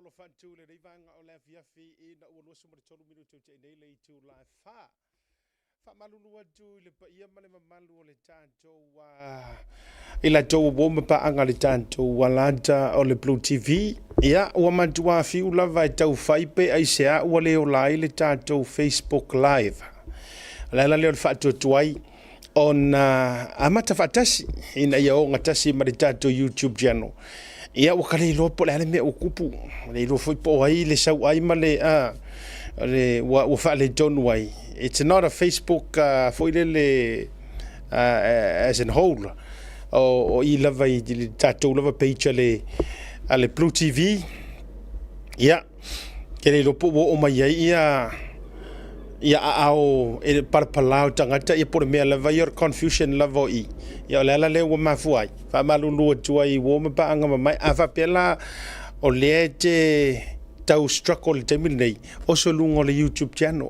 Alofa atu i lenei vaega o le afiafi ina ua 23 minute ua tea nei le itula e 4. Faamalulu atu i le paia ma le mamalu o le tatou i latou ua ma paaga le tatou alata o le Blue TV. Ia, ua matua fiu lava e tau fai pe aisea ua le ola ai le tatou Facebook Live. O le ala lea o le faatuatuai ona amata faatasi ina ia ogatasi ma le tatou YouTube channel. Ia ua ka le iloa po o le a le mea ua tupu, ua le iloa foi po o ai le sauai ma le, le ua faaletonu ai. It's not a Facebook foi lele as in whole, o i lava i le tatou lava page a le Blue TV. Ia, ke le iloa po ua oo mai ai ia aao e palapala o tagata ia po o le mea lava ia o le confusion lava o i. Ia o le ala lea ua mafua ai. Faamalulu atu ai ua ma paaga mamae. A faapea la o lea e te tau struggle i le taimi lenei, oso i luga o le YouTube channel.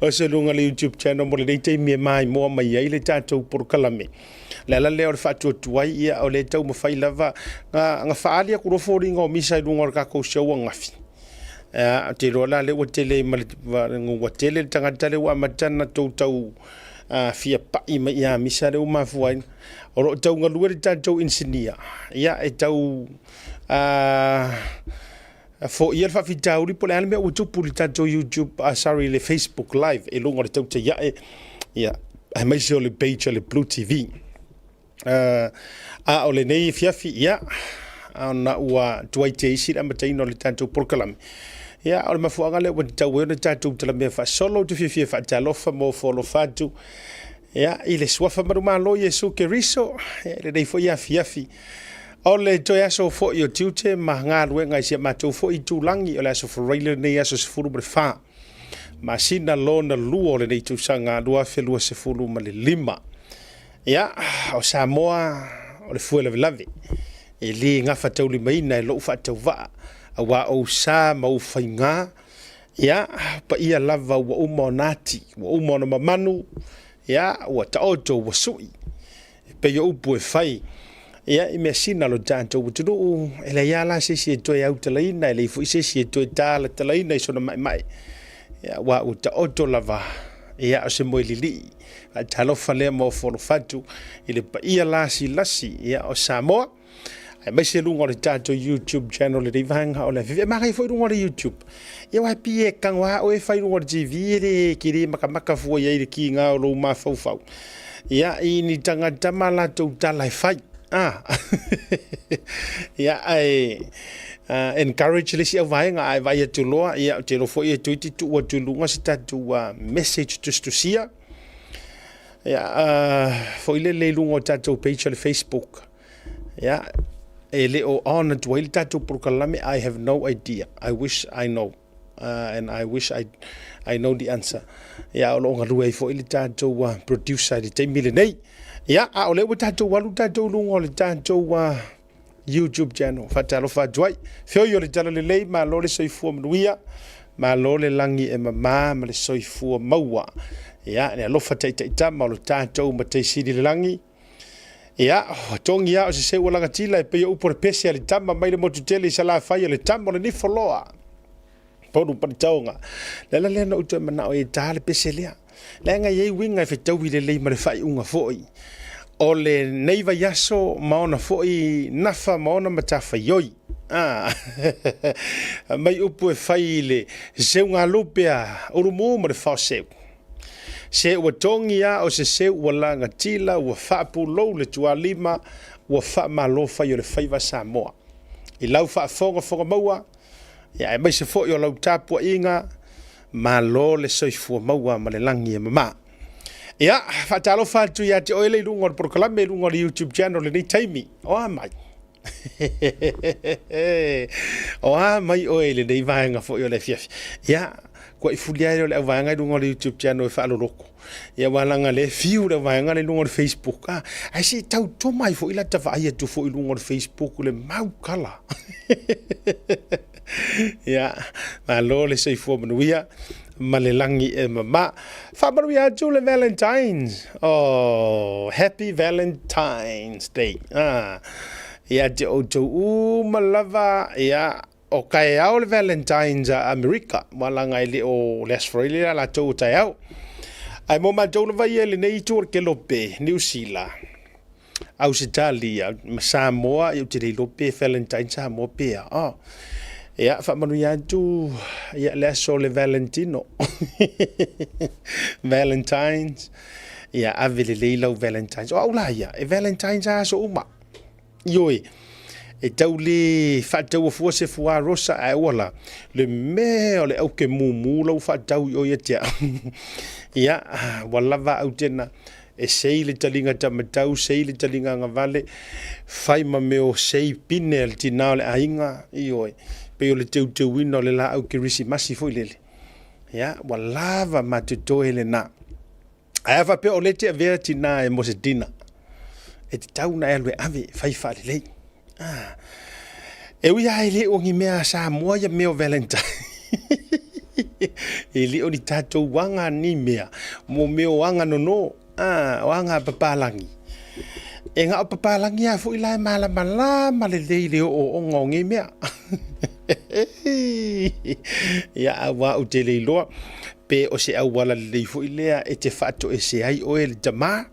Oso i luga o le YouTube channel mo lenei taimi e maimoa mai ai le tatou polokalame. Le ala lea o le faatuatuai, ia o lea taumafai lava na faaali atu loa foliga o misa i luga o le tatou show ananafi. Ou te iloa la lea ua tele ma le ua tele le tagata lea ua amata ona tou tau fia pai mai ia misa lea ua mafua ai. O lo o tau galue le tatou inisinia, ia e tau foia le faafitauli po o le a le mea ua tupu i le tatou YouTube, sorry, le Facebook Live i luga o le tautai ae, ia, aemaise o le page o le Blue TV. A o lenei afiafi, ia, ona ua tuai te isi le amataina o le tatou polokalame. Ia, o le mafuaaga lea ua tatau ai ona tatou talamea faasolo. Ou te fiafia faatalofa ma ofo alofa atu, ia, i le suafa manumalo Iesu Keriso, ia, i lenei foi afiafi. O le toe aso foi o tiute ma galuega i si a matou foi itulagi, o le aso Faraile lenei aso 14 masina lona lua o lenei tausaga 2025. Ia, o Samoa o le fue lavelave, e le gafataulimaina e lou faatauvaa, auā ou sa ma ou faigā, ia, paia lava ua uma ona ati, ua uma ona mamanu, ia, ua taoto, ua sui, e pei o upu e fai, ia, i measina a lo tatou atunuu, e leai lava la se isi e toe autalaina, e leai foi se isi e toe talatalaina i sona maemae, ia, aua ua taoto lava, ia, o se moe lilii. Faatalofa lea ma ofo alofa atu i le paia lasilasi, ia, o Samoa, aemaise luga o le tatou YouTube channel lenei vaega o le afiafi. E manaia foi luga o le YouTube. Ia aua e pei e tago lava oe e fai luga o le TV e le e le makamaka fua i ai le kiga o lou mafaufau. Ia, i ni tagata ma latou tala e fai. Ia, ae encourage le isi auvaega, ae vaai atu loa, ia, ou te iloa foi e toeitiiti tuu atu i luga se tatou message tusitusia. Ia, foi lele i luga o tatou page o le Facebook. Ia, e le o on atu ai le tatou polokalame, I have no idea. I wish I know. And I wish I know the answer. Ia, o lo o galue ai foi le tatou producer i le taimi lenei. Ia, a o lea ua tatou alu tatou luga o le tatou YouTube channel. Faatalofa atu ai. Feoi o le tala lelei, malo le soifua manuia, malo le lagi e mama ma le soifua maua. Ia, le alofa taitaitama o lo tatou Matai Sili i le lagi. Ia, ua togi lava o se seu ua lagatila e pei o upu o le pese a le tama mai le motu tele i Salafai o le tama o le nifoloa. Polu palitaoga. Le ala lea na ou toe manao e ta le pese lea. Leaga e i ai uiga e fetaui lelei ma le faaiuga foi o lenei vaiaso ma ona foi nafa ma ona matafaioi. Mai upu e fai i le seugalupe a Ulumu ma le Faoseu. Se ua togi lava o se seu ua lagatila, ua faapulou le tualima, ua faamalo fai o le faiva Samoa. I lau faafogafoga maua, ia aemaise foi o lau tapuaiga, malo le soifua maua ma le lagi e mama. Ia, faatalofa atu ia te oe le i luga o le polokalame, i luga o le YouTube channel lenei taimi. O a mai? O a mai oe i lenei vaega foi o le afiafi? Ia, kuai fuli ai o le auvaega i luga o le YouTube channel e faaloloko. Ia, aua leaga lea e fiu le auvaega i luga o le Facebook. Ae se i tau toma ai foi lata vaai atu foi i luga o le Facebook le mau kala. Ia, malo le soifua manuia ma le lagi e mama. Faamanuia atu le Valentine's. Oh, happy Valentine's Day. Ia te outou uma lava, ia, o taeao le Valentine's a Amerika, aua leaga e le o le Aso Faraile le a latou o taeao. Ae mo matou lava ia i lenei itu o le kelope, Niu Sila, Ausetalia ma Samoa, ia ou te le iloa pe Valentine's Samoa pe a. Oh. Ia, faamanuia atu ia, le aso o le Valentino. Valentine's. Ia, ave lelei lau Valentine's. O au la ia, e Valentine's a aso uma. Ioe, e tau le faataua fua se fuā rosa ae aua la le mea o le auke mumu la ua faatau i o ia te au. Ia, ua lava au tena e sei le taliga tamatau, sei le taliga agavale, fai ma mea o sei pine a le tinā o le aiga, ioe, pei o le teuteuina o le laau kerisimasi foi lele. Ia, ua lava ma totoe lena. Ae a faapea o lea e te avea tinā e mo se dinner, e tatau ona e alu e ave, fai faalelei. Ah. E ui lava e le o ni mea a Samoa ia mea o Valentine. E le o ni tatou aga ni mea, mo mea o aga nono, ah, o aga a papalagi. E na o papalagi lava foi la e malamalama lelei i le ooooga o nei mea. Ia, aua ou te le iloa pe o se auala lelei foi lea e te faatoese ai oe le tamā,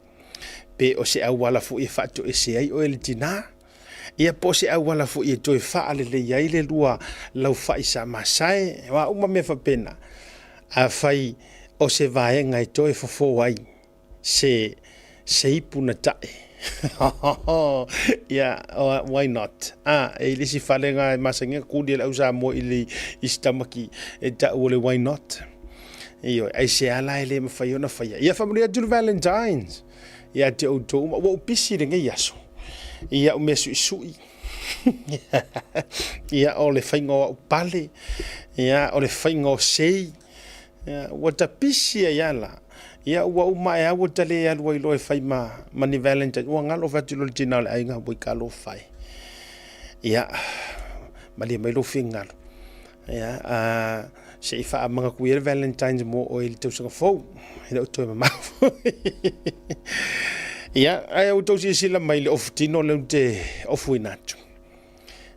pe o se auala foi e faatoese ai oe le tinā, ia po o se auala foi e toe faalelei ai le lua laufai sa masae, o a uma mea faapena, afai o se vaega e toe fofo ai se se ipu na tae. Ia, why not? Ah, e i le isi fale na e masani ona kuli e le au Samoa i le i si tamaki e tau o le why not. Ioe, aisea la e le mafai ona faia. Ia faamanuia atu le Valentine's ia te outou uma. Ua ou pisi i lenei aso i au mea suisui. Ia, o le faiga o au pale, ia, o le faiga o sei, Ia, ua tapisi ai lava la. Ia, ua uma ae lava ua ta le alu ai loa e fai ma, ma ni Valentine. Ua galo fai atu loa le tina o le aiga, ua i talofa e. Ia, malie mai lou finagalo. Ia, a, se i faamanatu ia le Valentine's mo oe i le tausaga fou. E le o toe mamao foi. Ia, ae ua tou silasila mai i le ofu tino lea ou te ofuina atu.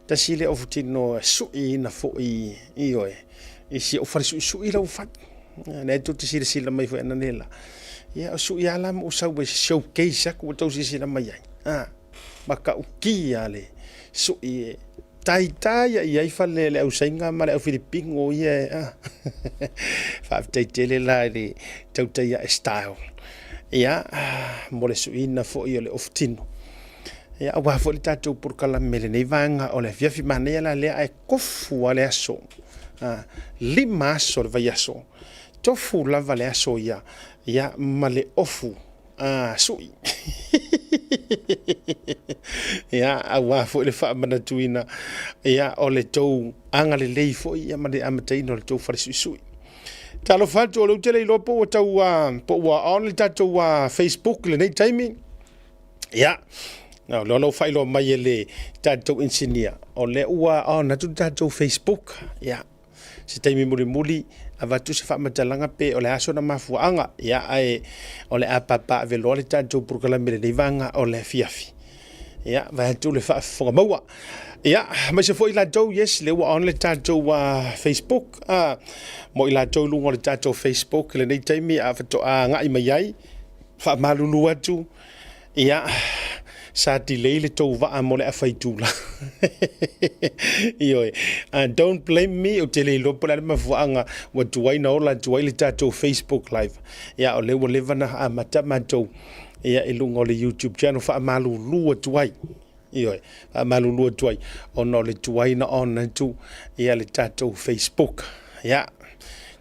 Tasi lea ofutino e suiina foi, ioe, i si ou fale suisui la ua fai. Lea tou te silasila mai foi ananei la. Ia, o sui lava la ma ou sau ai se showcase atu ua tou silasila mai ai. Ah, matautia le sui e taitai i ai fale le au Saina ma le au Filipino ia e, ah. Faafetai tele la i le tautai ae style. Ia, mo le suiina foi o le ofutino. Ia, aua foi le tatou polokalame i lenei vaega o le afiafi manaia la lea ae tofu lava le aso. A, 5 aso o le vaiaso. Tofu lava le aso ia, ia ma le ofu a sui. Ia, aua foi le faamanatuina ia o le tou agalelei foi ia ma le amataina o le tou fale suisui. Talofa atu, o lea ou te le iloa po ua tau, po ua on le tatou Facebook i lenei taimi. Ia, o lea ua faailoa mai e le tatou inisinia, o lea ua on atu le tatou Facebook. Ia, se taimi mulimuli avatu se faamatalaga pe o le a sona mafuaaga. Ia, ae o le a papaave loa le tatou polokalame i lenei vaega o le afiafi. Ia, vaeatu le faafofoga maua. Ia, aemaise foi i latou, yes, lea ua on le tatou Facebook. Mo i latou i luga o le tatou Facebook i lenei taimi a faatoa agai mai ai, faamalulu atu, ia, sa delay le tou vaa mo le afa itula. Ioe, don't blame me, ou te le iloa po o le a le mafuaaga ua tuai na ola atu ai le tatou Facebook live. Ia, o lea ua leva ona amata matou ia, i luga o le YouTube channel, faamalulu atu ai. Ioe, faamalulu atu ai, ona o le tuai na on atu ia le tatou Facebook. Ia,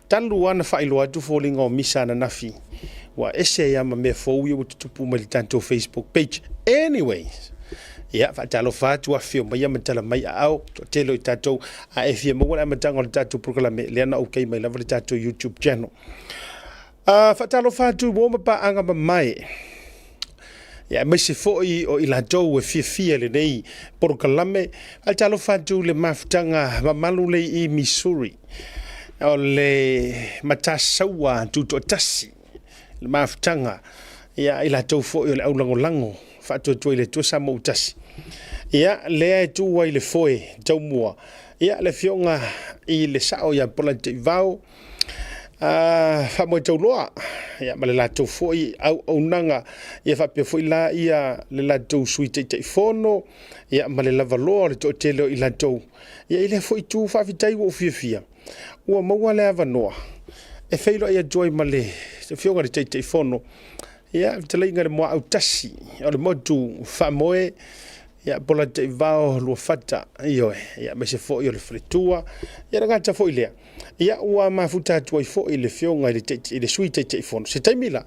talu lava ona faailoa atu foliga o misa ananafi, ua ese ai lava ma mea fou ia ua tutupu mai i le tatou Facebook page. Anyways, ia, faatalofa atu, afifio mai ma tala mai aao, toatele o i tatou, a e fia maua le amataga o le tatou polokalame, lea na okay mai lava le tatou YouTube channel. Faatalofa atu i uo ma paaga mamae, ia, aemaise foi o i latou e fiafia i lenei polokalame. Faatalofa atu i le mafutaga mamalu lei i Missouri, o le Matasaua Tutoatasi, le mafutaga, ia, i latou foi o le aulagolago faatuatua i le Atua Samoa ua tasi. Ia, lea e tu ai le foe taumua, ia, le afioga i le Sao ia Polataivao Faamoetauloa, ia, ma le latou foi auaunaga, ia faapea foi la ia le latou Sui Taitaifono, ia, ma le lavaloa o le toatele o i latou, ia, i lea foi itu, faafetai ua ou fiafia ua maua le avanoa e feiloai atu ai ma le afioga i le Taitaifono, ia, fetalaiga i le Muaau Tasi o le Motu Faamoe, ia, Polataivao Luafata, ioe, ia, aemaise foi o le faletua, ia, le gata foi lea, ia, ua mafuta atu ai foi le afioga i le, i le Sui Taitaifono. Se taimi la,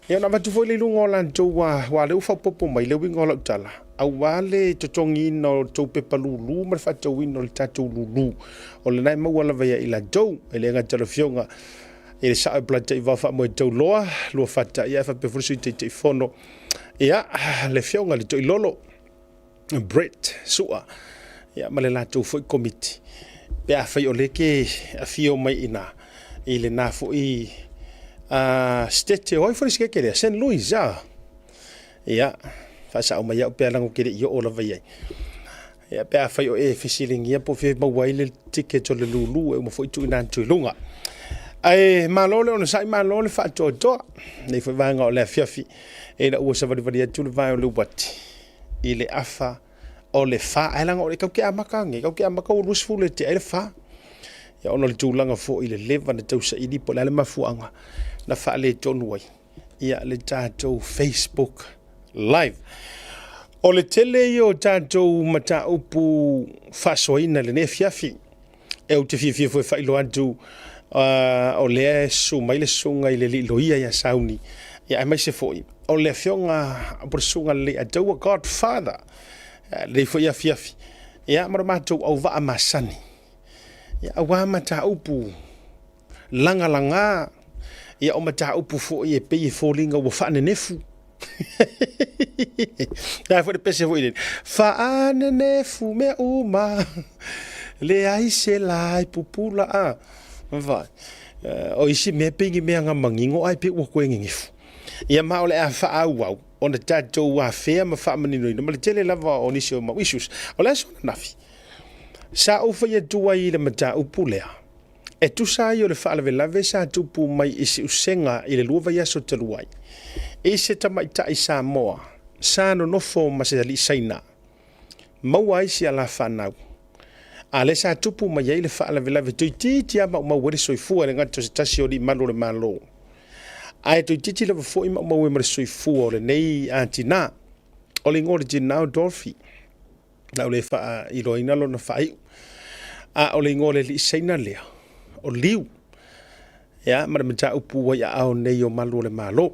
ia, ona avatu foi le luga o latou, aua lea ua faaopoopo mai le uiga o lau tala, aua le totogiina o tou pepa lulu ma le faatauina o le tatou lulu, o lena e maua lava ia i latou, e le gata i le afioga i le Sao Polataivao Faamoetauloa Luafata, ia, faapea foi le Sui Taitaifono, ia, le afioga i le Toilolo Brett Sua, ia, ma le latou foi komiti, pe afai o lea ke afio mai ina i lena foi stete, o ai foi le skete lea, St. Louis, ia, faasao mai au pe a lago ke le i oo lava i ai. Ia, pe afai o e fesiligia po o fea e maua ai le ticket o le lulu, e uma foi tuuina atu i luga. Ae malo le onosai, malo le faatoatoa. Nei foi vaega o le afiafi, ina ua savalivali atu le vae o le uati i le afa o le 4. Ae laga o le kau ke amata nge, kau ke amata ua 20 e te ai le 4. Ia, ona o le tulaga foi i le leva na tausaili po o le a le mafuaaga na faaletonu ai ia le tatou Facebook Live. O le tele ia o tatou mataupu faasoaina i lenei afiafi. E ou te fiafia foi e faailoa atu o lea e susu mai le susuga i le alii loia ia Sauni, ia, aemaise foi o le afioga po o le susuga i le Leiataua Godfather lenei foi afiafi, ia, ma le matou auvaa masani, ia, aua mataupu lagalaga, ia, o mataupu foi e pei e foliga ua faanenefu. Ae foi le pese foi lele, faanenefu mea uma, leai se la e pupula a. Vai. O isi mea pei ni mea na manino ae pei ua toe nenefu. Ia, ma o le a faaauau ona tatou afea ma faamaninoina ma le tele lava o nisi o mau issues. O le aso ananafi, sa ou fai atu ai i le mataupu lea, e tusa ai o le faalavelave sa tupu mai i Siusega i le 2 vaiaso talu ai, i se tamaitai Samoa sa nonofo ma se alii Saina, maua ai si ala fanau. A lea sa tupu mai ai le faalavelave toeitiiti lava maumau ai le soifua e le gata o se tasi o alii malu o le Malo, ae toeitiiti lava foi maumau ai ma le soifua o lenei tinā. O le igoa o le tinā o Dorothy. Na ou le faailoaina lona faaiu. A o le igoa o le alii Saina lea, o Liu. Ia, ma le mataupu ua i aao nei o malu o le Malo.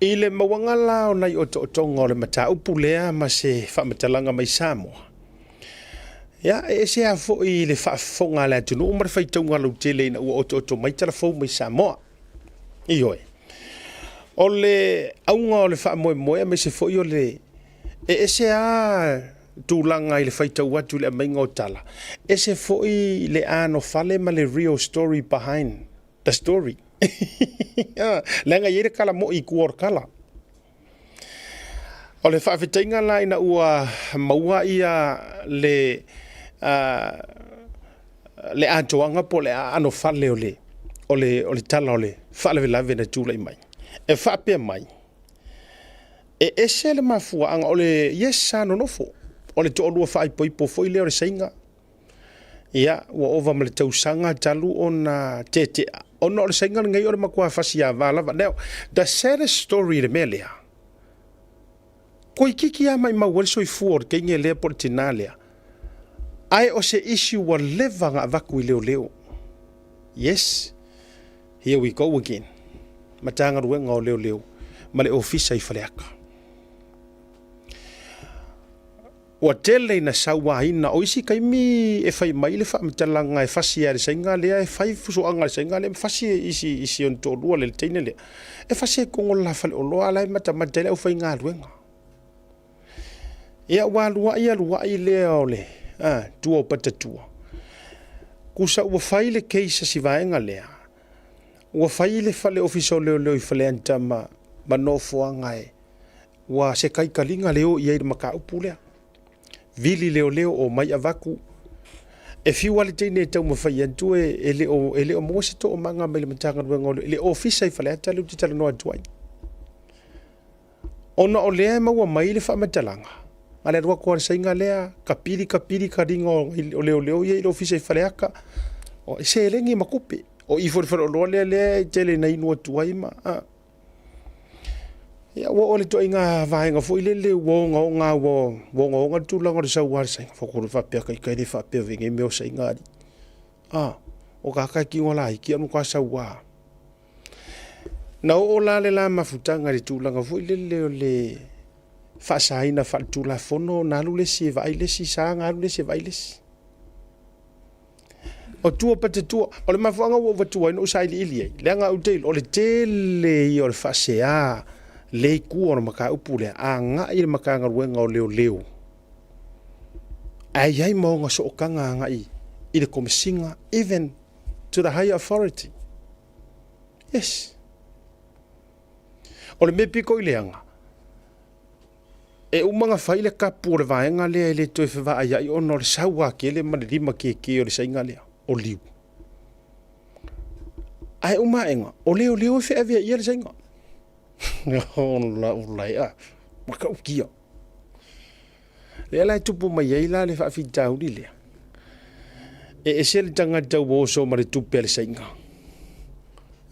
I le mauaga la o nai otootoga o le mataupu lea ma se faamatalaga mai Samoa, ia, e ese lava foi le faafofoga a le atunuu ma le faitauga lautele ina ua otooto mai tala fou mai Samoa. Ioe. O le auga o le faamoemoe aemaise foi o le e ese lava tulaga i le faitau atu i le aumaiga o tala, ese foi le anofale ma le real story behind the story. Leaga e i ai le tala moi i tua o le tala. O le faafetaiga la ina ua maua ia le le atoaga po o le aanofale o le o le o le tala o le faalavelave na tulai mai. E faapea mai, e ese le mafuaaga o le yes sa nonofo, o le toalua faaipoipo foi lea o le Saina. Ia, ua ova ma le tausaga talu ona tetea, ona o le Saina lenei o le matua fasiava lava. Now, the saddest story i le mea lea, toeitiiti lava maimau ai le soifua o le teine lea po o le tinā lea, ae o se issue ua leva ona avatu i leoleo. Yes, here we go again. Matagaluega o Leoleo ma le Ofisa i Faleata. Ua tele ina sauaina, o isi taimi e fai mai le faamatalaga e fasi lava e le Saina lea, e fai fusoaga a le Saina lea ma fasi e isi, isi ona toalua le teine lea, e fasi ai i totonu o le la faleoloa a la e matamata ai le aufaigaluega. Ia ua aluai aluai lea o le tua o patatua. Tusa ua fai le case a si vaega lea, ua fai le fale ofisa o leoleo i Faleata ma nofoaga e ua se taitaliga le o i ai i le mataupu lea. Vili leoleo omai avatu. E fiu lava le teine e taumafai atu e le o e le o maua se toomaga mai le Matagaluega o le Ofisa i Faleata lea ou te talanoa atu ai. Ona o lea e maua mai le faamatalaga, na o le alu atu lava o le saiga lea, kapili kapili kaliga o leoleo ia i le ofisa i Faleata, o seleni ma tupe. O i foi i le faleoloa lea lea e tele ina inu atu ai ma... A. Ia ua oo i le ituaiga vaega foi lele ua ogaoga ua ogaoga le tulaga o le sau a le saiga. Ua faapea ita e le faapea nei mea o saiga alii. A, o tagata e tino laiti ae matua saua. Na oo la le la mafutaga i le tulaga foi lele o le faasaina faaletulafono na alu le isi e vaai le isi sa na alu le isi e vaai le isi. O tua pate tua. O le mafuaaga ua ou avatua ai na ou sailiili ai, leaga ou te iloa o le tele ia o le faasea le i tua o le mataupu lea agai i le Matagaluega o Leoleo, ae i ai ma ona sootaga agai i le Komesina, even to the higher authority. Yes. O le mea pito i leaga, e uma ona fai le kapu o le vaega lea e le toe fevaaiai ona o le saua tele ma le lima keke o le saiga lea, o Liu. Ae uma aega, o leoleo e feavea ia le saiga. O lau laea, matautia. Lea la e tupu mai ai la le faafitauli lea. E ese le tagata ua oso ma le tupe a le saiga.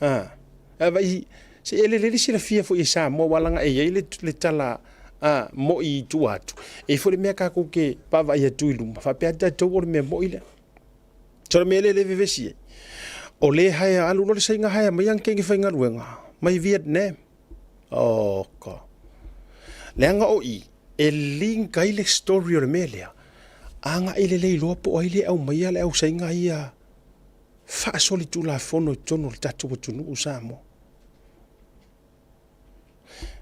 Ah, a vai, se e lelei le silafia foi e Samoa aua leaga e i ai le, le tala a, mo'i i tua atu. E i ai foi le mea tatou te vaavaai atu i luma, faapea lava tatou o le mea mo'i lea. So o le mea lea e vevesi ai, o lea haea alu loa le saiga haea mai ana teine faigaluega mai Vietnam. Oh God. Leaga o i, e link ai le story o le mea lea, agai lelei loa po o ai lea e aumaia le ausaiga ia faasolitulafono i totonu o le tatou atunuu o Samoa.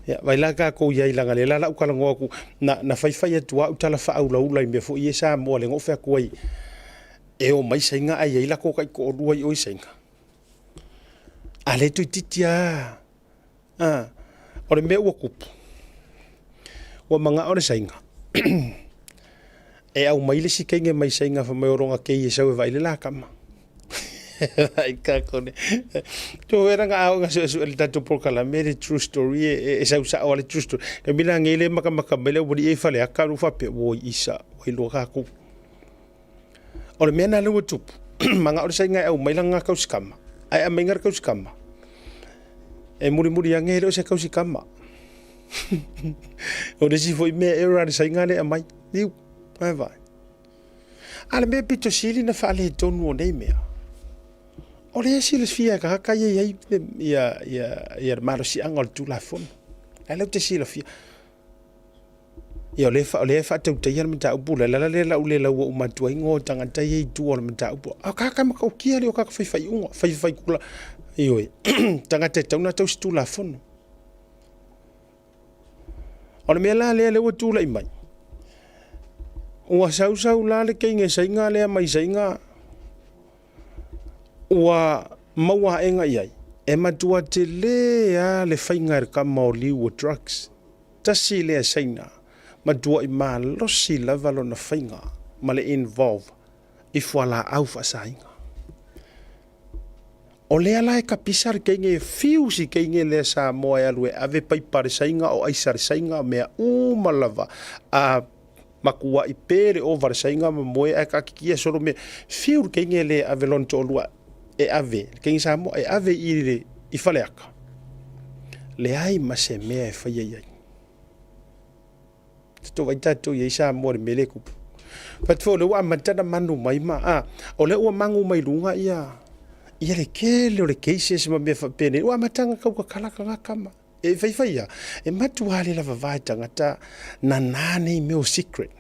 Ia, vai la tatou i ai, leaga lea la ua talanoa atu, na, na faifai atu au tala faaulaula i mea foi ia i Samoa, lea na ou fai atu ai, e omai Saina ae i ai latou taitoalua i o i Saina. A lea toeitiiti lava, a, o le mea ua tupu, ua manao le Saina e aumai le isi teine mai Saina fai mai o lona kei e sau e vaai le la tama. Ai kako ne. Tu era nga au nga suesue le tatou polokalame le true story e, e sau sao le true story. E mila ngei le makamaka mai le wali e fale aka lu faapea oi isa oi lua kakou. O le mea na lea ua tupu, manao le saiga e aumai lana kausikama, ae aumai le kausikama, e mulimuli ane e le o se kausikama. O le isi foi mea error a le saiga lea e aumai. Iu, vai vai. A le mea pito sili na faaletonu o nei mea, o lea e silafia e tagata ia i ai ia, ia, ia le malosiaga o le Tulafono. A lea ou te silafia. Ia o lea, o lea e faatautaia le mataupu lea, le ala lea la u le laua uma atu ai igoa o tagata ia i tua o le mataupu. A o tagata matautia alii o tagata faifaiuga, faifaitula, ioe, tagata e tatau ona tausi Tulafono. O le mea la lea lea ua tulai mai, ua sausau la le teine saiga lea mai saiga ua maua aega i ai, e matua tele lava le faiga e le tama o Liu o drugs. Tasi lea Saina, matuai malosi lava lona faiga ma le involve i fualaau faasaina. O lea la e kapisa le teine e fiu si teine lea Samoa e alu e ave paipa le saiga o aisa le saiga mea uma lava a matuai pe le ova le saiga ma moe ae taatitia solo mea fiu le teine lea e ave lona toalua e ave le teine Samoa e ave i le i Faleata leai ma se mea e faia i ai. Tatou vaai tatou i ai Samoa i le mea lea e tupu. Fai atu foi o lea ua amata ona manu mai ma a, o lea ua magu mai luga ia ia le tele o le cases ma mea faapenei, ua amata ona tau tatala tagata ma e faifai lava, e matua le lavava e tagata nana nei mea o secret.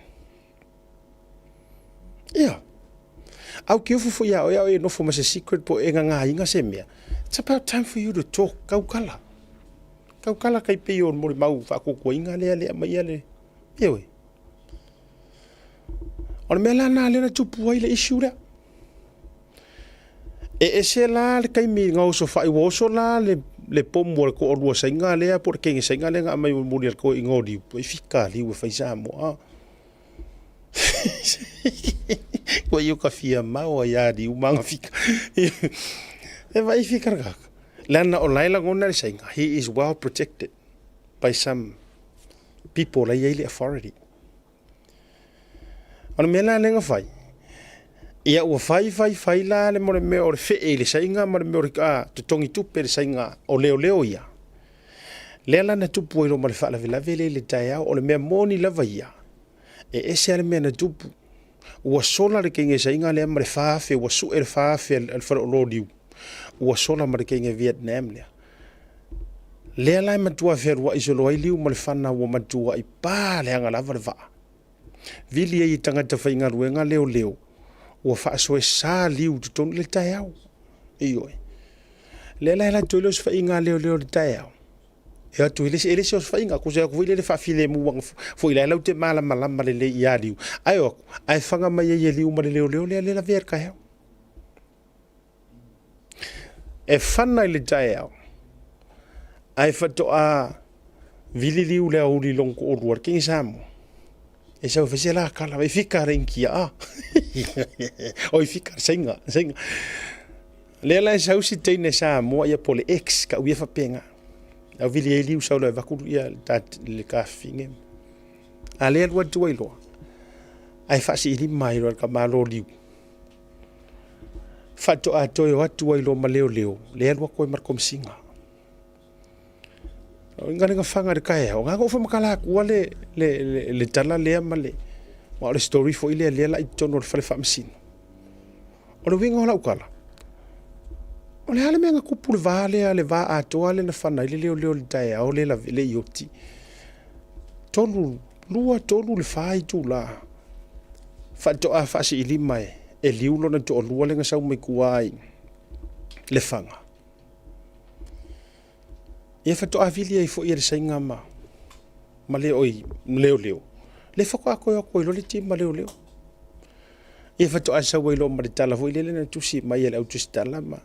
Ia. Au ke ofu foi ia oe, a oe e nofo ma se secret po o e gagāina se mea. It's about time for you to talk, tautala. Tautala kai pei o le molimau faatuatuaina lea le aumaia le, ioe. O le mea la lena lea na tupu ai le issue lea. E ese la le taimi na oso fai, ua oso la le, le pomu a le toalua saiga lea po o le teine saiga lea na aumai mulimuli a le toeaina o Liu, e fika liu e fai Samoa. Ua i o ka fia maoa iā Liu ma aga fika. E vaai fika le kaka. Leaga o la e lagona le saiga, he is well protected by some people la e i ai le authority. O le mea la lea na fai, ia ua fai fai fai la le mo le mea o le fee i le saiga ma le mea o le totogi tupe i le saiga o leoleo ia. Lea la na tupu ai loa ma le faalavelave lea i le taeao, o le mea moni lava ia, e ese lava le mea na tupu. Ua sola le teine saiga lea ma le 4,000, ua sue le 4,000 a le faleoloa o Liu, ua sola ma le teine Vietnam lea. Lea la e matua fealuai solo ai Liu ma le fana ua matuai pa leaga lava le vaa. Vili ai e tagata faigaluega leoleo, ua faasoesa Liu i totonu i le taeao. Ioe. Lea la e alu atu ai le osofaiga a leoleo i le taeao, e o atu e le se osofaiga, tusa e o atu foi lele faafilemu atu foi la e latou te malamalama lelei ia Liu, ae o atu, ae faga mai ai e Liu ma le leoleo lea lea lavea i le taeao. E fana i le taeao, ae faatoa vili Liu i le aoauli i lona toalua i le Kini Samoa. E sau e fai se la kala, e fika le Initia, a. Oi fika, saiga, saiga. Lea la e sau si teine Samoa ia po o le ex, kau ia faapena. Au vili ai liu sau loa e avatu ia le tafafine. A lea alu atu ai loa, ae faasiilima ai loa e le tamaloa liu. Faatoa toe o atu ai loa ma leoleo, lea alu atu ai ma le komesina. O le galega faga i le taeao, na ona ou faamatala atua le tala lea ma le, aua o le story foi lea lea la i totonu o le fale faamasino. O le uiga o lau tala, o le a le mea na tupu i le va lea, le va atoa lea na fana ai le leoleo i le taeao lea le i oti. 3, 2, 3 le 4 itula faatoa faasiilima e Liu lona toalua lea na sau mai tua i Lefaga. Ia faatoa vili ai foi e le saiga ma ma le oi leoleo. Le faatoa toe o atu ai loa le team ma leoleo. Ia faatoa sau ai loa ma le tala foi lele na tusi mai e le au tusitala ma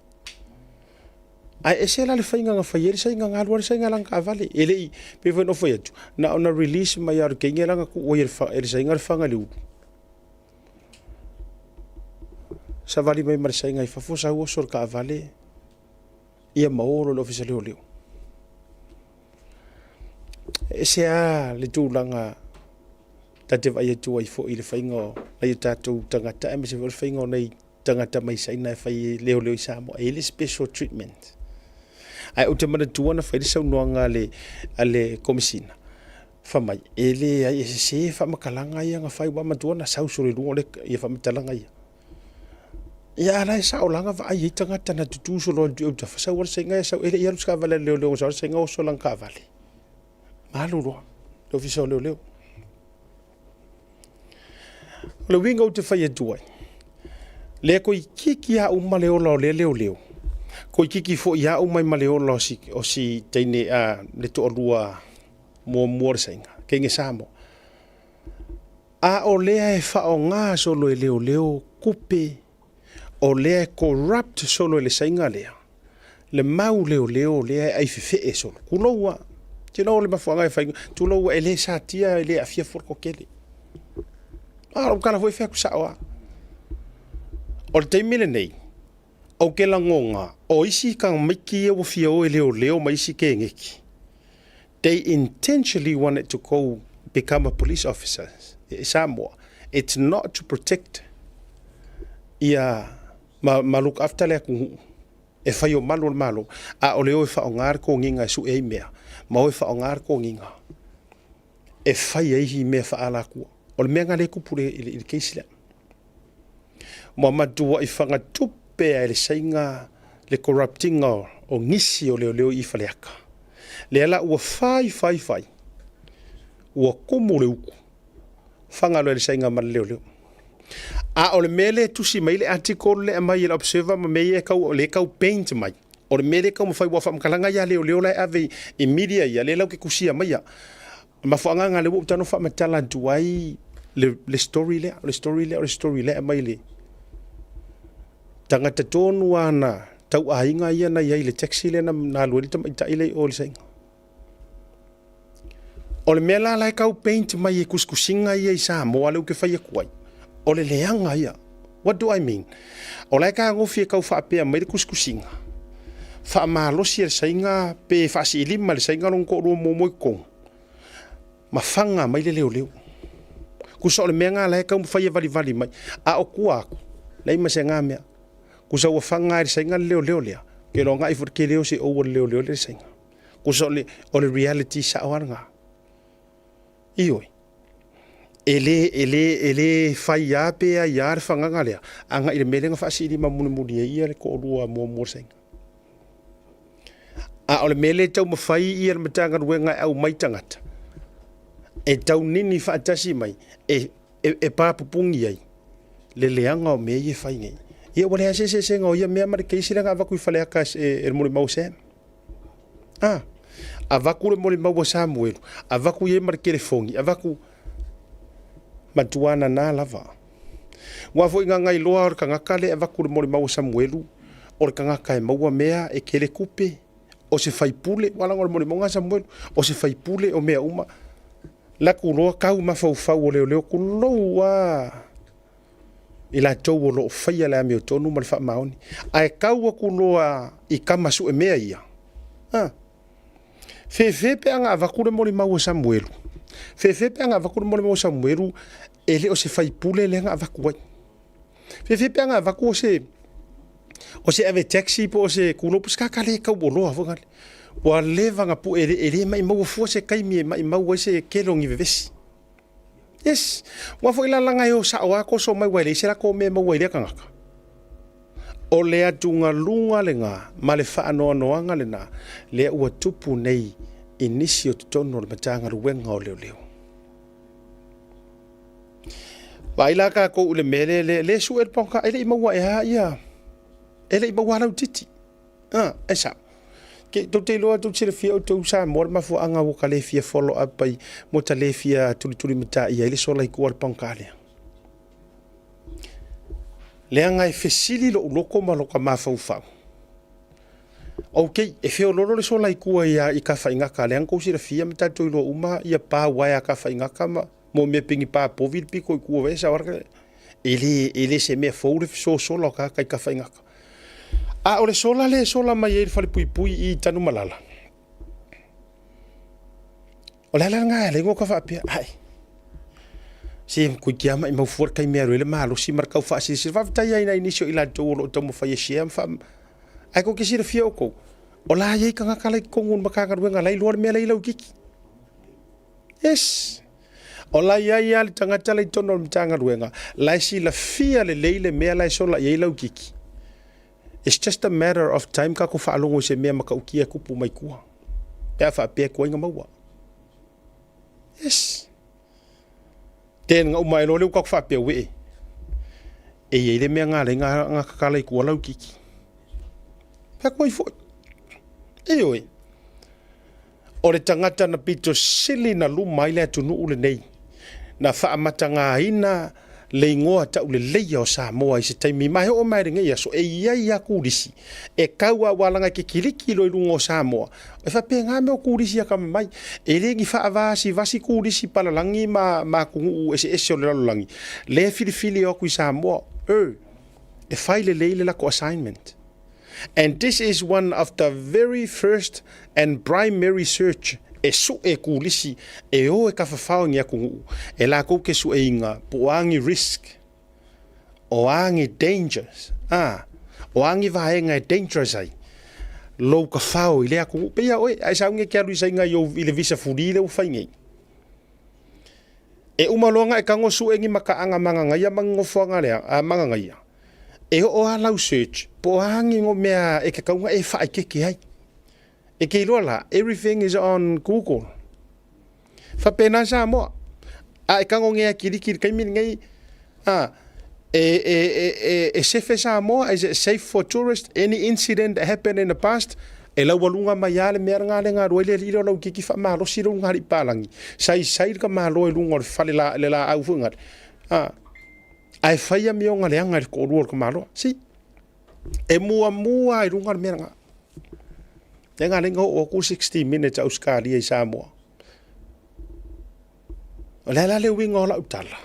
Ae ese la le faiga na fai ai le saiga, na alu lava le saiga i lana taavale. E le i, pei foi ona ou fai atu, na ona release mai lava o le teine la na tuu ai e le saiga le faga i le ulu. Savali mai ma le saiga i fafo, sau oso le taavale, ia ma o loa i le ofisa leoleo. E ese lava le tulaga ta te vaai atu ai foi i le faiga o nai o tatou tagata aemaise foi o le faiga o nai tagata mai Saina e fai leoleo i Samoa, e i ai le special treatment. Ae ou te manatua na fai le saunoaga a le Komesina, fai mai, e leai, e sese faamatalaga ia na fai, ua manatua na sau solo i luga o le, ia faamatalaga ia. Ia a la e sao la na vaai ai tagata na tutu solo atu i autafa, sau lava le Saina ia sau, e le i alu se taavale a le leoleo na sau lava le Saina oso lana taavale. Ma alu loa le ofisa o leoleo. O le uiga ou te fai atu ai, lea toeitiiti lava uma le ola o lea leoleo, toeitiiti foi lava uma ai ma le ola o si teine le toalua muamua o le Saina, teine Samoa. A o lea e faaaoga solo e leoleo tupe, o lea e corrupt solo e le Saina lea, le mau leoleo lea e ai fefee solo. Tulou lava. Tulou le mafuaaga e fai, tulou lava, e le satia, e le aafia fua le toatele. A o lau tala foi e fai atu sao lava. O le taimi lenei, ou te lagona, o isi tamaiti ia ua fia o e leoleo ma isi keneti, they intentionally wanted to go become a police officer i Samoa. It's not to protect ia ma look after le atunuu e fai o malu o le Malo, a o le o e faaaoga le toniga e sue ai mea, ma o e faaaoga le toniga e fai ai mea faaalatua. O le mea lena lea e tupu i le case lea. Ua matuai fagatupe lava e le Saina le corrupt ina o nisi o leoleo i Faleata. Lea la ua fai fai fai, ua tumu le utu, faga loa e le Saina ma le leoleo. A o le mea lea e tusi mai le article lea e aumai e le Observer ma mea ia e tau, lea e tau paint mai, o le mea lea e taumafai aua o faamatalaga ia a leoleo la e ave i media ia, lea latou te tusia maia. O le mafuaaga lena lea ua ou tago faamatala atu ai le story lea, o le story lea, o le story lea e aumai le tagata tonu lava na tauaiga ia na i ai i le taxi lea na alu ai le tamaitai lea i o i le Saina. O le mea la la e tau paint mai e tusitusiga ia i Samoa lea ou te fai atu ai. O le leaga ia. What do I mean? O la e kagofie kau faapea mai le tusitusiga, faamalosi e le saiga pe faasiilima e le saiga lona toalua muamua i totonu, ma faga mai le leoleo. Tusa o le mea lena la e taumafai e valivali mai. A o tua atu, leai ma se na mea. Tusa ua faga e le saiga le leoleo lea, ou te iloa agai foi le tele o se ou a le leoleo lea i le saiga. Tusa o le reality sao lava lena. Ioe. E le, e le, e le fai lava pe ai lava le fagaga lea, agai i le mea lea na faasiilima mulimuli ai ia le toalua muamua o le saiga. A o le mea lea e taumafai ia le Matagaluega e aumai tagata, e taunini faatasi mai, e, e, e papupuni ai le leaga o mea ia e fai nei. Ia ua leai se eseesega o ia mea ma le case lea na avatu i Faleata e le molimau a Sam. Ah, avatu le molimau a Samuelu, avatu i ai ma le telefoni, avatu matua nana lava. Aua foi na na iloa o le tagata lea e avatu le molimau a Samuelu, o le tagata e maua mea, e tele tupe, o se faipule, aua leaga o le molimauga a Samuelu, o se faipule, o mea uma. Latou loa tau mafaufau o leoleo, tulou lava i latou o lo o faia le amiotonu ma le faamaoni. Ae tau atu loa i tama sue mea ia, a, fefe pe a na avatu le molimau a Samuelu, fefe pe a na avatu le molimau a Samuelu e le o se faipule lea na avatu ai. Fefe pe a na avatu o se ave taxi po o se tulou po o se kaka le tauoloa foi nale. Ua leva na pue e le maimau fua se taimi e maimau ai se tele o ni vevesi. Yes. Ua foi la laga e o sao lava toso mai ua e leai se latou mea e maua i lea tagata. O le atugaluga lena ma le faanoanoaga lena lea ua tupu nei i nisi o totonu o le Matagaluega o Leoleo. Vaai la tatou i le mea lea, lea, lea e sue le pogaka, e le i maua ea ia, e le i maua lautiti. Ah, e sao. Ke, tou te iloa, tou te silafia outou Samoa le mafuaaga ua ta le fia follow up ai, ua ta le fia tulitulimataia ai le sola i tua o le pogaka lea. Leaga e fesili lou loto ma lota mafaufau. Ok, e feololo le sola i tua ia i Tafaigata, lea na tou silafia ma tatou iloa uma ia pa uaea a Tafaigata ma mo mea pei ni pa povi le pito i tua e sao e le, e le se mea fou le fesosola o tagata i Tafaigata. A o le sola lea e sola mai ai le falepuipui i Tanumalala, o le ala lena e ala ai ona faapea, ai, se toeitiiti lava maimau fua le taimi e alu ai le malosi ma le tau faasilasila. Faafetai lava i nai nisi o i latou o lo o taumafai e share ma faa... Ae tou te silafia outou, o la e i ai tagata la i totonu o le Matagaluega la e iloa le mea la e i Lautiti. Yes. O la e i ai lava le tagata la i totonu o le Matagaluega la e silafia lelei le mea la e sola i ai Lautiti. It's just a matter of time tatou faalogo i se mea matautia e tupu mai tua. Pe a faapea e tuai ona maua. Yes. Then na uma ae loa lea ua tatou faapea, uee, e i ai le mea na ala ai na tatala i tua Lautiti. Fai atu ai foi. Ioe. O le tagata na pito sili na luma ai le atunuu lenei, na faamatagaina le igoa tauleleia o Samoa i se taimi ma e oo mai lenei aso, e i ai lava turisi e tau a ua laga e ke kiliki loa i luga o Samoa. E faapena mea o turisi akamamai. E le ni faavasivasi turisi palalagi ma, ma atunuu eseese o le lalolagi, lea e filifili o atu i Samoa, e, e fai lelei le latou assignment. And this is one of the very first and primary search e sue e turisi e o e tafafao i ni atunuu e latou ke sueina po o a ni risk, o a ni dangers, a, o a ni vaega e dangerous ai lou tafao i lea atunuu. Pei lava oe, a e sauni e te alu i Saina i, ou, i le visa free lea ua fai nei. E uma loa ona e tago sue ni mataaga magagaia ma ni nofoaga lea, a magagaia, e oo lava lau search po o a ni mea e tatau ona e faaeteete ai. E te iloa la, everything is on Google. Faapena Samoa. A e tago nei a kiliki i le taimi lenei, a, e, e, e, e, e sefe Samoa, is it safe for tourists? Any incident that happened in the past? E laualuga mai lava le mea lena le galue ai le alii lea o Laukiki faamalosi le ulugalii palagi. Saisai le tamaloa i luga o le fale la, le laau foi gale. A, ae fai amioga leaga i le toalua o le tamaloa. Si, e muamua lava i luga le mea lena. Lea na ala ai ona oo atu 60 Minutes a Ausetalia i Samoa. O le a la le uiga o lau tala?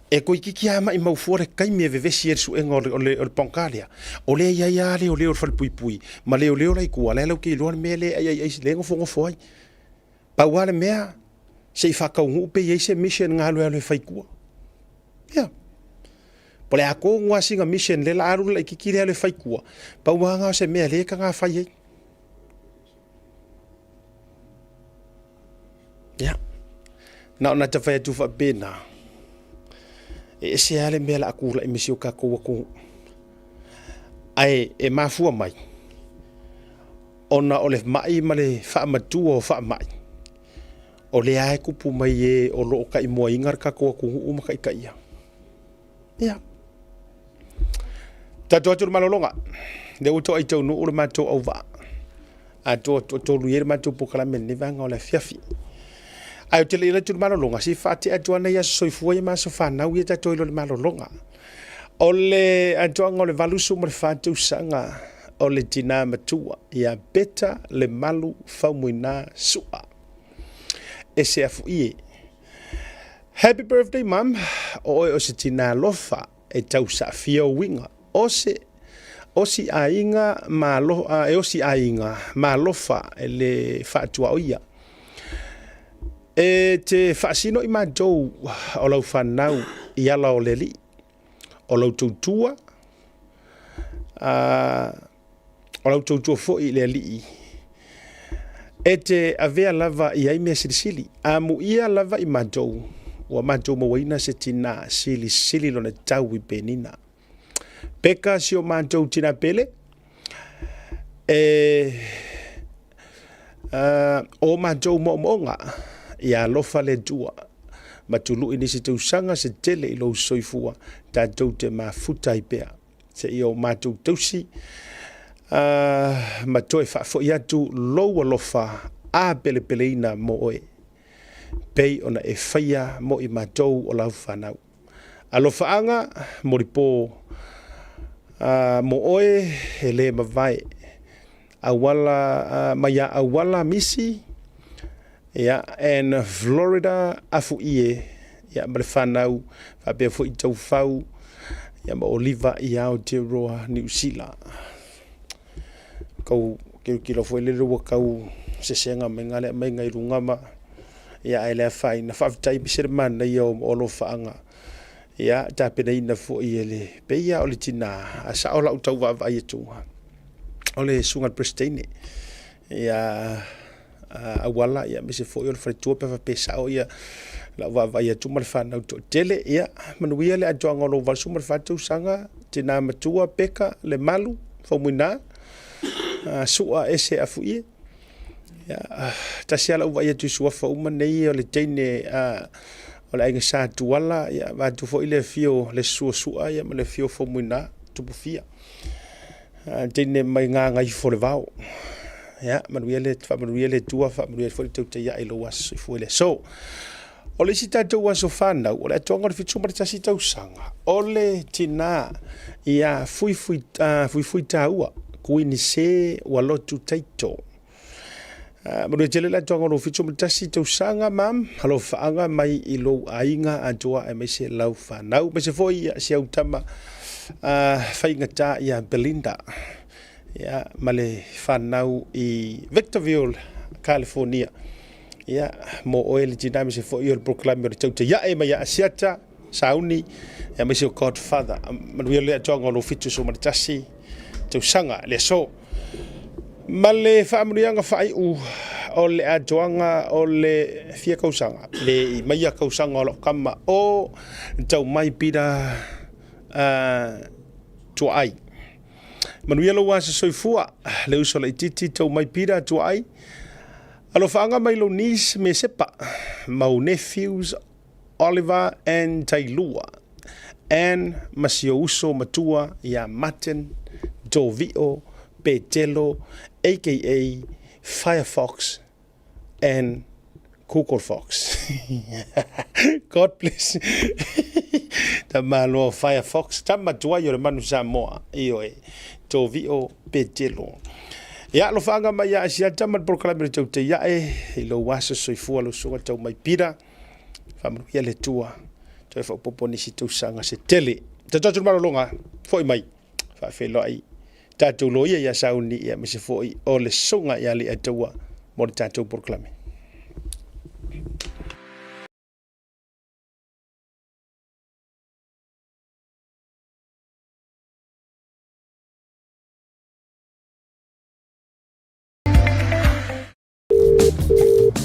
E toeitiiti lava maimau fua le taimi e vevesi ai le suega o le, o le, o le pogā lea, o lea e i ai lava leoleo i le falepuipui ma leoleo la i tua, la e latou te iloa le mea lea e ai ai, lea e nofonofo ai. Pau lava le mea, se i faataunuu pe i ai se mission na alu e alu e fai i tua. Ia. Po o le a tonu lava sina mission lea o le a alu le laitiiti lea e alu e fai i tua, pau lava lena o se mea o lea e taga fai ai. Ia, na ona ta fai atu faapena, e ese lava le mea o le a tulai mai si o tatou atunuu. Ae e mafua mai, ona o le mai ma le faamatua o faamai, o lea lava e tupu mai e o lo o taimuaina le tatou atunuu ma taitaia. Ia. Tatou atu i le malologa. Lea ua toai taunuu le matou auvaa. Atoa toatolu i ai le matou polokalame i lenei vaega o le afiafi. Ae ou te le i alu atu i le malologa, se i faatea atu lava nai aso soifua ia ma aso fanau ia tatou iloa i le malologa. O le atoaga o le 84 tausaga o le tinā matua ia Beta Lemalu Faumuina Su'a. E se afuie. Happy birthday mum, o oe o se tinā alofa e tau saafia ou uiga. O se osi aiga ma e osi aiga ma alofa e le faatuaoia. E te faasino i matou o lau fanau i ala o le Alii, o lau tautua, o lau tautua foi i le Alii, e te avea lava i ai mea silisili. Amuia lava i matou, ua matou mauaina se tinā silisili lona tau i Penina. Peka si o matou tinā pele, e o matou moomooga, ia alofa le Atua, ma tului nisi tausaga se tele i lou soifua, tatou te mafuta ai pea. Seia o matou tausi ma toe faafoi atu lou alofa apelepeleina mo oe, pei ona e faia mo i matou o lau fanau. Alofaaga molipo mo oe e le mavae, auala mai a auala misi, ia, and Florida Afuie, ia, ma le fanau, faapea foi Taufau, ia, ma Oliva i Aotearoa, Niu Sila. Kau kilokilo foi lele ua kau sesega mai ngā lea mai ngai lunga ma ia ae le afaina. Faafetai pese le manaia o alofaaga. Ia tapenaina foi e le peia o le tinā a sao lau tau vaavaai atu o le susuga i le Peresetene ia auala ia aemaise foi o le faletua pe a faapea e sao ia lau vaavaai atu ma le fanau toatele. Ia manuia le atoaga o lou 84 tausaga, tina matua Peka Lemalu Faumuina, Sua Ese Afuie. Ia, tasi lava lau vaai atu i suafa uma nei o le teine o le aiga Sa Tuala, ia vaeatu foi le afio o le Susu o Sua ia ma le afio o Faumuina, Tupufia. Teine mai Gagaifomauga. Ia, manuia le, faamanuia le Atua, faamanuia foi le tautai ae i lou aso soifua i le aso. O le isi tatou aso fanau, o le atoaga o le 71 tausaga, o le tinā ia Fuifui, Fuifui Tāua, Kuini Se Ualotu Taito. Manuia tele le atoaga o lou 71 tausaga, mam, alofaaga mai i lou aiga atoa aemaise lau fanau, aemaise foi ia si au tama faigata ia Belinda, ia, ma le fanau i Victorville, California. Ia, mo oe le tina aemaise foi o le polokalame o le Tautai Ae mai ia Asiata, Sauni, aemaise o Godfather. Manuia le atoaga o lou 71 tausaga i le aso. Ma le faamanuiaga faaiu o le atoaga o le fia tausaga, le i maia tausaga o lau tama o Taumai Peter Tuaai. Manuia lou aso soifua, le uso laitiiti Taumai Peter Tuaai. Alofaaga mai lou niece Mesepa, mau nephews Oliver and Tailua, Ann ma si ou uso matua ia Martin Tovio Petelo aka Firefox and Google Fox. God bless. Tamaloa Firefox, tama tuai o le manu Samoa, ioe, Tovio Petelo. Ia, alofaaga mai ia Asiata ma le polokalame o le Tautai Ae i lou aso soifua lau susuga Taumai Pita. Faamanuia le Atua. Toe faaopoopo nisi tausaga se tele. Tatou atu i le malologa, foi mai, faafeiloai tatou loia ia Sauni ia aemaise foi o le susuga ia Leiataua mo le tatou polokalame.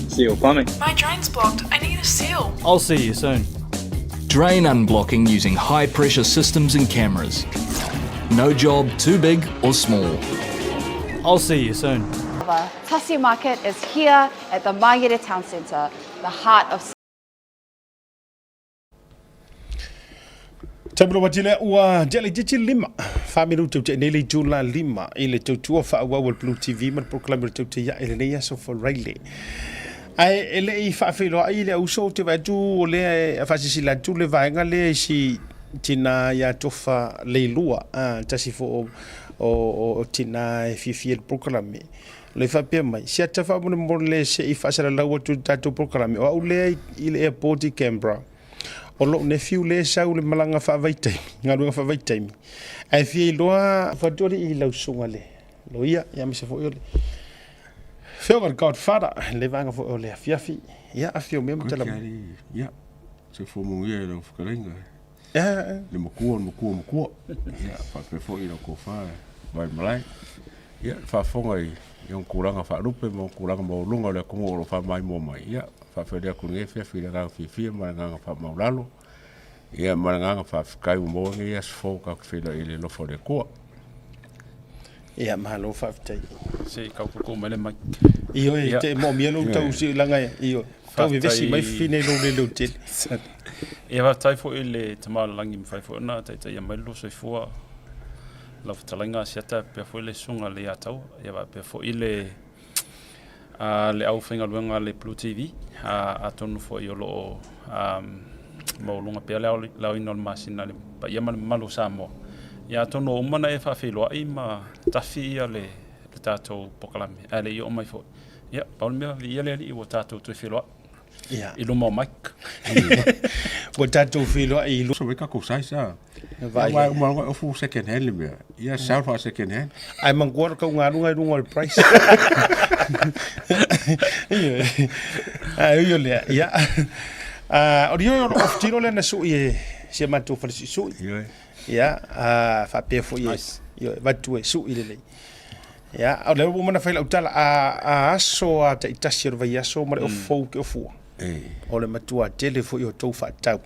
Seal plumbing. My drain's blocked. I need a seal. I'll see you soon. Drain unblocking using high pressure systems and cameras. No job too big or small. I'll see you soon. Tasi Market is here at the Mangere Town Centre, the heart of Taimi lava tele ua tea le itiiti lima fa minute ua tea nei le itula lima i le tautua faaauau a le Blue TV ma le polokalame o le Tautai Ae i lenei aso Faraile. Ae e le i faafeiloai le auso ou te vaai atu o lea e faasilasila atu le vaega lea i si tina ia Tofa Leilua, tasi foi o, o, o tina e fiafia i le polokalame. Le faapea mai, siata faamolemole se i faasalalau atu i le tatou polokalame, o au lea i le airport i Canberra. O lou nephew lea e sau i le malaga faavaitaimi, galuega faavaitaimi, ae fia iloa fatu alii i lau susuga le loia, ia aemaise foi o le afioga i le Godfather, le vaega foi o le afiafi. Ia, afio mea ma tala mai. Ia, soifua manuia i lau fetalaiga. Ia. Le matua, le matua matua. Ia, faapea foi i lau tofa Vaimalae. Ia, le faafofoga i ona tulaga faalupe ma ona tulaga maualuga o le atunuu o lo o faamaimoa mai. Ia, faafeiloai atu i lenei afiafi i le agaga fiafia ma le agaga faamaualalo, ia ma le agaga faafetai ua maua lenei aso fou tatou te feiloai ai i le alofa o le Atua. Ia, malo faafetai. Se i tau tuutuu mai le mic. Ioe, e te moomia lou tau laga ioe. Tau vevesi mai fafine i lou le leotele. Ia faafetai foi i le Tama o le Lagi mafai foi ona taitaia mai le lua soifua lau fetalaiga Asiata faapea foi le susuga i le Iataua ia faapea foi le le aufaigaluega a le Blue TV atonu foi o lo o maualuga pea le aoina o le masina i le paia ma le mamalu o Samoa. Ia atonu ua uma ona e faafeiloai ma tafi ia le tatou polokalame ae le i oo mai foi. Ia, pau le mea, viia le Alii ua tatou toe feiloai. Ia. I luma o mic. Ua tatou feiloai i So ka ko size a. Vai uma longa ofu second hand le mea. Ia sell fa second hand. Ai mangua ka unga lunga i lunga o le price. Ai io lea. Ia. Ah, o rio o ftiro le na sui e si a matou fale sui. Ia, ah faapea foi e. Io, vatu e sui lelei. Ia, o lea ua uma ona fai lau tala, a, a aso a taitasi o le vaiaso ma le ofu fou ke ofua. O le matua tele foi o tou faatau.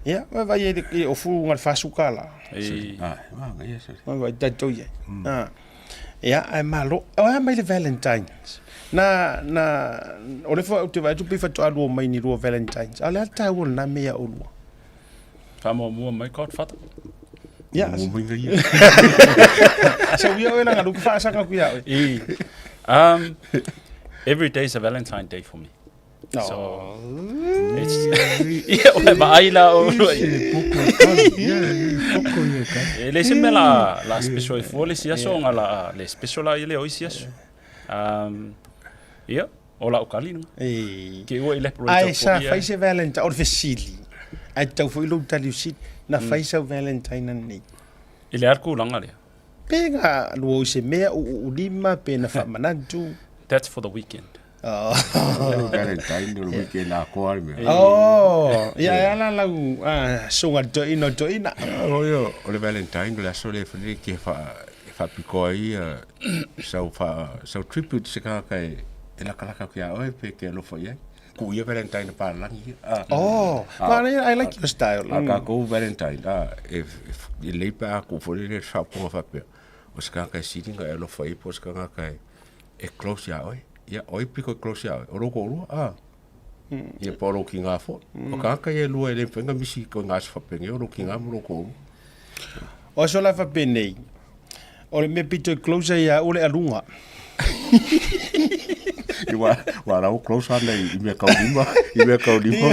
Ia, vaai ai le ofu na o le $40. Vaai tatou i ai. Ia, ae malo. O a mai le Valentine's? Na, na, o le foi ou te vaai atu pei faatoa lua mai ni lua Valentine's. A o le a le taua o lena mea ia oulua? Faamuamua mai Godfather. Ia. Sau ia oe langa luku faasaga ku ia oe. I. Every day is a Valentine day for me. No. So it's ia oe vaai la o E le se mea la la special e fua le isi aso ona la le special la ia le o isi aso. Ia o lau kali lena. Ke ua elaborate Ae sa fai se Valentine, o le fesili, ae tatau foi lou tali fesili, na fai sau Valentine ananei? I le a le tulaga lea? Pe na lua i se mea uu lima, pe na faamanatu. That's for the weekend. Oh. Valentine o le weekend atoa le mea. Oh, ia e ala lau susuga i le toeaina o le toeaina. O le Valentine o le aso lea e fai e faapitoa ai sau fa sau tribute se tagata e e lakalaka atu ia oe pe e te alofa i ai. Kuu ia Valentine a papalagi ia. Ah. Oh, ah, I like your style. A tatou Valentine, ah, e lelei pe a tuu foi lele faaupuga faapea, o se tagata e sili ona e alofa i ai po o se tagata e close ia oe. Ia, o ai pito e close ia oe? O lou toalua, ah. Ia, po o lou tiga foi. O tagata ia e lua e le mafai ona misi i ituaiga aso faapenei, o lou tiga ma lou toalua. O aso la faapenei, O le mea pito i closer ia au o le aluga. I wa wa lau closer ana i mea kaulima, i mea kaulima.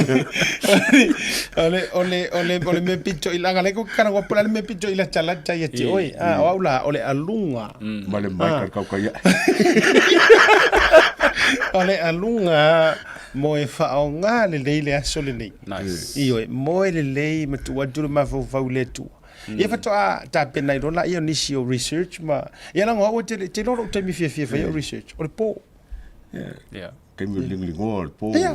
O le o le o le o le mea pito i langa le ko kana wa pula le mea pito i latalata ia te oe. Ah, o au la o le aluga. Ma le mai ka kauka ia. O le aluga. Mo e faaaoga lelei le aso lenei. Nice. Ioe, moe lelei ma tuu atu le mafaufau i le Atua. Ia faatoa tapena ai loa laia o nisi o research ma... Ia leaga o au e te, te iloa lou taimi fiafia e fai au research, o le po. Yeah. Taimi o le ligoligō o le po. Ia.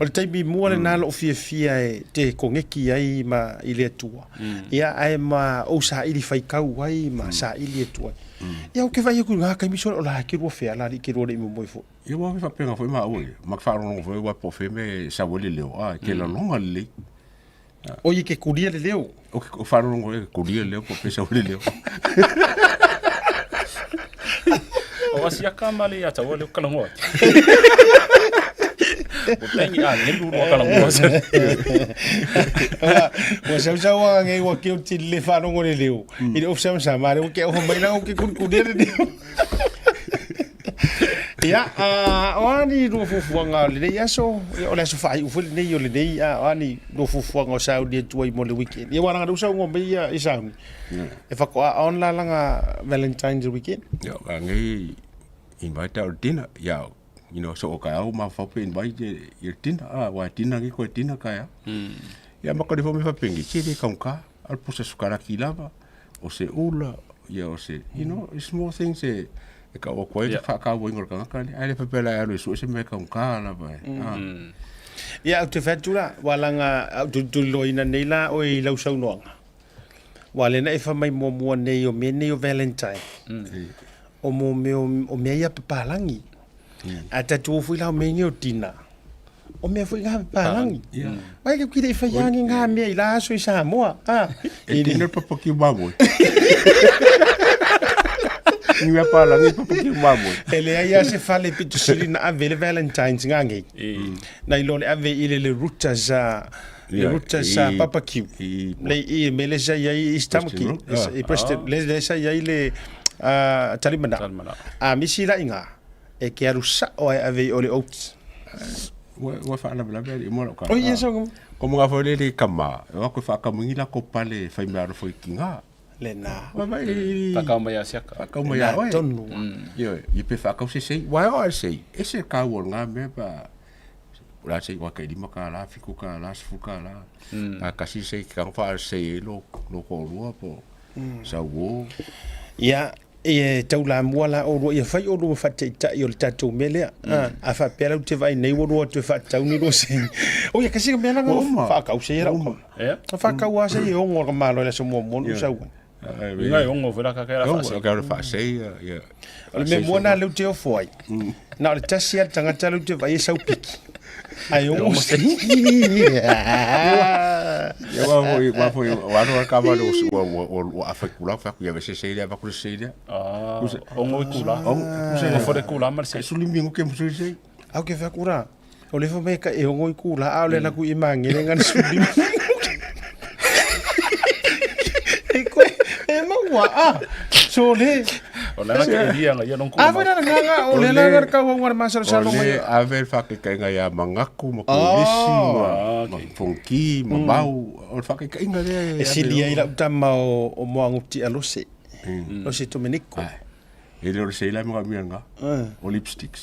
O le taimi mua lena lou fiafia e te koneki ai ma i le Atua. Ia, ae ma ou saili faikau ai ma saili atu ai. Ia, ou te vaai atu i ngā taimi sole o la ke rua whea la li ke rua le i momoe foi. Ia ua faapena foi maua ia. Ma ke faalogologo foi aua po o fea mea e sau ai le leo, a, e te laloga lelei. O ia ke kulia le leo. O ke faalogologo e kulia le leo po o fea e sau ai le leo. O Asiaka ma le ia taua leo kalagoa. O pengi a ngelu lo kalagoa se. Ua sau sau a ngei ua keu ti le faalogo le leo. I le ofisa ma sa mare o ke oho mai la o ke kulia le leo. Ia, o a ni lua fuafuaga o lenei aso? Ia, o le aso faaiu foi lenei o lenei, a o a ni lua fuafuaga o sauni atu ai mo le weekend? Ia, ua laga lea ua saunoa mai ia i sauni. E faatoa on la laga Valentine's weekend. Ia, a nei invite out dinner. Ia, you know, so o ka au ma fau pe invite i dinner. Ah, wa dinner ki koe dinner ka ia. Ia, ma ka le fo me fa pengi, che le kaunka, al pusa sukara ki lava. o se ula, ia o se, you know, small things e, e ka o koe yeah. whaakau ingo kanga ni, ai le pepela e alu e sue se me ka unka lava e. Ah. Ia, au te whatu la, wa langa, au tu tu loina nei la o i lau saunoanga. Wa le na e wha mai mua mua nei o me nei o Valentine. O mo me o mea ia papalangi. A tatu o fui la o me nei o tina. O mea foi ngā papalangi. Mai ke kire i whai angi ngā mea i la aso i Samoa. Ah, E tina papa ki mamoe. Ni mea palangi papa ki mamoe. E leai a se fale pito sili na ave le Valentine's ngā ngei. Na i lo le ave i le le ruta sa le ruta sa barbecue. Le i me le sa iai i Tamaki. I Preston. Le le sa iai le Talimana. A misi la inga e ke alu sao ai ave i o le oats. Ua ua faalavelave alii mo lau O ia so Ko mo ngā le le kama, e wako whakamungi la ko pale whai mea arofo i ki ngā. Le nā. Wa vai i... Whakau mai a siaka. Whakau mai a oe. Tonu. Io, i pe whakau se sei. Wai o ai sei. E se kau o ngā mea pa... La sei wa kai lima ka la, fiku ka la, sifu ka la. A kasi sei ki kanga wha sei e lo, lo ko rua po. Sa wo. Ia, E taulamua la oulua, ia fai oulua ma faataitai o le tatou mea lea. A faapea la ou te vaai nei ua lua atu e faatatau ni lua sei. O ia kasi ka mea langa faakau sei e lau kama. Faakau lava sei e ogo le malo i le aso muamua na ou sau ai. Inga e ogo foi la kaka e la faasei. Ka faasei ia. O le mea mua na lea ou te ofo ai. Na o le tasi lava le tagata lea ou te vaai e sau piki. Ai o sei. Ia wa foi wa foi wa no ka va lo wa wa wa afa kula fa ku ya se sei le va ku sei le. Ah, o ngoi kula. O se o fore kula ma se. Suli mingu ke musu sei. Au ke fa kura. O le fa me ka e ngoi kula a o le la ku i mangere ngana suli. E koe e maua a. So le O le ke ia nga ia non A foi na nga o le la nga ka wa masalo salo O le ave whakekaiga ia Mangaku, ma Kolisi, ma Fonki, ma Mau, o le whakekaiga lea E sili ai lau tama o Moanguti a Lose. Lose Domenico. E le o le seila mo mea nga. O lipsticks.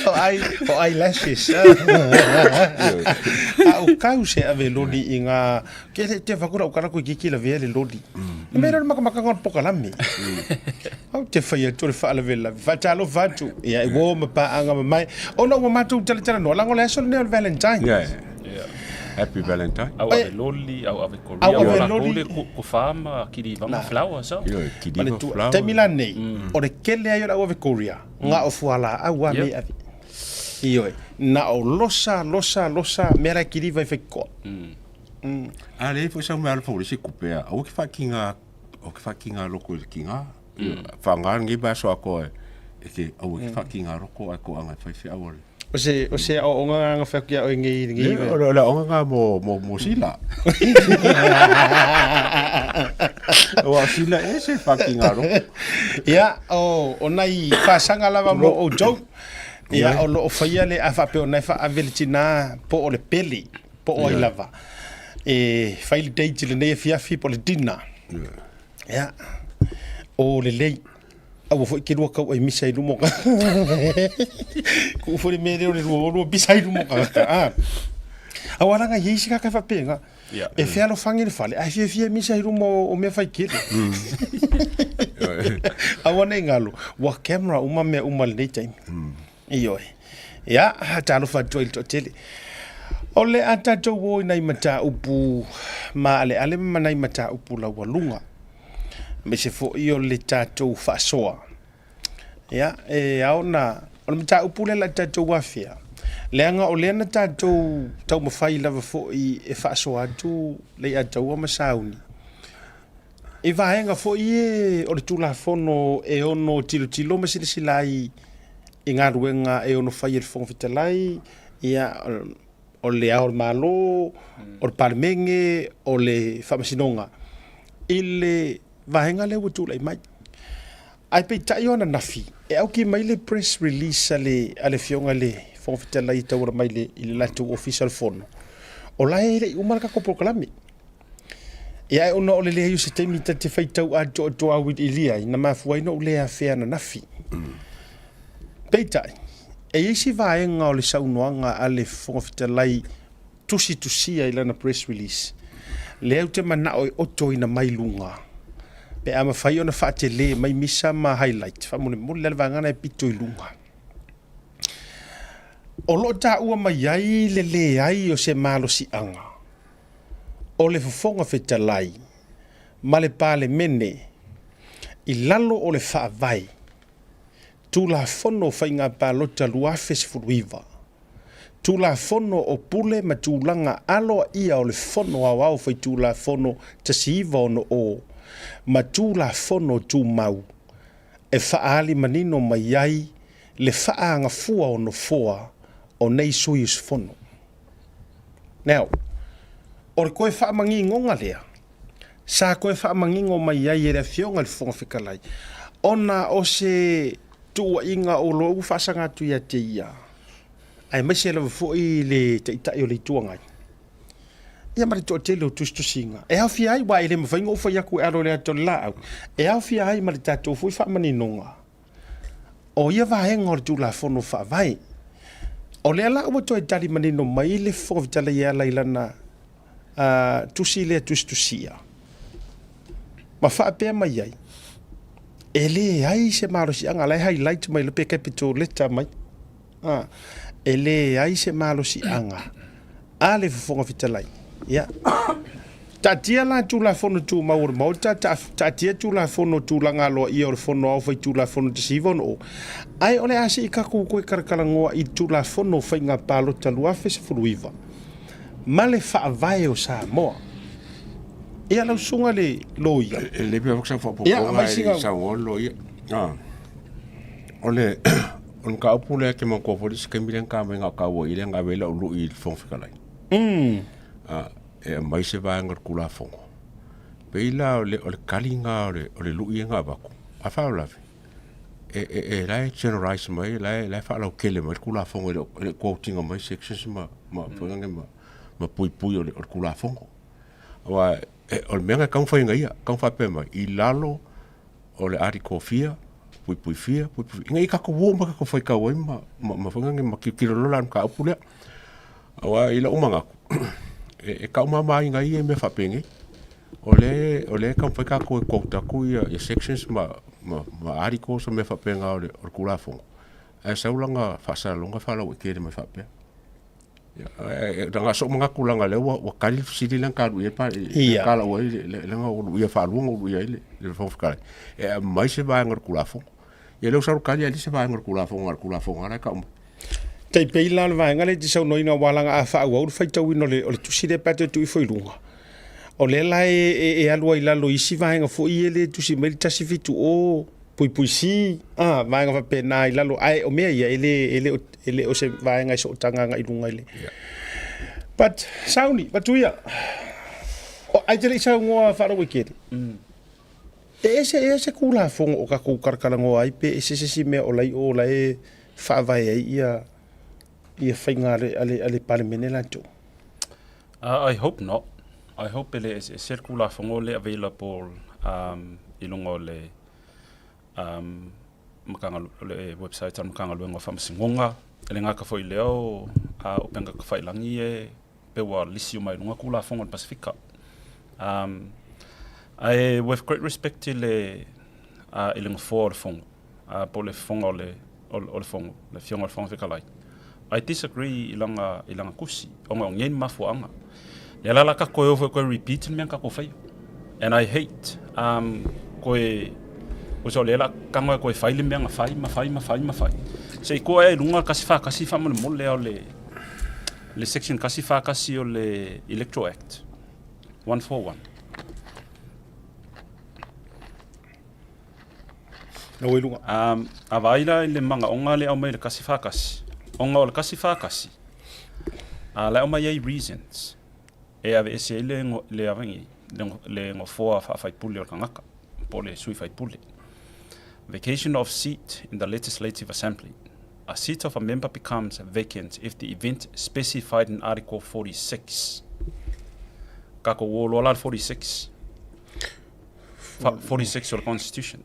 O ai, o eyelashes. A o kau se ave loli i ngā... Ke te te whakura o kara koe kiki la vea le loli. E mea reo makamaka ngā pokalame. Au te whai atu le whaalave la. Whatalo whatu. Ia e wō ma paanga ma mai. Ona ua mātou tala tala noa. Lango le aso le neo le Valentine. Yeah. Yeah. Happy Valentine. Au ave loli, au ave korea. Au ave loli. Le ko whaama, kiri vanga flower so. Io, kiri vanga flower. Te mila nei, o le kele ai o le au ave korea. Ngā o fuala au a me ave. Ioe, na o losa, losa, losa, mea la kiri vai whai koa. A le fo sa me ala fo le se kupea. Au ke whakinga, o ke whakinga loko i kinga. Whanga ngi ba so ako e ke au ke whakinga roko ai ko anga whai whia ole. O se o se o onga nga whai kia o ngi ngi. O le onga nga mo mo mo sila. O a sila e se whakinga roko. Ia o o nai whasanga lava mo o jou. Ia o lo o whaia le a whape o nai wha ave le tina po o le peli po o ai lava. E whai le date le nei e fiafi po le dinner. Ia o le lei. Aua foi ke lua kau ai misa i luma o ka Kuu foi le mea lea o le lua o lua pisa i luma o ka a. Aua langa i isi kaka faapena. Yeah. E fealofagi le fale, ae fiafia misa i luma o mea fai kele. Aua nei galo, ua camera uma mea uma i lenei taimi. Ioe. Ia, talofa atu ai i le toatele. O le a tatou o i nai mataupu maaleale ma nai mataupu laualuga. Aemaise foi o le tatou faasoa. Ia, e ao ona, o le mataupu lea o le a tatou afea, leaga o lea na tatou taumafai lava foi e faasoa atu Leiataua ma Sauni, i vaega foi e o le Tulafono e ono tilotilo ma silasila ai i galuega e ono fai e le Fofoga Fetalai, ia, o le Ao o le Malo, o le Palemene, o le Faamasinoga, i le vaega lea ua tulai mai. Ae peitai o ananafi, e auki mai le press release a le a le Afioga i le Fofoga Fetalai e tauala mai i le latou Ofisa o le Fono, o la e le i uma le tatou polokalame. Ia ae ona o le leai o se taimi ta te faitau atoatoa auiliilia ai, na mafua ai ona ou le afea ananafi. Peitai, e i ai si vaega o le saunoaga a le Fofoga Fetalai tusitusia i lana press release, lea ou te manao e otoina mai luga, pe a mafai ona faatele mai misa ma highlight, faamolemole la le vaega lena e pito i luga. O lo o taua mai ai le leai o se malosiaga o le Fofoga Fetalai ma le Palemene i lalo o le Faavae Tulafono o Faiga Palota 2019, Tulafono o Pule ma Tulaga Aloaia o le Fono Aoao Faitulafono 1960 ma Tulafono Tumau e faaali manino mai ai le faaagafua o Nofoa o nei sui usufono. Now, o le toe faamanigoga lea, sa toe faamanino mai ai e le Afioga i le Fofoga Fetalai, ona o se tuuaiga o lo o ua faasaga atu ia te ia, aemaise lava foi le Taitai o le Itu Agai, ia ma le toatele o tusitusiga, e aofia ai, aua e le mafai ona ou fai atu e alo i le ata o le laau, e aofia ai ma le tatou foi faamaninoga o ia vaega o le Tulafono Faavae. O lea la ua toe tali manino mai le Fofoga Fetalai e ala i lana tusi lea tusitusia, ma faapea mai ai, e leai se malosiaga, la e highlight mai pe capital letter mai, e leai se malosiaga a le Fofoga Fetalai. Ia, taatia la Tulafono Tumau o le Maota, taatia Tulafono Tulaga Aloaia o le Fono Aoao Faitulafono 1960, ae o le a se i tatou toe talatalanoa i le Tulafono o Faiga Palota 2019 ma le Faavae o Samoa. Ia lau susuga le loia. E le pea foi faaopoopoga e le i saunoa le loia. O le o le mataupu lea e te manatua foi le isi taimi lea na ta mai na o taua i lea na ave ai lau lui i le Fofoga Fetalai. E aumai se vaega o le Tulafono. Pei la o le tali lena o le lui lea na avatu, a faalavelave, e la e generalize mai, la e faalautele mai le Tulafono e le o quote ina mai sections ma ma puipui o le Tulafono. Aua o le mea na e tatau ona fai e ia, e tatau ona faapea mai, i lalo o le article fia, puipui fia, puipui fia, ina ia tatou o uma tatou faitau ai ma ma tilotilo loa la i le mataupu lea. Aua i lou manatu, e taumamaina ai ia mea faapenei. O lea o lea e taumafai tatou e quote atu ia sections ma articles ma mea faapena o le Tulafono, ae sau lana faasalalauga faalauaitele mai faapea. Leaga sou manatu leaga o lea ua tali le fesili lea na ta alu i ai na ta lau ai lea na ou luia faalua na ou luia ai le Fofoga Fetalai e aumai se vaega o le Tulafono. Ia lea ua sau le tali ae leai se vaega o le Tulafono, na o le Tulafono lava la e tau mai. Tai pei la o le vaega lea e te saunoaina aua leaga a faaauau le faitauina o le tusi lea pe a toe tuu ifo i luga, o lea la e alu ai i lalo i isi vaega foi ia lea e tusi mai le 170 puipui C, a, vaega faapena i lalo, ae o mea ia e le o se vaega e sootaga agai i luga i le. But Sauni, Matuia, ai te le i saunoa faalauaitele. E ese ea se Tulafono o tatou talatalanoa ai pe ese se isi mea o la e i o la e faavae ai ia ia faiga a le, a le, a le Palemene latou? I hope not. I hope e le eseese le Tulafono lea available um, i luga o le um, Matagalu, le website a le Matagaluega o Faamasinoga, e le gata foi i lea o upega tafailagi e pei ua lisi uma i luga Tulafono a le Pasefika. Ae with great respect i le i le Nofoa o le Fono, po o le Fofoga o le o le Fono, le Afioga i le Fofoga Fetalai, I disagree i lana i lana tusi, ona o nei mafuaaga. Lea la la ka toe o foi toe repeat le mea na tatou faia. And I hate um, toe o so lea la tago e toe fai le mea na fai ma fai ma fai ma fai. Se i tua ea i luga 141 faamolemole lea o le le section 141 o le Electoral Act 141. Lau i luga. Um, a vaai la i le magaoga le aumai i le 141, ona o le 141, a la e aumai ai reasons e aveese ai le, le, avagi, le, le nofoa faafaipule o le tagata, po o le sui faipule. Vacation of seat in the Legislative Assembly. A seat of a member becomes vacant if the event specified in Article 46. Kako ua loa la le 46. 46 o le Constitution.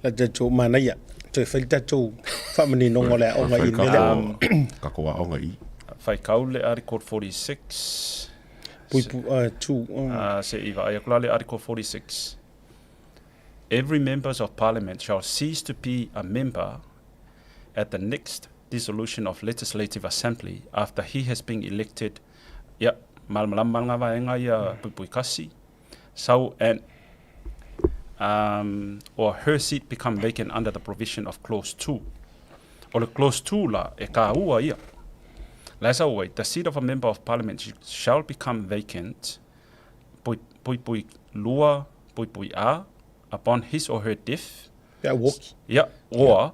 La tatou manaia, toe fai le tatou faamaninoga o le aoga i le mea lea. Kako aoga i. Faikau le Article 46. Pui pu, tu. Se i vaai aku la le Article 46. Every members of parliament shall cease to be a member at the next dissolution of legislative assembly after he has been elected ia malamalama lena vaega ia puipui kasi sau and um, or her seat become vacant under the provision of clause 2. O le clause 2 la e kāua ia. La e sau ai, the seat of a member of parliament shall become vacant pui, pui, pui lua, pui, pui a, upon his or her death. Ia, woki. Ia, or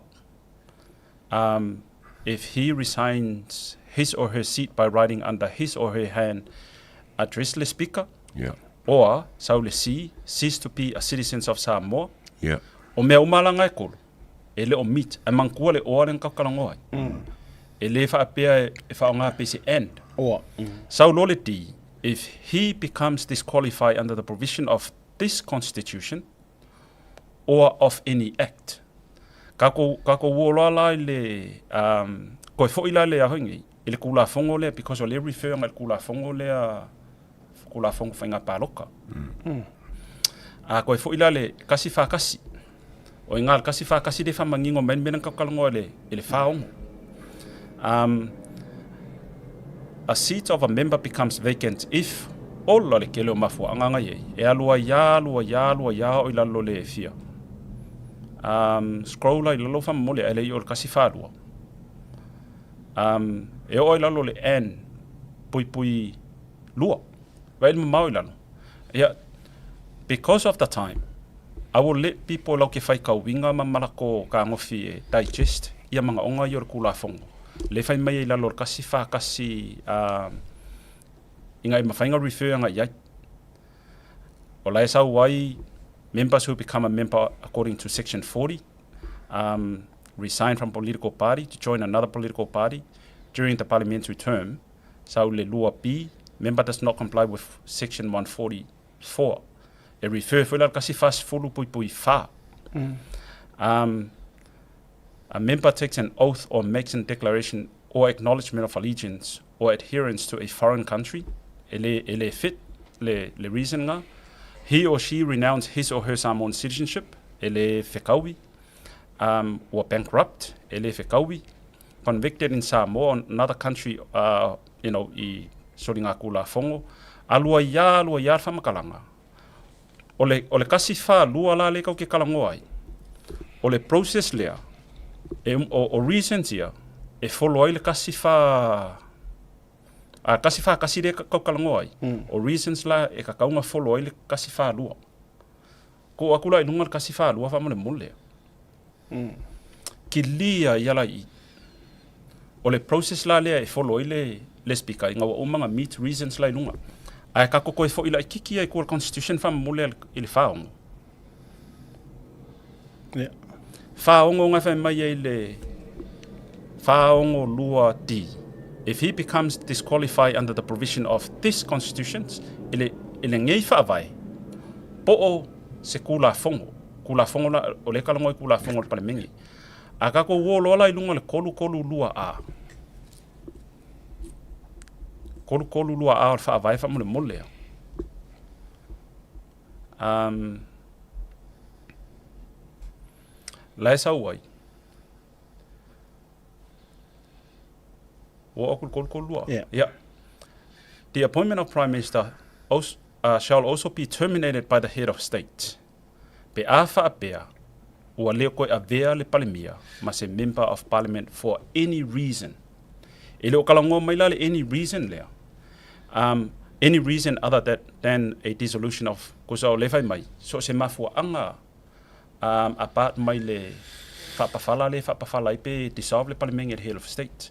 um, if he resigns his or her seat by writing under his or her hand address le speaker, yeah. or sau le C, cease to be a citizen of Samoa. Yeah. O mea uma la ngai kolo, e le o meet, e manatua le oa le na kaukalagoa ai. E le faapea e faaaoga pe se and. Oa. Sau loa le D, if he becomes disqualified under the provision of this constitution or of any act. Kakou, kakou ua loa la i le, um, koe foi la le a hoi i le Tulafono lea because o lea refer agai i le Tulafono lea, Tulafono Faiga Palota. A koe foi la le 141, o iga le 141 lea e faamanino mai le mea lea na tatou talanoa i le, i le 46. Um, a seat of a member becomes vacant if ola le tele o mafuaaga na i ai, e alu ai lava, alu ai lava, alu ai lava o i lalo o le fia. Um, scroll la i lalo faamomoli ae le i o le 142. Um, e oo ai lalo le N, puipui lua. Vaai le mamao i lalo. Ia, because of the time, I will let people lau ke faitauina ma malako kagofi e digest ia magaoga ia o le Tulafono. Le fai mai ai i lalo o le 141, uh, ina e mafai ona refer agai i ai. O la e sau ai members who become a member according to section 40, um, resign from political party to join another political party during the parliamentary term, sau le 2B, member does not comply with section 144. E refer foi la le 140.4. Um, a member takes an oath or makes a declaration or acknowledgement of allegiance or adherence to a foreign country, e le, e le fit le, le reason nga, he or she renounce his or her Samoan citizenship, e le fekaui, um, or bankrupt, e le fekaui, convicted in Samoa or another country, uh, you know, i soliga-tulafono, alu ai lava, alu ai lava le faamatalaga. O le, o le 142 la lea tatou te talanoa ai, o le process lea, e, o, o reasons ia, e follow ai le 14, a 141 lea tatou talanoa ai, o reasons la e tatau ona follow ai le 142. Tuu atu la i luga le 142 faamolemole. Kilia ia la i i. O le process la lea e follow ai le, le Speaker ina ua uma ona meet reasons la i luga. Ae tatou toe foi laitiiti ai i tua o le Constitution faamolemole i le 46. Yeah. 46 e fai mai ai le 462D. If he becomes disqualified under the provision of this Constitution, i le, i lenei faavae, po o se Tulafono. Tulafono la, o lea e talanoa i Tulafono a le Palemene. A tatou o loa la i luga o le 332 A, 332 A o le Faavae faamolemole a. Um, la e sau ai. Ua oo atu i le 332? Yeah. Yeah. The appointment of Prime Minister also, shall also be terminated by the Head of State. Pe a faapea, ua le toe avea le Palemia ma se Member of Parliament for any reason. E le o talanoa mai la le any reason lea. Um, any reason other that, than a dissolution of, kosa o le fai mai, so se mafuaanga um, apart mai le faapafala le faapafala ai pe dissolve le Palemenge le Head of State.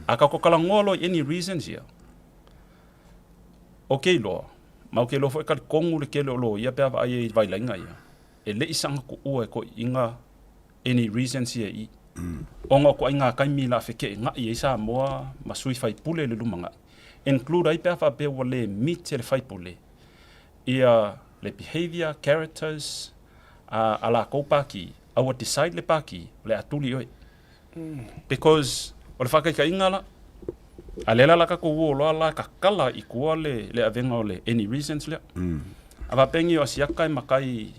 A ka ko talanoa loa i any reasons ia, Ok loa, ma ok loa foi ka talitonu le tele o loia pe a vaai ai i vailaiga ia, e le i saga tuua e toeaiina any reasons ia i i. Ona o toaiga taimi la fekeegai ai Samoa ma sui faipule i le lumanai, include ai pe a faapea ua le meet e le faipule ia le behaviour, characters a lakou paki, a ua decide le paki o le a tuli oe. Because o le faakaitaiga la, a lea la la tatou o loa la tatala i tua le, le avega o le any reasons lea. A faapea o Asiata e matai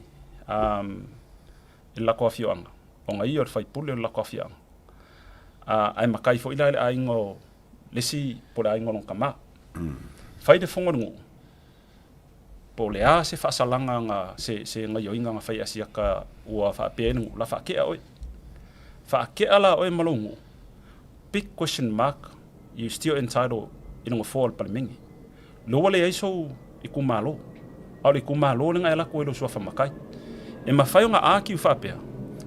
um, i le latou afioaga, ona ia o le faipule o le latou afioaga. Uh, ae matai foi la i le aiga o le isi po o le aiga o lona tama. Fai le fono a le nuu, Po o le a se faasalaga na, se, se gaioiga na fai e Asiata ua faapea ai le nuu, la faakea oe. Faakea la oe ma lou nuu, big question mark, you still entitled i le nofoa o le Palemene. Lea ua leai sou itumalo, a o le itumalo lena e alu atu ai lou suafa matai. E mafai ona argue faapea,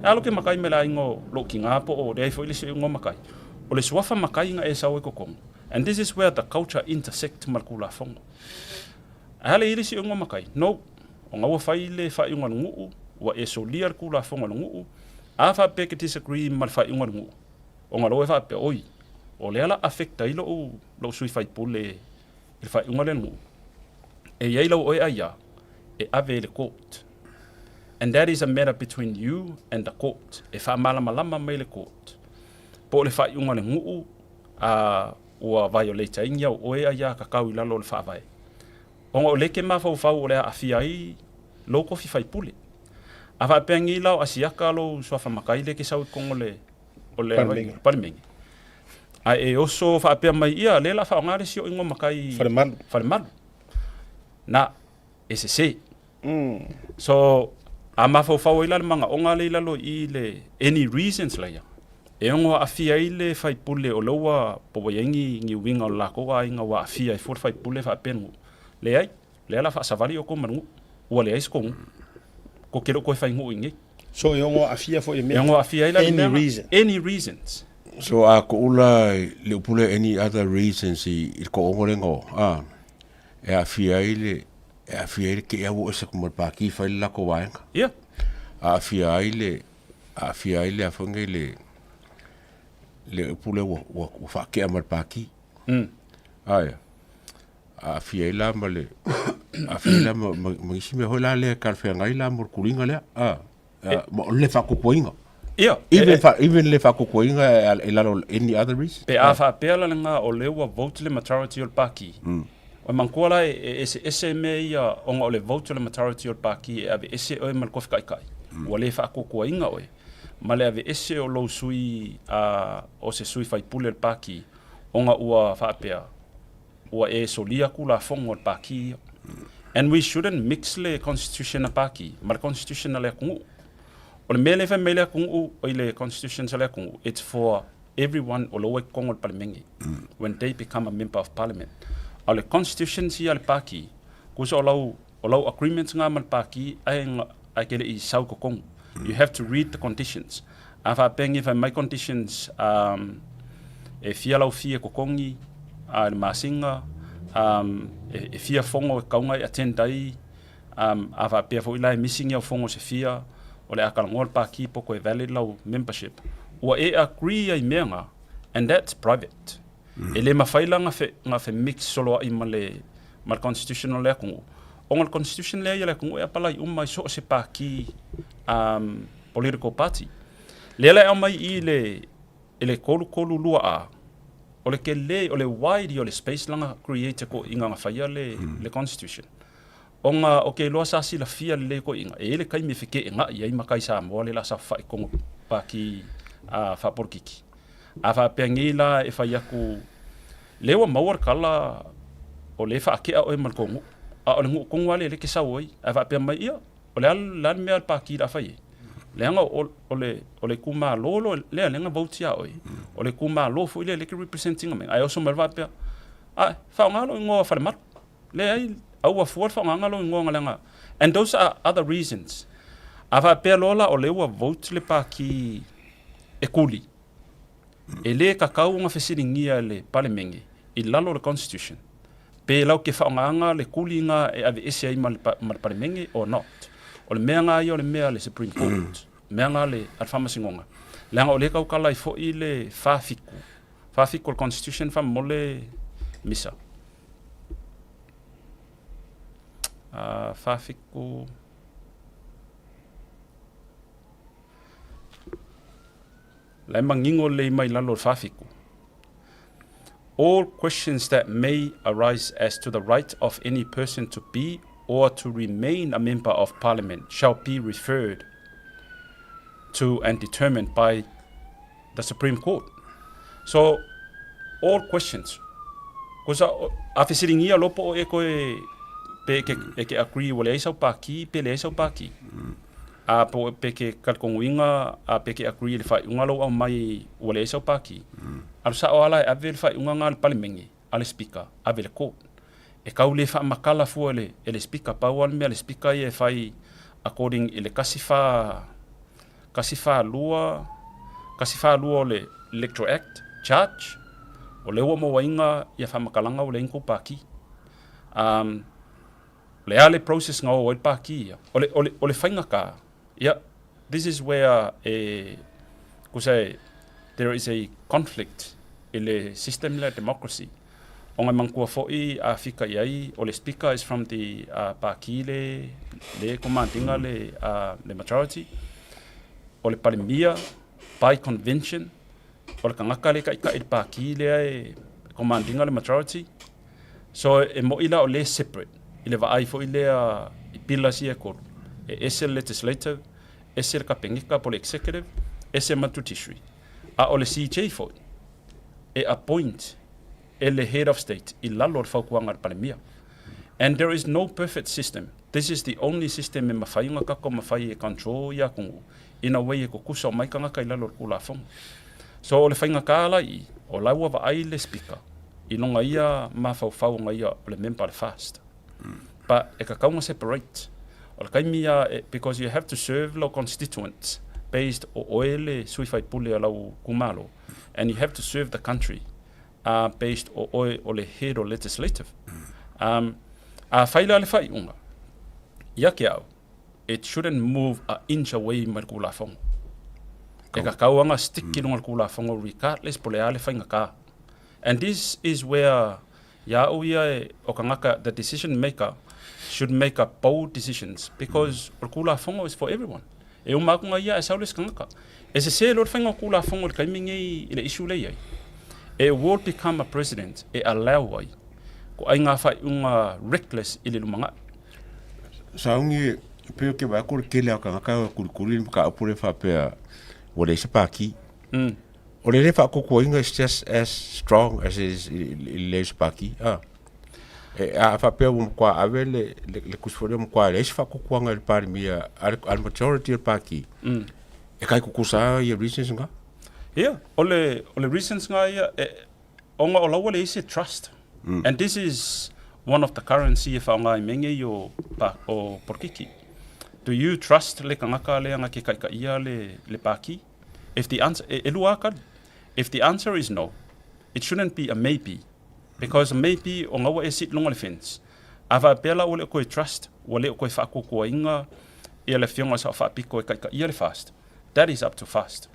e alo ke matai mai le aiga o lou tina po o leai foi le isi igoa matai, o le suafa matai na e sau ai totonu. And this is where the culture intersect ma le Tulafono. A le i le isi iuga matai? No. Ona ua fai le faaiuga a le nuu, ua e solia le Tulafono a le nuu, a faapea e ke disagree ma le faaiuga a le nuu, ona loa e faapea, oi, o lea la affect ai lou, lou sui faipule i le faaiuga lea a le nuu. E i ai lau oe aia e ave i le court. And that is a matter between you and the court. E faamalamalama mai le court po o le faaiuga a le nuu a ua violate ai ni au oe aia kakau i lalo o le faavae. Ona o lea ke mafaufau o le aafia ai lou kofi faipule. A faapea nei la o Asiata lou suafa matai lea ke sau i totonu o le o le Palemene. Ae e oso faapea mai ia lea la faaaoga le isi o igoa matai Falemalu. Falemalu. Na e sese. So, a mafaufau ai la le manaoga lea i lalo i i le any reasons laia, e ono aafia ai le faipule o lea ua po ua i ai ni, ni uiga o le latou aiga ua aafia ai fua le faipule faapea nuu. Leai, lea la faasavali outou ma le nuu, ua leai se tou nuu. Tou te le o toe fai nuu i inei. So e ono aafia foi i mea. E ono aafia ai la le Any mea na, reason. any reasons. So a kuʻu la i le upu lea any other reasons i le toʻogo lea na o, a, e aafia ai le e aafia ai le keʻi au o ese atu ma le pākī fai le latou vaega. Ia. Aafia ai le, aafia ai le a foi nei le, le upu lea ua, ua, ua faakea ma le pākī. Aia. Aafia ai la ma le, aafia ai la ma, ma, ma nisi mea foi la lea e talafeagai la mo le tuliga lea. A, a, ma o le faakokoina. Ia. Even, fa, even le faakokoina e, e lalo any other reason. Pe a faapea la lena o lea ua vote le majority o le pākī, O le manatua la e eseese mea ia ona o le vote o le majority o le Pāti e aveese oe ma le tofi taitai. Ua le faatuatuaina oe ma le aveese o lou sui a o se sui faipule o le Pāti ona ua faapea ua e solia Tulafono a le Pāti ia. And we shouldn't mix le constitution a Pāti ma le constitution a le atunuu. O le mea lea e fai mai le atunuu i le constitutions a le atunuu, it's for everyone o lo o i totonu o le Palemene when they become a member of parliament. A o le constitutions ia a le Pāti, tusa o lau, o lau agreements nga ma le Pāti ae, ae ke le i sau i totonu. You have to read the conditions. A faapea nei fai mai conditions um, e fia lau fee e totogi a i le masina, um, e, e fia fono e tatau ona e attend ai, um, a faapea foi la e misi ni au fono se fia, o le a talanoa le Pāti po toe valid lau membership. Ua e agree ai mea nga, and that's private. E le mafai la na fe, na fe mix soloai ma le, ma le constitution o le atunuu. Ona o le Constitution lea ia le atunuu e apalai uma i so o se pati um, political party. Lea la e aumai i le i le 332 A, o le tele, o le wide ia o le space langa create ko inga nga faia le, mm. le Constitution. Ona o ke iloa sa silafia lelei koiʻiga, e iai le taimi e fekeʻegaʻi ai matai Samoa lea la saofafai kono paki a faapolokiki. A faapea nei la e fai atu lea ua maua le tala o lea e faateʻa oe ma le tou nuu, a o le nuu tonu lava lea lea e te sau ai, ae faapea mai, ia, o le a le mea a le paki o le a fai ai? Leaga o le o le itumalo lo lea lea na vote ia oe, o le itumalo foi lea lea e te represent ina mai, ae oso mai loa faapea, ae, faaaoga lou igoa Falemalu. Leai, a ua fua le faaaogaga lou igoa leaga and those are other reasons. A faapea loa la o lea ua vote le Pati e kuli, e le tatau ona fesiligia e le Palemene i lalo o le Constitution pe lau ke faaaogaga le kuli na e aveese ai ma le, ma le Palemene or not. O le mea na ia o le mea a le Supreme Court, mea na a le Faamasinoga. Leaga o lea e tautala ai foi le 47, 47 o le Constitution faamolemole Misa. 47 La e manino lelei mai lalo o le 47. All questions that may arise as to the right of any person to be or to remain a member of parliament shall be referred to and determined by the Supreme Court. So, all questions. Kosa, a fesiligia loa po o e koe pe e ke, e ke agree ua leai sau pākī pe leai sau pākī. A po pe ke talitonuina a pe ke agree i le faaiuga lou aumai ua leai sau pākī. Alu sao lava la e ave le faaiuga na a le Palemene, a le Speaker, ave i le court. E tau le faamatala fua e le, e le Speaker, pau lava le mea a le Speaker ia e fai according i le 14 142, 142 o le Electoral Act, charge, o lea ua mauaina ia faamatalaga ua leai ni tou pākī. Um, o le a le process na o ai le pākī ia? O le, o le, o le faigata, ia, this is where e, kusa e, there is a conflict i le system lea democracy. Ona e manatua foi a fika i ai, o le Speaker is from the Pākī le, le command-ina le, le majority. O le Palemia, by convention, o le tagata le taitai i le Pākī lea e command-ina le majority. So e mo'i la o lea e separate i le vaai foi lea i pillars ia e kolu. E ese le legislative, ese le Kapeneta po o le executive, ese ma le judiciary. A o le CJ foi, e appoint e le Head of State i lalo o le fautuaga a le Palemia. And there is no perfect system. This is the only system e mafai ona tatou mafai e control ia atunuu in a way e tutusa uma ai tagata i lalo o le Tulafono. So o le faigata la i i, o la ua vaai le Speaker i lona ia mafaufau ona ia o le member o le FAST. But e tatau ona separate. O le taimi lava e, because you have to serve lou constituents based o oe le sui faipule o lau itumalo and you have to serve the country uh, based o oe o le head o legislative. Um, a fai la le faaiuga, ia ke au, it shouldn't move a inch away mai le Tulafono. E kakau anga stick ki lunga le Tulafono regardless po le a le faigata. And this is where Ia au ia e, o kangaka, the decision maker should make a bold decisions because o le Tulafono is for everyone. E uma atu nga ia ae sau le isi kangaka. E sese loa le faiga o Tulafono i le taimi nei i le issue lea e i ai. E will become a president e allow ai ko ai ngā whaiunga reckless i le lumanai. Sauni, pei o ke vaai atu o le tele lava o tagata e kulikuli le mataupu lea faapea ua leai se pākī. O le le faakokoaina is just as strong as it is i le leai o se pākī. A, e, a faapea ua matua ave le, le, le tusi foi lea ua matua leai se faakokoaga i le Palemia a le, a le majority o le pākī, e kai tutusa lava ia reasons nga. Ia, o le, o le reasons nga ia, e, ona o la ua leai se trust. And this is one of the currency e faaaoga ai mea nei o, pa, o polokiki. Do you trust le tagata lea na ke kaikaia le, le pākī? If the answer, e, e lua tali. If the answer is no, it shouldn't be a maybe. Because a maybe o ngaua e sit lunga le fence. A faapea la ua le o koe trust, ua le o koe faakoakoaina ia le afioga i le Sao Faapito e kaikaia le fast. That is up to fast.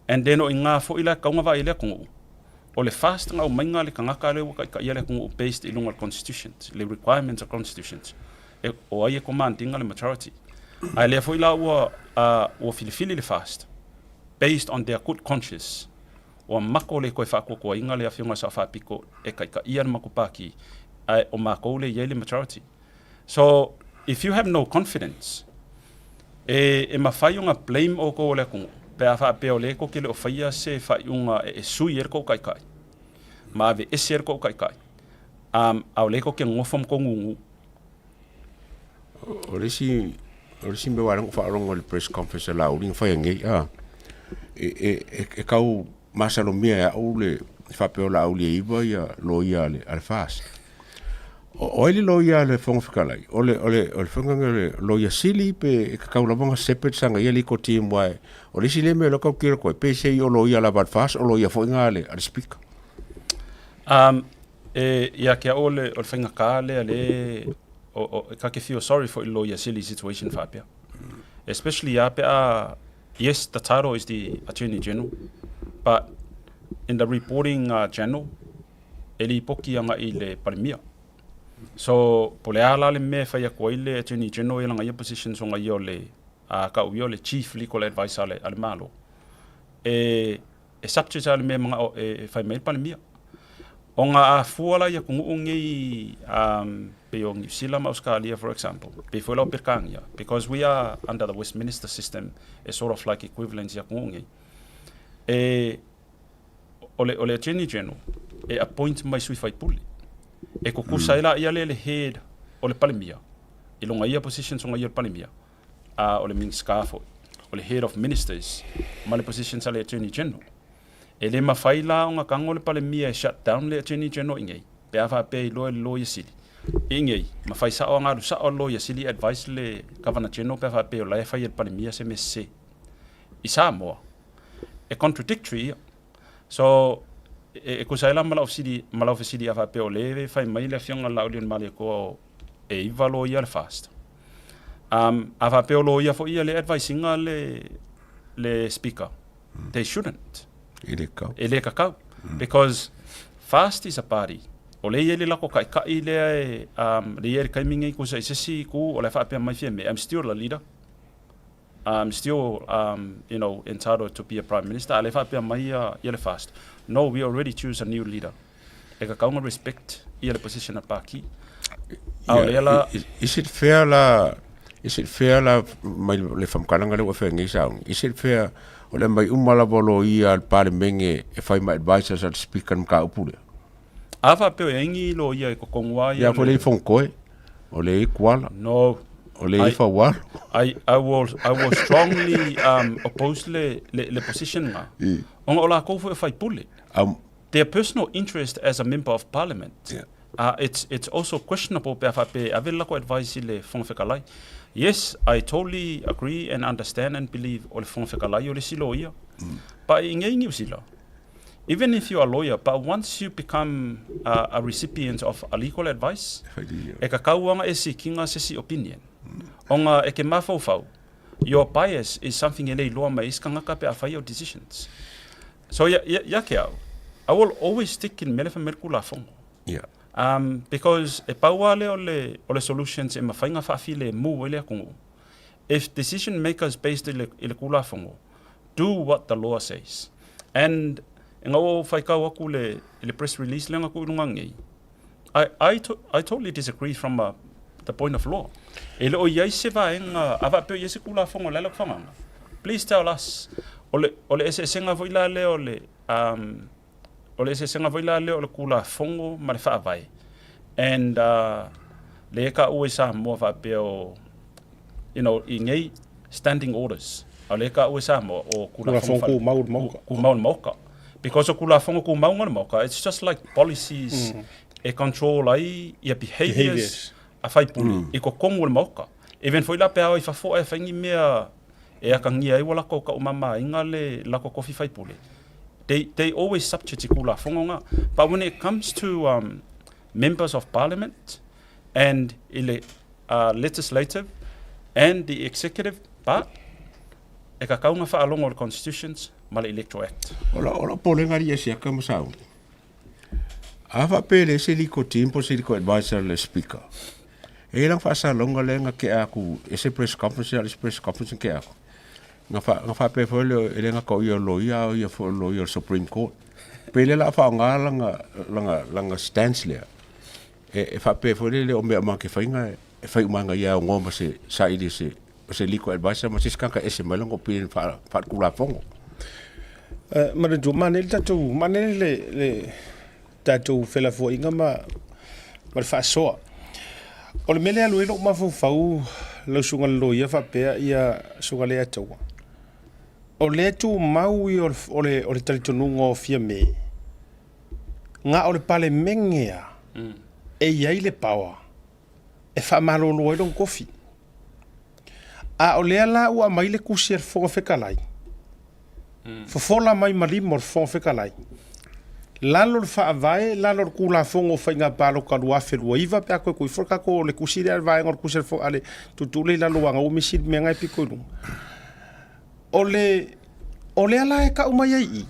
And then o iga foi la e tatau ona vaai i le atunuu, o le fast na aumaiga le tagata lea ua kaikaia le atunuu based i luga o le constitutions, le requirements of constitutions. e, o ai e command ina le majority. Ae lea foi la ua, uh, ua filifili le FAST based on their good conscience. Ua mako le toe faakuakuaina le Afioga i le Sao Faapito e taitaia le matou Pati, ae o matou lea e i ai le majority. So, if you have no confidence, e, e mafai ona blame outou o le atunuu pe a faapea o lea tou te le o faia se faaiuga e, e sui ai le tou taitai ma aveese ai le tou taitai, um, a o lea tou te nonofo ma tou nunu. O le isi, o le isi mea ua ala ona ou faalogo i le press conference a Laauli na fai anei, a, e, e, e, e tau masalomia e au le faapea o Laauli e iva ia loia a le, a le FAST. O, o ai le loia a le Fofoga Fetalai? O le, o le, o le faiga o le loia sili pe e tatau lava ona separate saga ia legal team aua o le isi lea mea o lea e tau tiro atu ai, pe se i o loia lava a le FAST o loia foi na a le, a le Speaker. Um, E, ia te au o le, o le faigata lea le, o, o, e ta te feel sorry foi i le Loia Sili situation faapea. Especially a pe a, yes, the title is the Attorney General, but in the reporting uh, channel, e lipoti agai i le Palemia. So, po le a la le mea e fai atu ai le Attorney General i lana ia position so ia o le, uh, kau ia o le Chief Legal Advisor a le, a le Malo. E, E subject lava le mea e manao e fai mai le Palemia. O ngā afua la i atunuu nei um, pei o Niu Sila ma Australia for example, pei foi la o Peretania, because we are under the Westminster system, e sort of like equivalent i atunuu nei. E, o le, o le Attorney General, e appoint mai sui faipule. E tutusa ai la ia le le head o le Palemia, i luga ia positions o ia le Palemia, a o le Minisita foi, o le Head of Ministers ma le position sa le Attorney General. E le mafai la ona tago le Palemia e shut down le Attorney General inei, pe a faapea e iloa e le Loia Sili. Inei, mafai sao ona alu sao le Loia Sili e advise le Governor General pe a faapea o la e fai e le Palemia se mea sese. I Samoa, e contradictory ia. So, e, e tusa ai la ma lau fesili, ma lau fesili a faapea o lea e fai mai le Afioga Laaulialemalietoa o e iva loia le FAST. Um, a faapea o loia foi ia le advise ina le, le speaker. They shouldn't. E le kau. E le kakau. Because FAST is a party. O lea e i ai le lako kaikai lea e, um, lea e i ai le taimi nei kusa i se isi itu o le faapea mai Fiame, I'm still a leader. I'm still um, you know, entitled to be a prime minister. A le faapea mai ia, ia le FAST. No, we already choose a new leader. E kakau nga respect ia le position a Paki. A o lea la... Is, is it fair la is it fair la mai le whamkalanga le ua whea ngei saungi? Is it fair o le mai uma lava lo ia al palemenge e whai ma advisors al speaker mga upu lea? A faapea e aingi lo ia e kokongua ia. Ia fo le i whongkoe, o le i kuala. No. O le i whawalo. I, I will, I will strongly um, oppose le, le, le position nga. I. Ona o lākou foi o faipule. Um, Their personal interest as a member of parliament. Yeah. Uh, it's, it's also questionable pe a faapea e ave le lako advice i le Fofoga Fetalai. Yes, I totally agree and understand and believe o le Fofoga Fetalai o le isi loia. Mm. But i ngei Niu Sila, Even if you are lawyer, but once you become a, a recipient of a legal advice, e kakau anga e seekinga se si opinion. Onga e ke mafaufau, your bias is something e le iloa mai isi kangaka pe a whai au decisions. So ia, ia, ia ke au, I will always stick in mele whamere kulafongo. Yeah. Um, because e pau a lea o le, o le solutions e mawhai ngā whaafile e mū e le akungu. If decision makers based i le, i le kulafongo, do what the law says. And e ngau o whaikau aku le, i le press release le ngaku i lunga ngei. I, I, to, I totally disagree from a, the point of law. E le o iai se vaenga, a vaapea o iai se kulafongo le ala whanganga. Please tell us, o le, o le eseesenga foi la lea o le, um, o le eseesega foi la lea o le Kulafono ma le Faavae. And uh, le ka ua i Samoa faapea o, you know, i nei standing orders. A le ka ua i Samoa o Kulafono kumau le maoka. Kumau le maoka. Because o Kulafono kumau le maoka, it's just like policies mm. e control ai ia behaviors, behaviors. a faipule mm. i kokongu o le maoka. Even foi la pe ao i fafo e whaingi mea e akangia ai ua lako ka'u mamāiga le lako kofi faipule. They, they always subject i kulafono nga. But when it comes to um, members of parliament and i le uh, legislative and the executive part, e kakau nga whaalongo o le constitutions ma le Electoral Act. Ola, ola polega ria siaka ma sauni. A whaapea le se liko team po se liko advisor le speaker. E i ai la faasalalauga lea na tea atu e se press conference a o le isi press conference na tea atu, na fa, na faapea foi lea e le gata o ia o le loia a o ia foi o le loia o le Supreme Court. Pei lea o le a faaaoga lana, lana, lana stance lea, e, e faapea foi lele o mea uma na te faina e fai uma lava e ia e aunoa ma se saili o se, o se legal advisor ma se isi tagata e ese mai lana opinion faa, faaletulafono. Manatua, manaia le tatou, manaia le, le tatou felafoaiga ma, ma le faasoa. O le mea lea e alu ai lou mafaufau lau susuga i le loia faapea ia Susuga Leiataua, o lea e tumau ia o le, o le talitonuga o Fiame, na o le Palemene lava e i ai le power e faamalolo ai lona tofi. A o lea la ua aumai le tusi a le Fofoga Fetalai, fofola mai ma lima o le Fofoga Fetalai, lalo o le Faavae, lalo o le Tulafono o Faiga Palota 2029 pe a toe tuu ifo le tatou le tusi lea, le vaega o le tusi a le Fofoga, a le tuutuu lea i lalo aua na ua misi le mea na e pito i luga. O le, o lea la e tau mai ai i i,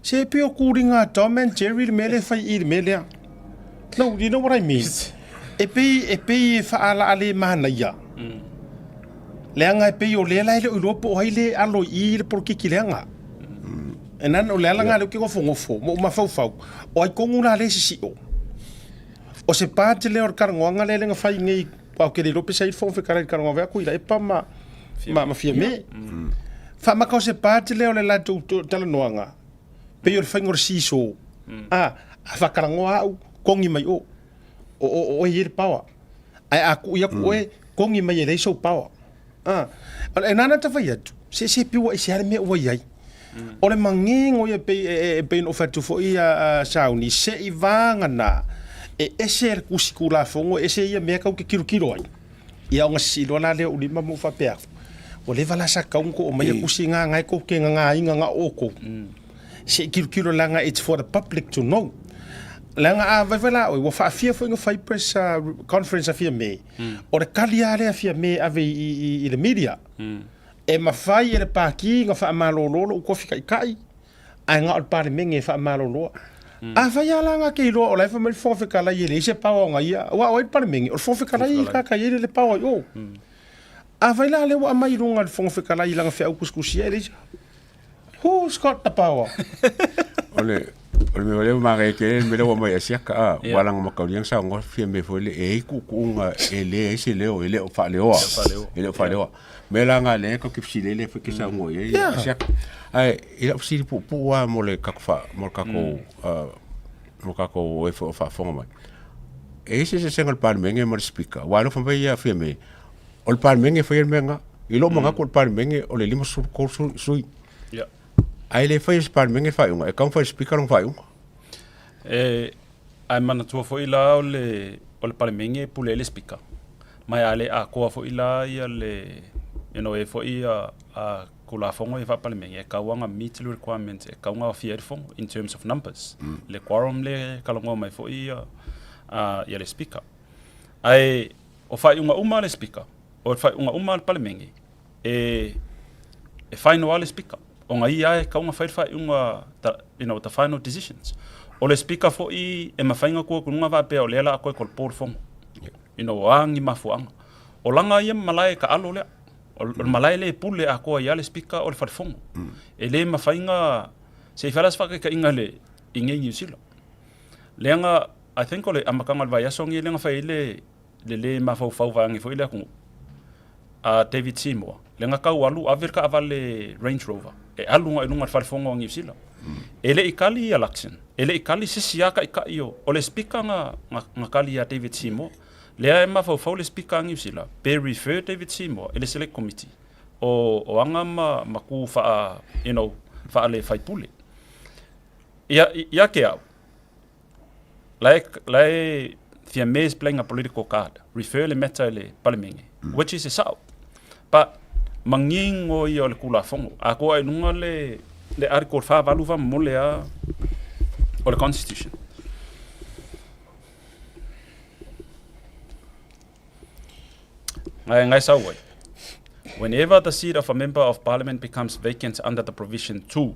se pei o tuliga a Tom and Jerry le mea lea e fai i i le mea lea. No, you know what I mean? E pei, e pei e faalaalemanaia. Leaga e pei o lea la e le o iloa po o ai le alo i i le polokiki leaga. E nana, o le ala lena lea ou te nofonofo ma ou mafaufau, o ai tonu la lea e sisio? O se part lea o le talanoaga lea na fai nei, aua ou te le iloa pe sa i ai le Fofoga Fetalai i le talanoa atu Tuilaepa ma, ma, ma Fiame. Faamata o se part lea o le latou talanoaga, pei o le faiga o le seesaw. A, a faatalanoa au, kogi mai o. O, o, o oe e i ai le power. Ae a kui atu oe, kogi mai e leai sou power. A, e nana ta fai atu, se se piua i se ale mea ua i ai. O le manino ia pei, e, e, e pei ona ou fai atu foi a, a Sauni, se i vagana e ese le tusi Tulafono, e ese ia mea tatou te tilotilo ai. Ia ona sisi loa la lea o ou lima ma ou faapea atu, ua leva la sa tatau ona tou aumaia tusi na, na e tou te gagāina na o outou. Se i tilotilo leaga it's for the public to know. Leaga a vaivai la oe, ua faafia foi ona fai press conference a Fiame, o le tali lava lea a Fiame e ave i, i, i le media. E mafai e le Pati ona faamalolo lou tofi taitai, ae na o le Palemene e faamaloloa. Afai lava la na te iloa o la e fai mai le Fofoga Fetalai e leai se power o na ia, aua o ai le Palemene? O le Fofoga Fetalai i ka i ai le power i o. Afai la lea ua aumai i luga o le Fofoga Fetalai i lana feau tusitusia e leai se. Who's got the power? O le o le mea lea ua manaia tele le mea lea ua aumai e Asiata a, ua laga mataulia na saunoa Fiame foi lele e i ai tuutuuga e leai se leo e le o faaleoa, e le o faaleoa. Mea la na lea tatou te fesili ai lea foi e te saunoa i ai Asiata. Ae i lau fesili puupuu lava mo le tatou faa, mo le tatou mo le tatou e foi o faafofoga mai. E i ai se eseesega o le Palemene ma le Speaker? Aua o lea ua fai mai ia Fiame, o le Palemene e faia le mea lena. I lou manatu o le Palemene o le 53 sui. Ae le faia e se Palemene le faaiuga, e tatau ona fai e le Speaker lona faaiuga. E, ae manatua foi la o le, o le Palemene e pule ai le Speaker. Ma e a le atoa foi la ia le, you know, e foi ia a Tulafono ia faa-Palemene, e tatau lava ona meet le requirement, e tatau ona aofia ai le Fono in terms of numbers. Le quorum lea e talanoa mai foi ia, a, ia le Speaker. Ae o faaiuga uma a le Speaker, o faaiuga uma a le Palemene, e, e final lava le Speaker. Ona ia lava e tatau ona fai le faaiuga, the, you know, the final decisions. O le Speaker foi e mafai ona tuu atu i luga faapea o lea o le a toe tolopo le Fono. You know, o a ni mafuaaga. O laga ia malae taalo lea. O le malae lea e pule atoa ai lava le Speaker o le Fale Fono. E le mafai ona, se i fai la se faataitaiga i le, i inei i Niu Sila. Leaga, I think o le amataga o le vaiaso lenei lea na fai ai le, le lē mafaufau vaeane foi le atunuu a David Seymour, lea na tau alu ave le taavale Range Rover e alu agai i luga o le Fale Fono a Niu Sila. E le i kali ia Luxon, e le i kali se isi lava taitai o, o le Speaker na, na, na kali ia David Seymour. Lea e mafaufau le Speaker a Niu Sila pe refer David Seymour i le Select Committee o, o aga ma, ma ku faa, you know, faale faipule. Ia, ia te au, La e, la e Fiame is playing a political card. Refer le matter i le Palemene, which is e sao. But, mangingo ia o le Tulafono. A koa i luga le, le Article 48 faamolemole a o le Constitution. Ngai, ngai sau ai. Whenever the seat of a member of parliament becomes vacant under the provision 2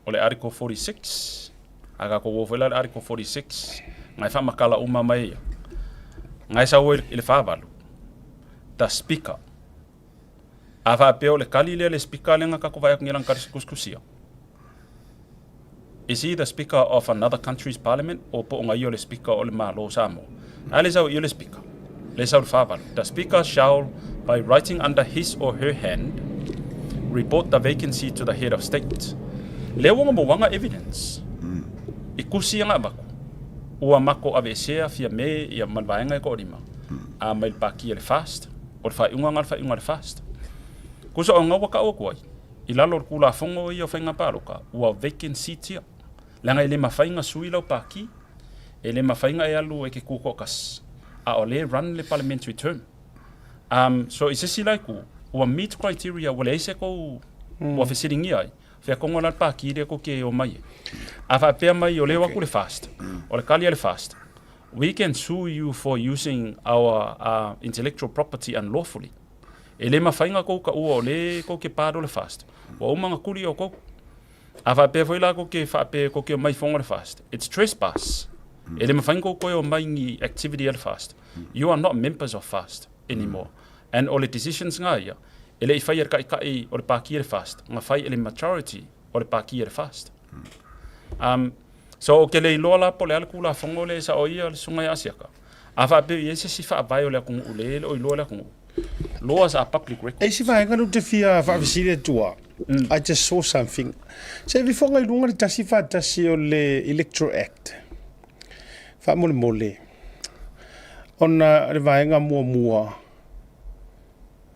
o le Article 46, a tatou o foi la i le Article 46, ngai faamatala uma mai ia. Ga e sau ai i le 48, the Speaker. A faapea o le kali lea a le Speaker lea na tatou vaai atu nei i lana tali tusitusia? Is he the Speaker of another country's parliament or po o na ia o le Speaker o le Malo o Samoa? A le sau i o le Speaker, le sau le 48. The Speaker shall, by writing under his or her hand, report the vacancy to the Head of State. Lea ua mauaga evidence i kusi aga avatu, ua mako aveesea Fiame ia ma le vaega e toalima, a mai le pati a le FAST, o le faaiuga na o le faaiuga a le FAST. Kusa o na ua tau atu ai, I lalo o le Tulafono ia o Faiga Palota, ua vacant seats ia. Leaga e le mafai ona sui lau pati, e le mafai ona e alu e te tu toatasi, a o lea e run le parliamentary term. Um, so i se isi la itu, ua meet criteria, ua leai se tou, ua fesiligia ai, fea tonu la le pati lea tou te omai ai. A faapea mai o lea e o atu le FAST, o le tali a le FAST, we can sue you for using our intellectual property unlawfully. E le mafai ona tou taua o le tou te part o le FAST. Ua uma ona tuli outou. A faapea foi la tou te faapea tou te omai i fono a le FAST, it's trespass. E le mafai ona tou toe omai i ni activity a le FAST. You are not members of FAST anymore. And o le decisions nga ia, e le i faia e le taitai o le pati a le FAST, na fai e le majority o le pati a le FAST. Um, so ou te le iloa la po o le a le Tulafono lea e sao ai le Susuga ia Asiata. A faapea i ai se isi faavae o le atunuu le le o iloa e le atunuu. Laws are public records. E isi vaega lea ou te fia faafesili atu a, I just saw something. Se i fofoga i luga le 141 o le Electoral Act. Faamolemole, ona le vaega muamua,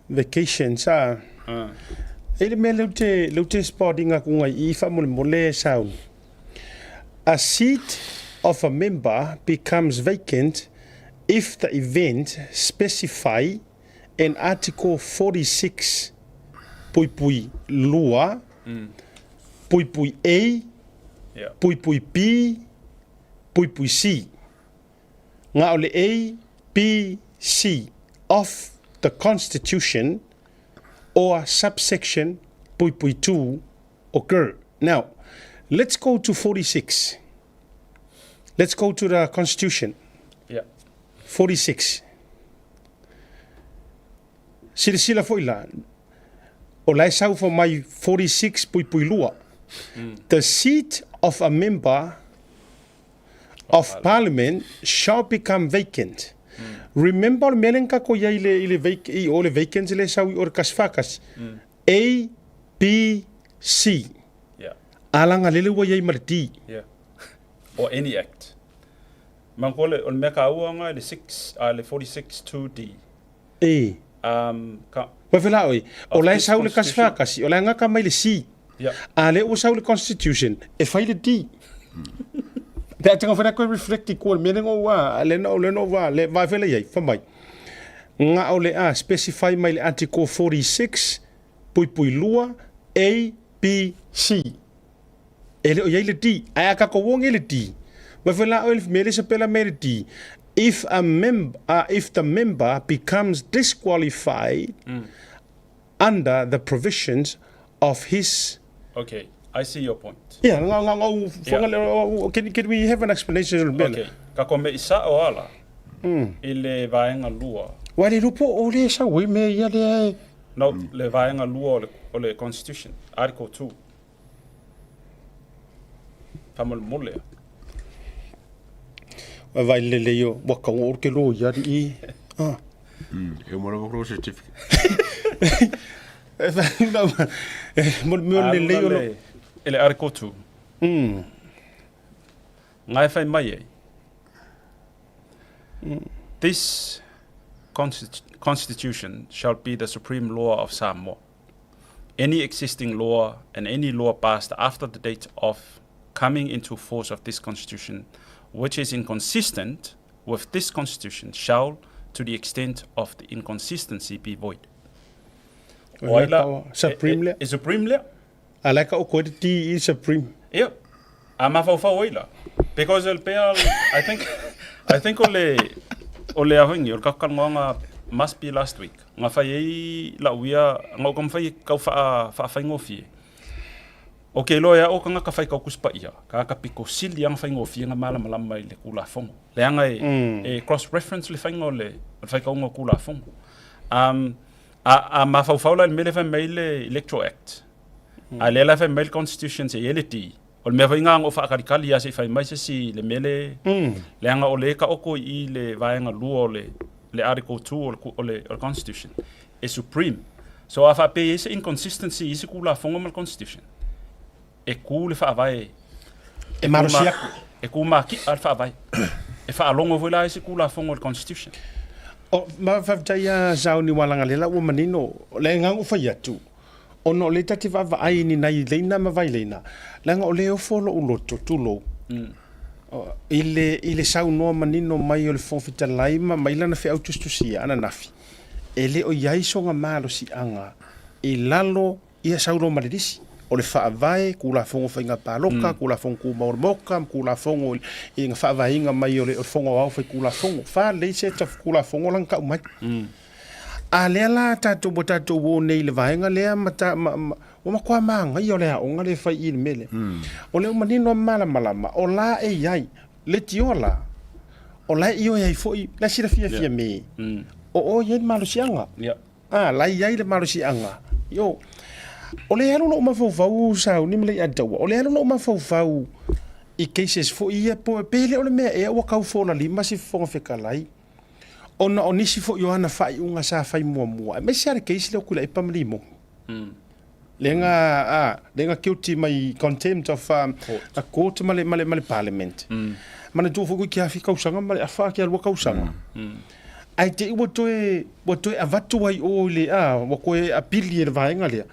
vacations a. E le mea lea ou te, lea ou te spot ina atu i i faamolemole e sauni. A seat of a member becomes vacant if the event specified in Article 46 puipui 2, puipui A, puipui B, puipui C. Nga o le A, B, C of the Constitution or subsection puipui 2 occur. Now, let's go to 46. Let's go to the Constitution. Yeah. 46. Silasila foi la, o la e sau fo mai 46 puipui 2. The seat of a member of parliament shall become vacant. Remember o le mea lea na tatou i ai i le, i le, vac, i o le vacancy lea e sau i o le 141. A, B, C. Yeah. Alaga lele ua i ai ma le D. Yeah. Or any act. Manatua le, o le mea taua na i le 6, a le 46 2 D. E. Ka. Ua fela oi, o Of la e this sau le constitution. 141, o la e gata mai le C. Yeah. A lea ua sau le constitution, e fai le D. Pe a tanga fela koe reflect i koe, le mea lengo ua, le no, le no ua, le vai fela iai, fa mai. Nga o le A, specify mai le article 46, puipui 2, A, B, C. E le o iai le D. Ae a tatou o nei le D. Vai fela oe le mea le sapela mai le D. If a mem, if the member becomes disqualified under the provisions of his Okay, I see your point. Yeah, nga nga nga u Yeah. whanga le can we have an explanation o le mea Okay, ka ko me i sao ala i le vaega lua. Wa le lupo o le sau e mea ia lea e. No, le vaega lua o le, o le Constitution, Article 2. Faamolemole a. Wa vai lele io, wa ka ngo ke lo ia ri. Ah. E uma lava ko certificate. Mo le mea lelei o lo. I le Article 2. Nga e whai mai ai. This Constitution shall be the supreme law of Samoa. Any existing law and any law passed after the date of coming into force of this Constitution, which is inconsistent with this Constitution, shall, to the extent of the inconsistency, be void. O ai la, Supreme lea. E, e Supreme lea. A la ka o koe te T i Supreme. Ia. A mafaufau ai la. Because o le pea, I think, I think o le, o le ahoingi, o le kakalongoaga must be last week. Nga fai ai lau ia, nga o ka mawhai kau wha, whaafaingofie. Ou te iloa e a'u o tagata faitau Tusi Paia, tagata pito sili lava ona faigofie ona malamalama i le Tulafono, leaga e, e cross reference le faiga o le, o le faitauga o Tulafono. Um, a, a mafaufau la i le mea lea e fai mai le Electoral Act, a lea la e fai mai le Constitution se i ai le D, o le mea foi lena na ou faatalitali lava se i fai mai se isi i le mea lea, leaga o lea e taoto i i le vaega lua o le, le Article 2 o le, o le, o le Constitution, e supreme. So a faapea e i ai se inconsistency i isi Tulafono ma le Constitution, e tu le Faavae, E malosi atu. E tu maki'a le Faavae. E faalogo foi la isi Tulafono i le Constitution. O, ma faafetai a Sauni ua lagalela ua manino. O le agaga o fai atu, ona o lea ta te vaavaai i ni nai leina ma vaileina, leaga o lea e ofo lo'u loto, tulou, i le, i le saunoa manino mai o le Fofoga Fetalai ma mai lana feau tusitusia ananafi, e le o i ai sona malosiaga i lalo ia saunoa ma le lisi o le Faavae, Tulafono Faiga Palota, Tulafono Tumau o le Maota ma Tulafono i na faavaeina mai o le Fono Aoao Faitulafono. Faalelei set of Tulafono la na tau mai. A lea la tatou ua tatou o nei i le vaega lea ma ta, ma, ma, ua matua manaia o le aoga lea e fai i i le mea lea. O lea ua manino lava ma malamalama, o la e i ai, leitioa la, o la e ioe ai foi la e silafia Fiamē, o o e i ai le malosiaga. A, la e i ai le malosiaga. Io, o le alu lou mafaufau Sauni ma Leiataua, o le alu lou mafaufau i cases foi ia po, pe le o le mea ea ua tau folalima si Fofoga Fetalai, ona o nisi foi o ana faaiuga sa fai muamua, aemaise lava le case lea o Tuilaepa ma Limogi. Lea na, a, lea na guilty mai contempt of a court ma le, ma le, ma le parliament. Manatua foi koe ki afi tausaga ma le afa ki a lua tausaga. Ae te i ua toe, ua toe avatu ai o i le, a, ua toe apili e le vaega lea.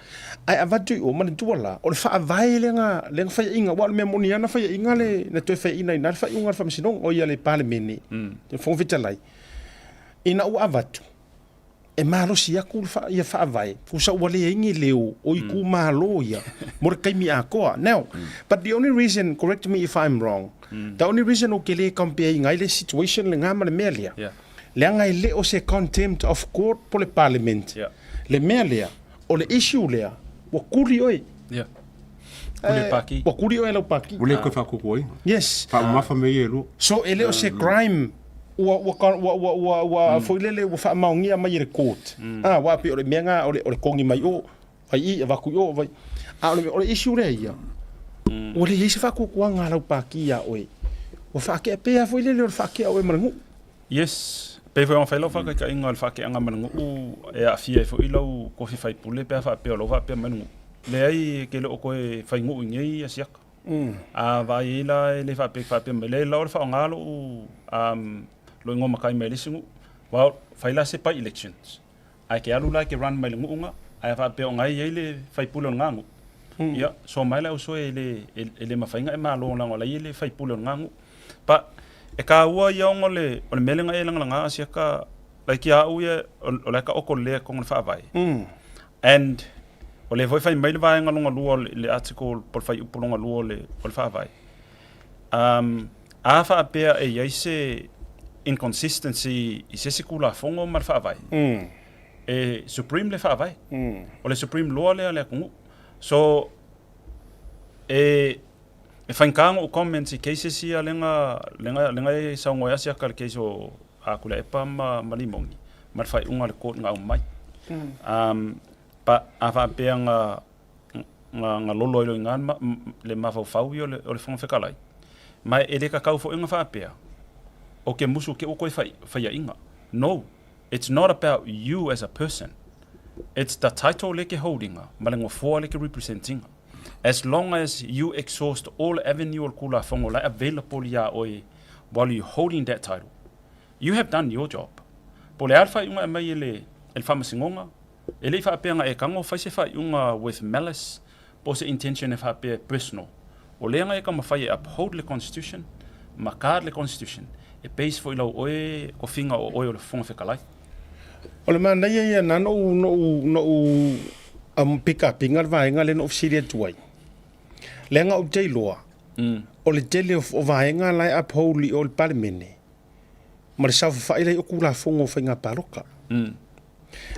Ae avatu i o, manatua la, o le faavae lea na, lea na faiaina, aua o le mea moni lava na faiaina le, na toe faiaina i ina le faaiuga a le Faamasinoga, oi a le Palemene, le Fofoga Fetalai, ina ua avatu, e malosi atu le ia faavae, tusa ua leai ni leo o itumalo ia mo le taimi atoa. Now, but the only reason, correct me if I'm wrong, the only reason ou te le compare ina ai le situation lena ma le mea lea, leaga e le o se contempt of court po le parliament. Le mea lea, o le issue lea, ua kuli oe. Kuli le paki. Ua kuli oe e lau paki. Ua le toe faakukuaina. Yes. Faamamafa mea ia e lua. So e le o se crime ua ua ua ua ua ua foi lele ua faamaonia mai e le court. Ah, aua pei o le mea na o le o le kogi mai o, vai i, avatu i o, vai. A o le o le issue lea ia, ua leai se faakukuaga a lau paki ia oe. Ua faakea pea foi lele o le faakea oe ma le nuu. Yes. Pei foi ona fai lau faataitaiga o le faakeaga ma le nuu e aafia ai foi lau kofi faipule pe a faapea o lau faapea mai le nuu. Leai e te le o toe fai nuu i nei asiata. A vaai ai la e le faapea faapea mai leai la o le faaaoga lou lou igoa matai mai le isi nuu. Well, fai la se by elections. Ae ke alu la e ke run mai le nuu na, ae a faapea o na e i ai le faipule o lena nuu. Ia, so mai le au e le, e le mafai na e malo leaga o la e i ai le faipule o lena nuu. But, e taua ia ona o le, o le mea lea na e lagalaga Asiata, like ia au ia, o la e taoto lelei atu i totonu o le faavae. And, o lea foi e fai mai le vaega lona lua o le article po o le fuaiupu lona lua o le, o le faavae. Um, a faapea e i ai se inconsistency i se isi Tulafono ma le Faavae, e supreme le Faavae. O le supreme law lea a le atunuu. So, e, e faigata ona ou comments i cases ia lea na, lea na, lea na e saunoa ai Asiata i le case o a Tuilaepa ma, ma Limogi, ma le faaiuga a le court na aumai. Um, but a faapea na, na lolo ai loa i ina le mafaufau ia o le Fofoga Fetalai. Ma e le tatau foi ona faapea, o ke musu ke ua toe faiaina. No, it's not about you as a person. It's the title le ke holdinga ma le nofoa le ke representinga. As long as you exhaust all avenue o le Tulafono la e available iā oe while you holding that title, you have done your job. Po o le a le faaiuga e aumai e le Faamasinoga, E le i faapea na e tago fai se faaiuga with malice po o se intention e faapea e personal. O lea na e taumafai e uphold le constitution ma guard le constitution e base foi lau oe kofiga o oe o le Fofoga Fetalai. O le manaia ia na noʻu noʻu noʻu um pick up ina le vaega lea na ou fesili atu ai. Leaga ou te iloa, o le tele o vaega la e uphold i o le Palemene ma le saofafai la i o Tulafono o Faiga Palota.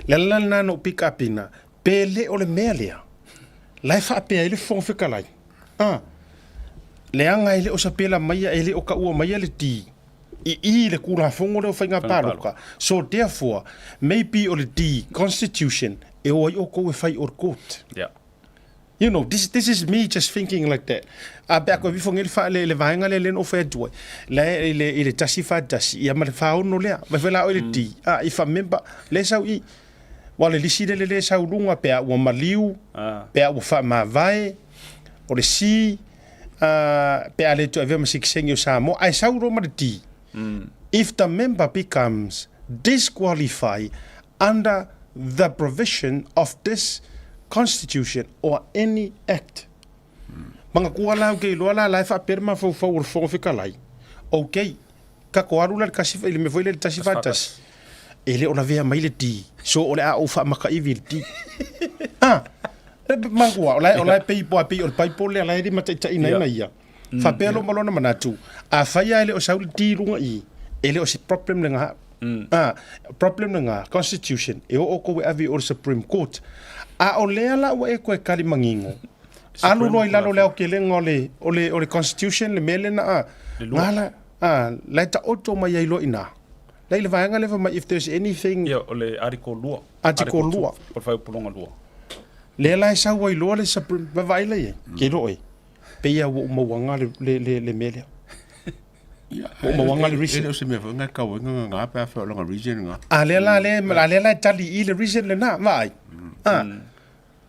Le ala lena na ou pick up ina, pe le o le mea lea. La e faapea ai le Fofoga Fetalai, a, leaga e le o sapela maia, e le o taua maia le D i i i le Tulafono lea o Faiga Palota, so therefore, maybe o le D, Constitution, e o ai outou e fai o le court. Yeah. You know, this, this is me just thinking like that. A pe a koe vifo ngeli fa le, le vaenga le lena o fai atu ai. La e, i le, i le 141, ia ma le 46 lea. Vai fai la o i le D. A, if a member, le sau i. Ua o le lisi lele le sau luga pe a ua maliu, pe a ua faamavae, o le C, pe a le toe avea ma sitiseni o Samoa, ae sau loa ma le D. If the member becomes disqualified under the provision of this Constitution or any Act. Manatua la ou te iloa la la e faapea le mafaufau o le Fofoga Fetalai, okay, tatou alu la i le tasi, i le mea foi lea i le 141, e le o lavea mai le D, so o le a ou faamakaivi i le D. Ah, manatua, o la o la e pei, pei o le Bible lea la e limataitaiina ai na ia. Faapea lo ma lona manatu, afai lava e le o sau le D i luga i i, e le o se problem lena. Ah, problem lena, Constitution, e oo outou e ave i o le Supreme Court. A o lea la ua e toe kali manino, alu loa i lalo o le aotelega o le, o le, o le Constitution, le mea lena, ah, na la, ah, la e taoto mai ai loa i ina. La i le vaega lea fai mai, if there's anything... Ia, o le Article 2. Article 2. O le Fuaiupuloga 2. Lea la e sau ai loa le Supreme, vaavaai la i ai, ke iloa oe. Pei lava ua ou mauaga le, le, le, le mea lea. Ua ou mauaga le reason. E le o se mea foi ngai kau ai nganga pe a whai o langa reason nga. A lea la, lea, a lea la e tali i le reason lena, vaai. A,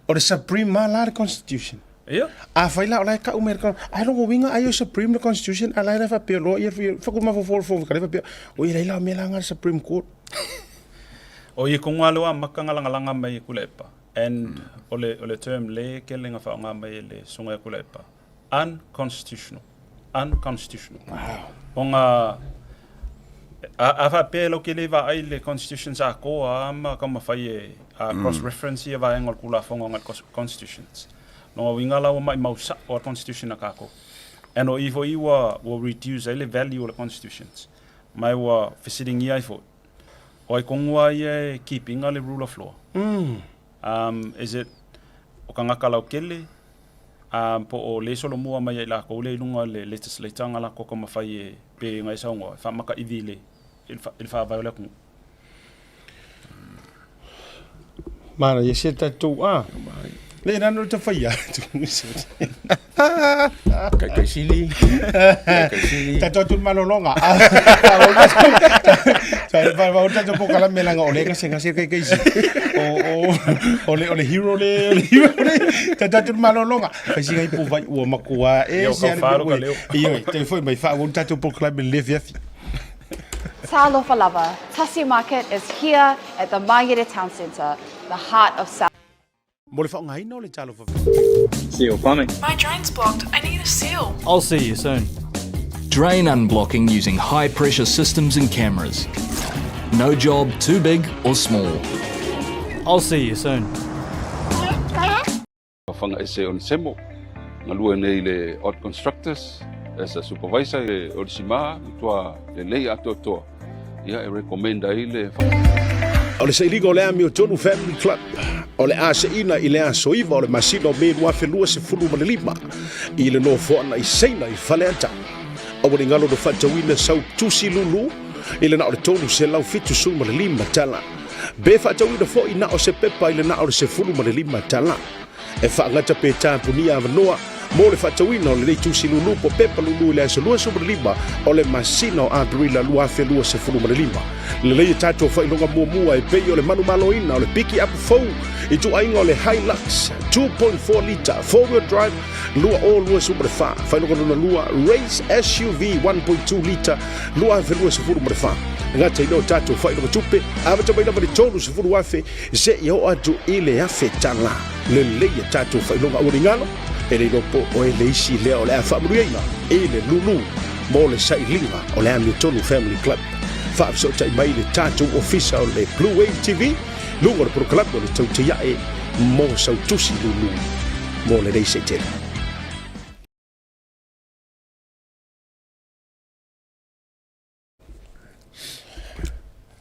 o le supreme ma la le constitution. Ia. A fai la o la e kau mai le ai longa uiga ai o supreme le constitution, a la e la faapea loa ia, faku mafaufau o le Fofoga Fetalai faapea, o ia la o mea la nga le Supreme Court. O ia konga loa maka ngalangalaga mai e Kulepa. And o le, o le term le kele nga whaonga mai e le sunga e Kulepa. Unconstitutional. Unconstitutional. Wow. O nga, a, a wha lau ke le va ai le constitutions a ko a ma ka mawhai e a cross reference ia vaenga o le kulafonga o nga constitutions. Longa winga la ua mai mau sa o constitution a kako. And o i fo i ua, ua reduce ai le value o le constitutions. Mai ua fesilingia ai fo. O ai kongua ia e keepinga le rule of law. Is it o ka ngaka lau kele, po o le solomua mai ai lakou le i luga o le legislator nga lakou ka mafai e pe ngai saungoa e faamaka'ivi i le i le faavae o le atunuu. Manaia se tatou a. Le nano le tawhai atu. Kai kai sili. Kai kai sili. Tatou atu le malologa. Va o tatou pokalame langa o le gase gase kai kai sili. O o o le o le hero le o le hero le. Tatou atu le malologa. Fai singa i puvai ua makua e Ia, o se kau whāro ka leo. Ioe, te foi mai wha o tatou pokalame le fiafi. Talofa lava, Tasi Market is here at the Mangere Town Centre, the heart of South. Mo le faaaogaina o le talofa. Seal plumbing. My drain's blocked. I need a seal. I'll see you soon. Drain unblocking using high pressure systems and cameras. No job too big or small. I'll see you soon. Fagaese o Nisemo, galue nei i le Ott Constructors as a supervisor i o le sima, matua lelei atoatoa, ia e recommend ai le. O le sailiga o le Amiotonu Family Club o le a seina i le aso 9 o le masina o Me 2025 i le nofoaga i Saina i Faleata. Aua ne i galo na faatauina sau tusi lulu i le na o le $375 tala. Be faatauina foi na o se pepa i le na o le $15 tala. E faagata pe tapunia avanoa mo le faatauina o lenei tusi lulu po pepa lulu i le aso 25 o le masina o Aperila 2025. Lelei e tatou faailoga muamua e pei o le manumaloina o le piki apu fou i ituaiga o le Hilux 2.4 lita four wheel drive 2024, faailoga lona lua Race SUV 1.2 lita 2024. Gata i lea o tatou faailoga tupe, amata mai lava i le $30,000 seia oo atu i le $1,000. Lelei a tatou faailoga aua ne i galo, e le iloa po o e le isi lea o le a faamanuiaina i le lulu mo le sailiga o le Amiotonu Family Club. Faafesootai mai le tatou ofisa o le Blue Wave TV, luga o le polokalame o le Tautaiae mo sau tusi lulu mo lenei seitele.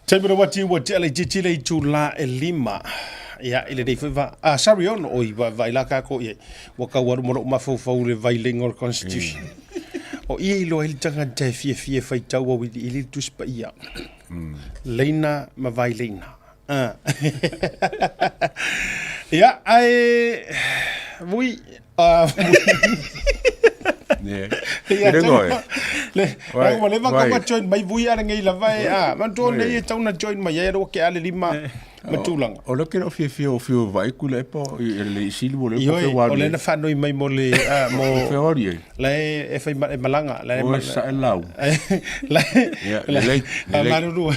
Taimi le wati ua tea le itiiti le itulā e 5. Ia, i lenei foi va... Ah, sorry ono, oi, va, vai la kākou i ai. Ua kau alu ma lou mafaufau i le vailega o le Constitution. O i e iloa ai le tagata e fiafia e faitau auiliili le Tusi Paia. Leina ma vaileina. Ah. Ia, ae... Vui, ah, Ie. Ia, Le ngoe. Le, Vai, ua leva vai. kau join mai vui ara ngei lava e a. Mantua nei e tau na join mai ai ro ke ale lima ma tulaga. O le ke o fiafia o fio vai ku le po i le isili mo le po Ioe, fe o wali. le na whanoi mai mo le, a, mo, Fe wali e. la e, e whai ma, e malanga, la e, O ma, sa e lau. la e, Ia, la, lelei, a lelei. maruru.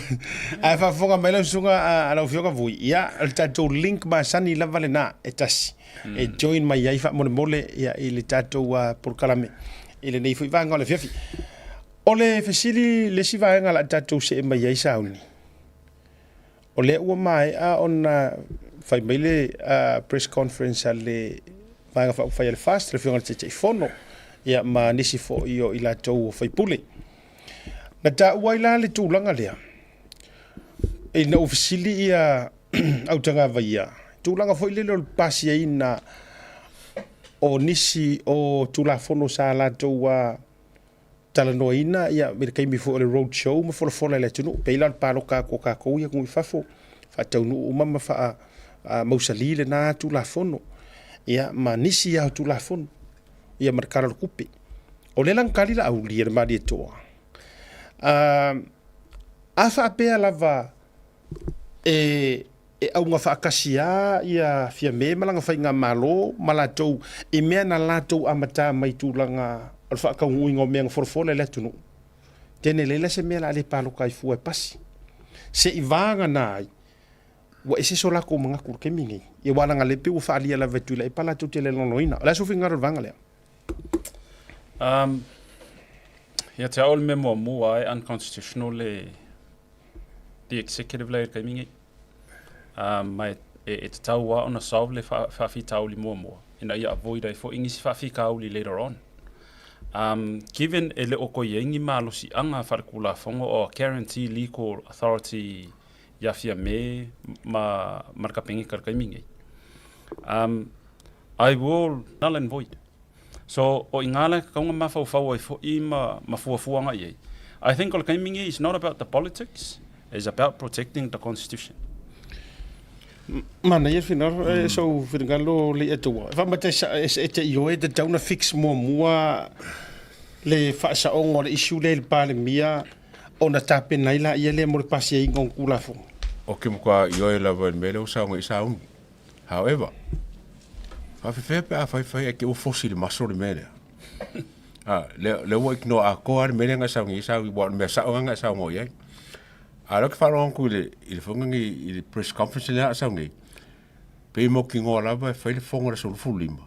A e whaafonga mai lau susuga a, a lau fioga vui. Ia, o le tatou link masani lava lena, e tasi. E join mai ai faamolemole, ia, i le tatou uh, polokalame. I lenei foi vaega o le afiafi. O le fesili, le isi vaega la tatou see mai ai sauni. O lea ua maea ona fai mai le press conference a le Vaega Faaupufai a le FAST, le Afioga i le Taitaifono, ia ma nisi foi o i latou o faipule. Na taua ai la le tulaga lea, ina ua fesili ia Autagavaia, tulaga foi lele o le pasiaina o nisi o Tulafono sa latou talanoaina ia i le taimi foi o le road show ma folafola i le atunuu, pei la o le palota atu a tatou ia atunuu i fafo, faataunuu uma ma faamausali lena Tulafono, ia ma nisi lava o Tulafono, ia ma le Tala o le Tupe. O lea la na tali Laauli e le Malietoa, a faapea lava e e auga faatasi lava ia Fiame ma lana faigamalo ma latou i mea na latou amata mai i tulaga o le faataunuuina o mea na folafola i le atunuu, tene leai la se mea o le a le palota ai fua e pasi. Se i vagana ai, ua ese so latou manatu i le taimi lenei. Ia aua leaga o lea e pei ua faaalia lava e Tuilaepa latou te le lagolagoina. O le a sou finagalo i le vaega lea? Ia te au o le mea muamua e unconstitutional le the executive lea i le taimi nei. Ma e, e tatau lava ona solve le faafitauli muamua ina ia avoid ai foi nisi faafitauli later on. Given e le o toe i ai ni malosiaga faaletulafono or guarantee legal authority ia Fiame ma, ma le Kapeneta i le taimi nei, I will null and void. So, o i ngā la e tatau ona mafaufau ai foi ma, ma fuafuaga i ai. I think o le taimi nei is not about the politics, is about protecting the constitution. Manaia le finagalo, e sou finagalo Lei'ataua. E faamata e e te ioe e tatau ona fix muamua le faasaoga o le issue lea i le Palemia ona tapena ai laia lea mo le pasiaina o Tulafono. O ke matua ioe lava i le mea lea ua saunoa i sauni. However, faafefea pe a faifai ae te ua fosi i le maso le mea lea. Ah, lea, lea ua ignore atoa le mea lea na e saunoa i sau, ua o le mea sao lea na e saunoa i ai. A o lea ou te faalogo atu i le, i le fono lenei, i le press conference lea a sau nei, pei mautinoa lava e fai le fono i le aso 25.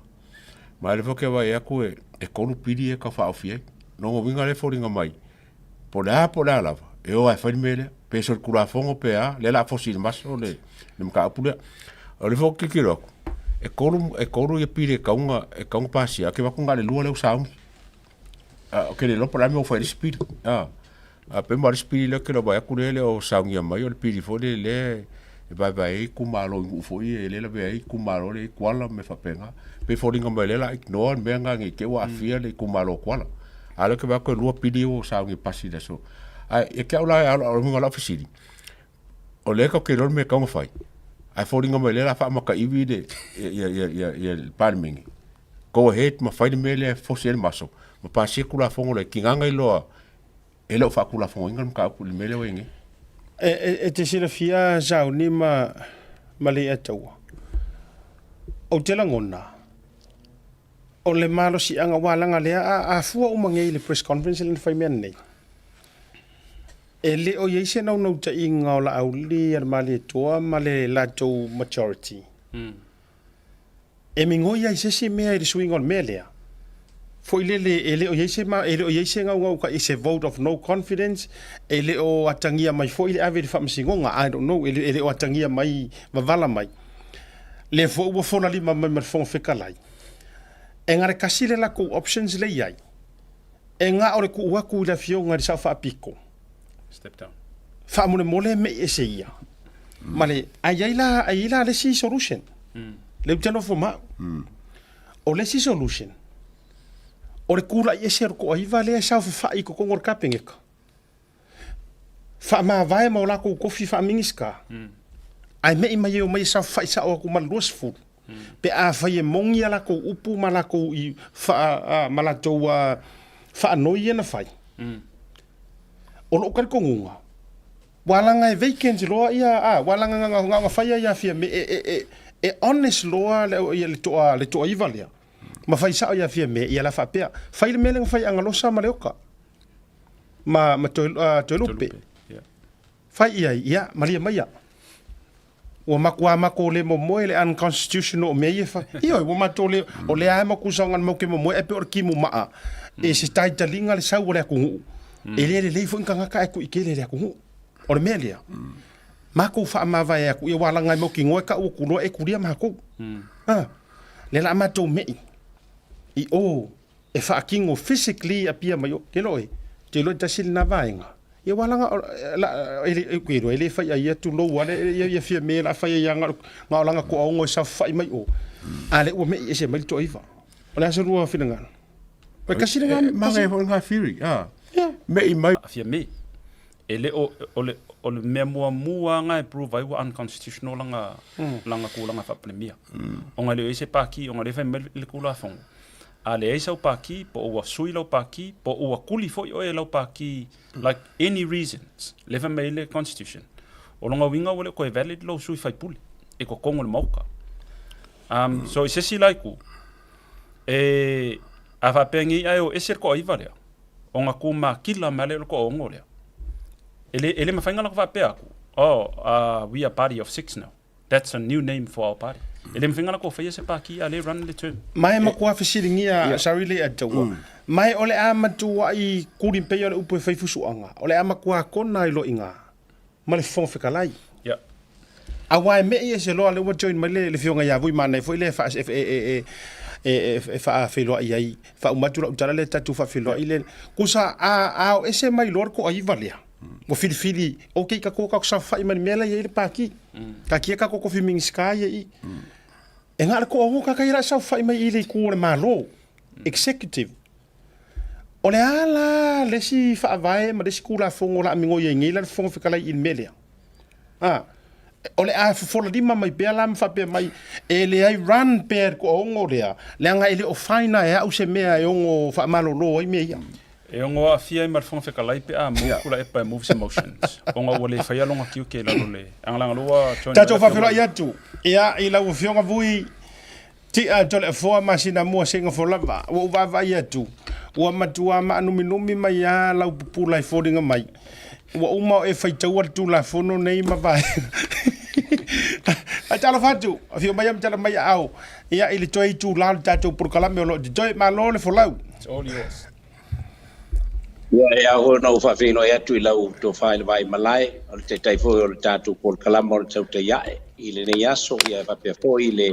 Ma o lea foi ou te vaai atu e, e tolu pili ia e tau faaofi ai. Lona uiga o lea e foliga mai, Po o le a po o le a lava, e o lava e fai le mea lea, pe solitulafono pe a, lea o le a fosi i le maso le, le mataupu lea. O lea foi ou te tilotilo atu, e tolu, e tolu ia pili e tatau ona, e tatau ona pasia, ae ou te vaai atu na o le lua lea ua sauni. A, ou te le iloa po o le a le mea ua fai ai le isi pili. A, a pei ma o le isi pili lea ou te le o vaai atu lea e le o saunia mai, o le pili foi lea lea e vaevae ai itumalo i nuu foi ia e le lavea ai itumalo lea i Kuala ma mea faapena. Pei e foliga mai o lea o le a ignore le mea lena ne i te i ua aafia le itumalo o Kuala. A o lea ou te vaai atu e lua pili ua sauni e pasi i le aso. Ae ia te au la, o le uiga o lau fesili, o lea tatou te iloa le mea e tatau ona fai, ae foliga mai o lea o le a faamataivi le, ia, ia, ia, ia le Palemene, go ahead ma fai le mea lea e fosi ai le maso, ma pasia Tulafono lea, tiga ona iloa e le o faatulafonoina le mataupu i le mea lea ua i ai nei. E, e, e te silafia Sauni ma, ma Leiataua, ou te lagona, O le malosiaga ua alaga lea a afua uma nei i le press conference lea na fai mea nei. E le o i ai se naunautaiga o Laauli a le Malietoa ma le latou majority e migoi ai se isi mea i le suiga o le mea lea. Foi lele e le o i ai se e le o i ai se naunautaiga se vote of no confidence, e le o atagia mai foi le ave i le faamasinoga, I don't know, e le o atagia mai vavala mai. Lea foi ua fola lima mai ma le Fofoga Fetalai, e na o le tasi le latou options lea e i ai, e na o le tuu atu i le Afioga i le Sao Faapito, Step down. faamolemole mei ese ia. Ma le, a i ai la, a i ai la le isi solution. Lea ou te nofo ma au. O le isi solution, o le kula'i ese o le toaiva lea e saofafai i totonu o le Kapeneta, faamavae ma o latou tofi faa-Minisita, ae me'i mai e omai e saofafai sao atu ma le 20, pe afai e moni a latou upu ma latou i faa, ma latou faanoi ia na fai. O lou talitonuga, Ua laga e vacant loa ia a, ua laga na ona fai ia Fiame e e e e honest loa le ia le toa le toaiva lea ma fai sao ia Fiame ia la faapea fai le mea lea na fai Agalosa ma Leoka ma ma toe Toelupe fai i ai ia malie maia ua matua matou le momoe le unconstitutional o mea ia e fai. Ioe, ua matou le, o lea lava e matou saoga matou te momoe, ae pei o le timu maa, e se taitaliga le sau o le atunuu, e le lelei foi ni tagata ae tuitele i le atunuu. O le mea lea, matou faamavae atu, ia ua laga e mautinoa e tau atu loa e tulia matou. A, lea la a matou me'i i o e faatino physically Apia mai o, te iloa oe, te iloa e tasi lena vaega, ia aua leaga e le, ou te iloa e le fai ai ia tulou lava le ia Fiame o le a fai ai lava na o lana toaono e saofafai mai o, a o lea ua me'i ese mai le toaiva. O le a se lua finagalo? O le tasi lena. E manaia foi lena theory, a, me'i mai. Fiame, e le o, o le, o le mea muamua lava na e prove ai ua unconstitutional lana, lana tulaga faa-Premier. Ona e le o i ai se paki, ona o lea e fai mai le Tulafono, A leai sau pākī, po o ua sui lau pākī, po o ua kuli foi oe e lau pākī, like any reasons, lea fai mai ai le constitution, o lona uiga ua le o toe valid lou sui faipule i totonu o le Maota. Um, so i se isi la itu, e, a faapea nei ae o ese le toaiva lea, ona tūmakila mai lea o le toaono lea, e le, e le mafai ona latou faapea atu, oh, we are party of six now. That's a new name for our party. E le mafai ona latou faia se pākī a le run le term. Ma e matua fesiligia, sorry le Ataua, ma e o le a matuai kuli pei o le upu e fai fusuaga, o le a matua kona ai loa i ina ma le Fofoga Fetalai. Aua e me'i ese loa lea ua join mai le Afioga ia Vui manaia foi lea e e faafeiloai ai, faauma atu lau tala lea tatou faafeiloai le, tusa a o ese mai loa le toaiva lea, Ua filifili, ok, ka kō ka saofai ma le mea la i ai le pākī. Ka kia ka kofi Minisita ia i. E ngā le koa o ka kai la saofai mai i le itu o le Malo, executive. O le a la le isi faavae ma le isi Tulafono o le a migoi ai nei la le Fofoga Fetalai i le mea lea? A, o le a fofola lima mai pea la ma faapea mai, e leai run pea le toaono lea, leaga e le o faina e au se mea e ono faamalolo ai mea ia. E ono aafia ai ma le Fofoga Fetalai pe a move Tuilaepa e move se motions ona ua le faia lona tiute i lalo o le agalagaloa join Tatou faafeiloai atu ia i lau Afioga Vui Tia Toleafoa Masinamua Singapore lava. Ua ou vaavaai atu, ua matua maanuminumi mai lava lau pupula i foliga mai. Ua uma o e faitaua le Tulafono nei ma vaega. Ae talofa atu, afio mai ma tala mai aao ia i le toe itula o le tatou polokalame o lo o totoe. Malo le folau. It's all yours. Ia, e ao foi ona ou faafeiloai atu i lau tofa i le Vaimalae, o le taitai foi o le tatou polokalama o le Tautai Ae i lenei aso, ia e faapea foi le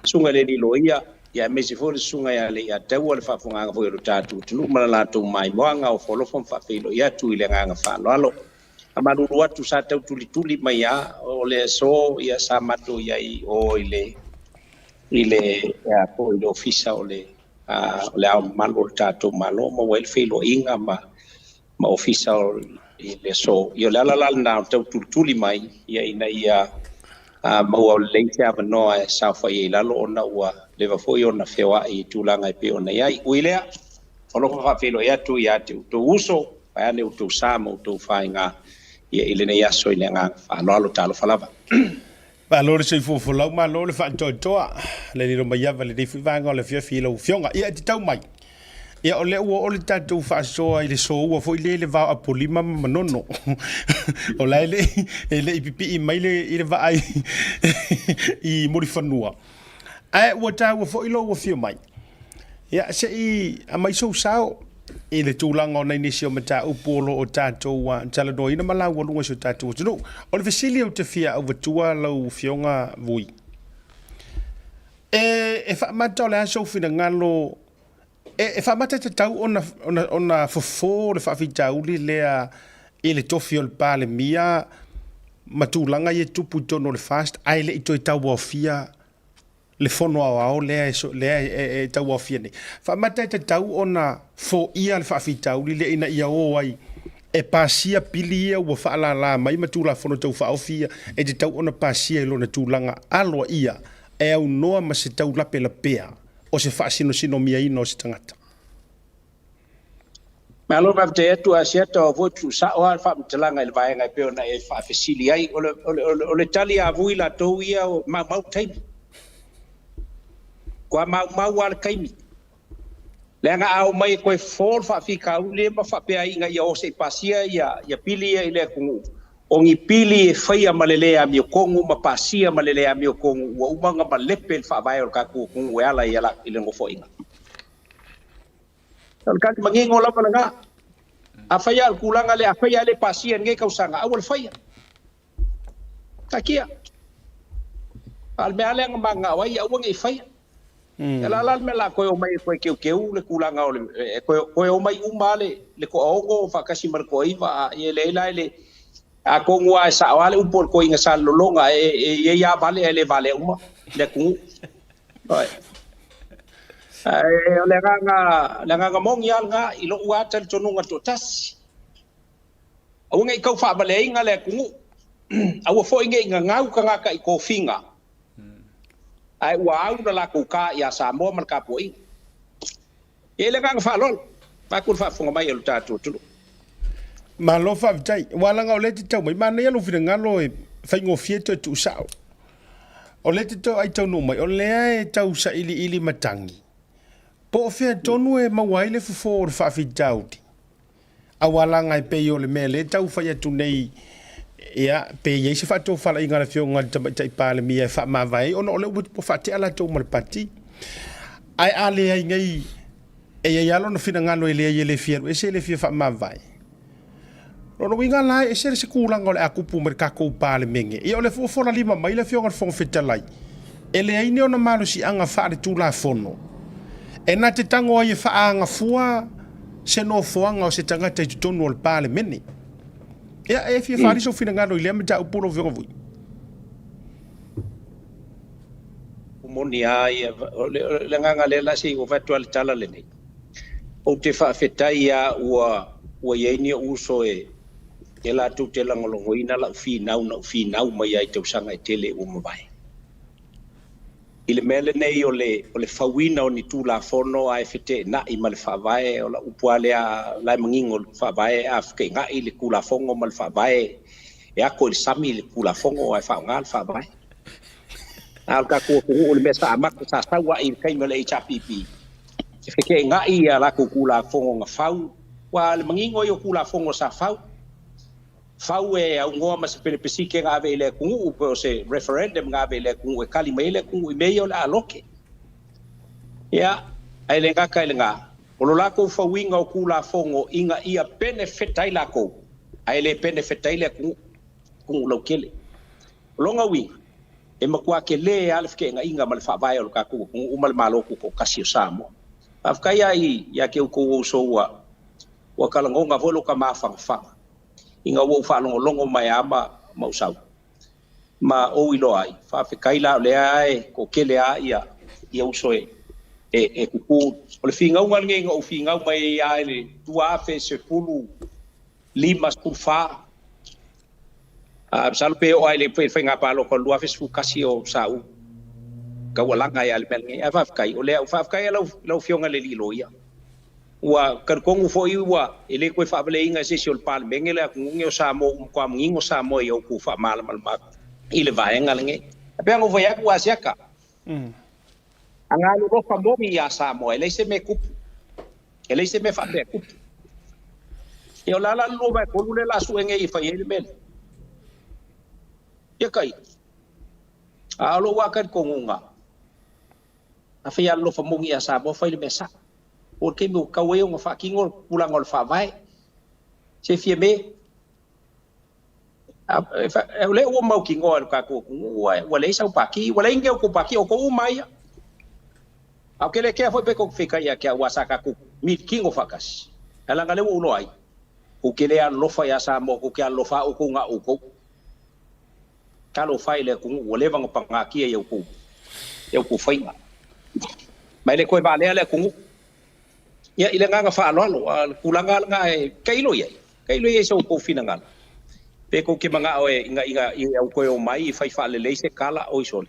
Susuga i le Alii Loia, ia aemaise foi le Susuga ia Leiataua, le faafofogaaga foi a lo tatou atunuu ma le latou maimoaga o foalofa ma faafeiloai atu i le agaga faaaloalo. Faamalulu atu sa tau tulituli mai lava o le aso ia sa matou i ai i o i le i le po i le ofisa o le o le Ao Mamalu o le tatou Malo, maua ai le feiloaiga ma ma ofisa o i le aso. Ia o le ala la lena o le tau tulituli mai ia ina ia maua lelei se avanoa e saofai ai i lalo ona ua leva foi ona feoai i tulaga e pei ona i ai. Ui lea, alofa faafeiloai atu ia te outou uso, vaeane outou sa ma outou faiga ia i lenei aso i le agaga faaaloalo. Talofa lava. Malo le soifua folau, malo le faatoatoa, le lilo mai ava lenei foi vaega o le afiafi i lau Afioga. Ia, e te tau mai. Ia, o lea ua oo le tatou faasoa i le soua foi lea i le va o Apolima ma Manono. O la e le i, e le i pipii mai le, i le vaa i, i Mulifanua. Ae ua taua foi lou afio mai. Ia, se i aumai sou sao i le tulaga o nai nisi o mataupu o lo o tatou talanoaina ma laualuga i si o tatou atunuu. O le fesili ou te fia auvatua lau Afioga Vui, e, e faamata o le a sou finagalo, e, e faamata e tatau ona, ona, ona fofo le faafitauli lea i le tofi o le Palemia? ma tulaga ia e tupu i totonu o le FAST ae le i toe tauaofia le Fono Aoao lea e, lea e, e, e tauaofia nei. Faamata e tatau ona foia le faafitauli lea ina ia o ai e pasia pili ia ua faalala mai ma Tulafono Tau Faaofi ia e tatau ona pasia i lona tulaga aloaia e aunoa ma se taulapelapea o se faasinosinoniaina o se tagata. Malo faafetai atu Asiata o foi tuusao lava le faamatalaga i le vaega e pei ona e faafesili ai. O le, o le, o le, o le tali a vui latou ia o maumau taimi. Kua maumau lava le taimi. Leaga a omai e toe fofo le faafitauli ma faapea ai ina ia o se i pasia ia, ia pili ia i le atunuu, o ni pili e faia ma le le amiotonu ma pasia ma le le amiotonu ua uma ona malepe le faavae o le tatou atunuu e ala i, i le nofoaiga. O le tali manino lava lena. Afai lava o le tulaga lea, afai lava e le pasia i lenei tausaga, aua le faia. Taatia. A o le mea lava lea na mananao ai, aua ne i faia. Ia la la le mea o le a toe omai e toe teuteu le tulaga o le, e toe, toe omai uma lava le, le toaono faatasi ma le toaiva, a ia leai la e le, atonu lava e sao lava le upu a le toeaina Salelologa, e, e i ai lava vale ae le valea uma le atunuu. Ioe. Ae o le agaga, le agaga moni lava lena i lou lava talitonuga toatasi. Aua ne i tau faavaleaina le atunuu, aua foi ne i gagau tagata i tofiga, ae ua au le latou ta ia Samoa ma le tapuaiga. E i ai le agaga faaaloalo, vaeatu le faafofoga mai a lo tatou atunuu. Malo faafetai. Aua leaga o lea e te tau mai, manaia lou finagalo e faigofie toe tuusao. O lea e te tau ai taunuu mai, o lea e tau sailiili matagi. Po o fea tonu e maua ai le fofo o le faafitauli? Aua leaga e pei o le mea lea e tau fai atu nei, ia, pe i ai se faatofalaiga a le Afioga i le Tamaitai Palemia e faamavae ai, ona o lea ua faatea latou ma le Pati. Ae a leai nei, e i ai lava lona finagalo e leai e le fia alu ese, e le fia faamavae. Lona uiga la, e ese se tulaga o le a tupu mai le tatou Palemene. Ia o lea foi ua fola lima mai le Afioga i le Fofoga Fetalai, e leai ni ona malosiaga faaletulafono e na te tago ai e faaagafua se nofoaga o se tagata i totonu o le Palemene. Ia, e fia faaali sou finagalo i lea mataupu lau Afioga Vui. Moni lava ia, o le agaga lea la se i ou fai atu lava le tala lenei. Ou te faafetai lava ua ua i ai ni ou uso e e latou te lagolagoina lau finau na ou finau mai ai i tausaga e tele ua mavae. I le mea lenei o le o le fauina o ni Tulafono ae feteenai ma le Faavae, o lau upu lava lea la e manino le Faavae, a feteenai le Tulafono ma le Faavae, e ato i le sami le Tulafono ae faaaoga le Faavae. A o le tatou atunuu i le mea sa amata, sa sau ai i le taimi o le HRPP, e feteenai a latou Tulafono na fau, aua o le manino ia o Tulafono sa fau, fau e aunoa ma se pelepesike na ave i le atunuu, po o se referendum na ave i le atunuu e tali mai ai le atunuu i mea ia o le a loke. Ia, ae le gata i lena, o lo latou fauina o Tulafono ina ia benefit ai latou, ae le benefit ai le atunuu, atunuu lautele. O lona uiga, e matua tele lava le feteenaiga ma le faavae o le tatou atunuu ma le Malo Tutoatasi o Samoa. Faafetai lava ia te outou uso ua ua talanoga foi lota mafanafana ina ua ou faalogologo mai a ma ma ou sau ma ou iloa ai. Faafetai la o lea e toatele lava ia ia uso e e, e kuku. O le finauga lenei na ou finau mai ai lava i le 2015, 14, a masalo pe oo lava i le faiga palota o le 2011 o sa ou taualaga ai lava i le mea lenei. Ae faafetai, o lea, faafetai lava i lau Afioga i le alii loia. Ua talitonu foi ua e le toe faavaleina e se isi o le Palemene le atunuu lenei o Samoa, ua matua manino Samoa i outou faamalamalama i le vaega lenei. E pei ona ou fai atu, Asiata, a galolofa moni ia Samoa, e leai se mea e tupu, e leai se mea faapea e tupu. Ia o le a la le 2/3 lea o le a sue nei e fai ai le mea lea? Ia kai, a o lou lava talitonuga, a fai alolofa moni ia Samoa, fai le mea sao. O le taimi ua tatau ai ona faatino le tulaga o le faavae. Se fia me, o lea ua mautinoa e le tatou atunuu ua leai sau pati, ua leai ni outou pati, o outou uma ia. A ou te le kea foi pe tou te feitai ia te au aua sa tatou milikino faatasi. Ae leaga o lea ua ou iloa ai, tou te le alolofa ia Samoa, tou te alolofa lava outou na o outou. Talofa e i le atunuu ua leva ona pagatia i a outou faiga. Ma e le toe valea le atunuu. Ia, i le agaga faaaloalo, a o le tulaga lava lena e tailo i ai, tailo i ai i so outou finagalo, pe tou te manao e ina ina ia ou toe omai e fai faalelei se tala, oi sole,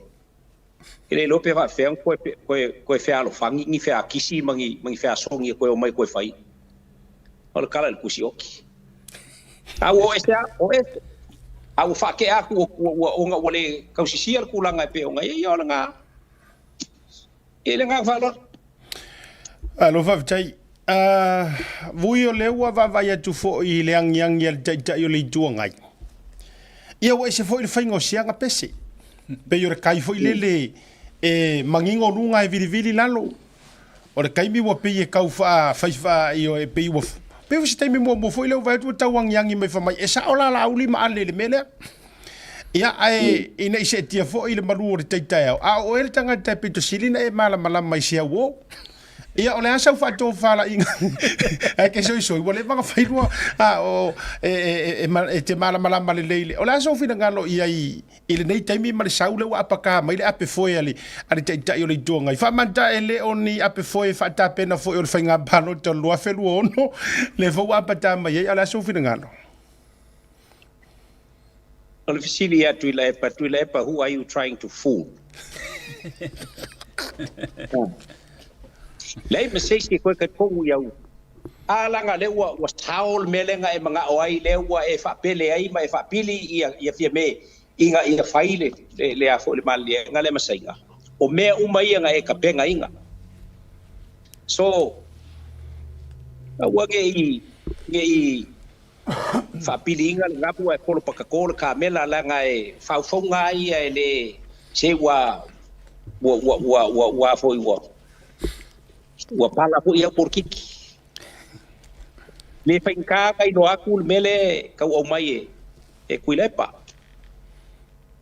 e le iloa pe faapefea ona toe toe toe fealofani ni feakisi ma ni ma ni feasogi e toe omai e toe fai. O le tala i le tusi oti. A ua o ese lava, o ese. A ua faatea atu ua ua ona ua le tausisia le tulaga e pei ona i ai, ia o lena. I le agaga faaaloalo. Malo faafetai. Vui o lea ua vaavaai atu foi i le agiagi a le Taitai o le Itu Agai. Ia ua ese foi le faiga o siaga pese. Pei o le kai foi lele e manino luga e vilivili lalo. O le taimi ua pei e tau fai faa e pei ua pei o se taimi muamua foi lea ua vaai atu ua tau agiagi mai fai mai e sao la Laauli ma Ale i le mea lea. Ia, ae ina i seetia foi le malu o le tai taeao, a o oe le tagata e pito sili ona e malamalama i se auō. Ia, o le a sau faatofalaiga ae ke soisoi, ua leva ona failua a o e, e, e, e, e te malamalama lelei le. O le a sou finagalo i ai i lenei taimi ma le sau lea ua apakā mai le ape foe a le, a le Taitai o le Itu Agai. Faamanta e le o ni ape foe faatapena foi o le faiga palota o le 2026, lea foi ua apatā mai ai, a o le a sou finagalo? O le fesili ia Tuilaepa, Tuilaepa, who are you trying to fool? Leai ma se isi e koe talitonu i au a laga lea ua ua sao le mea lea na e manao ai, lea ua e faapele ai ma e faapili ia ia Fiame ina ia fai le le le a foi le maliliega lea ma Saina. O mea uma ia na e tapenaina. So, aua ne i ne i faapiliina le gamu ae polopakato le kamela leaga e faufauga a ia e le se ua ua ua ua ua ua foi ua ua pala foi au polokiki. Le faigata ona iloa atu le mea lea e tau aumai e e Tuilaepa.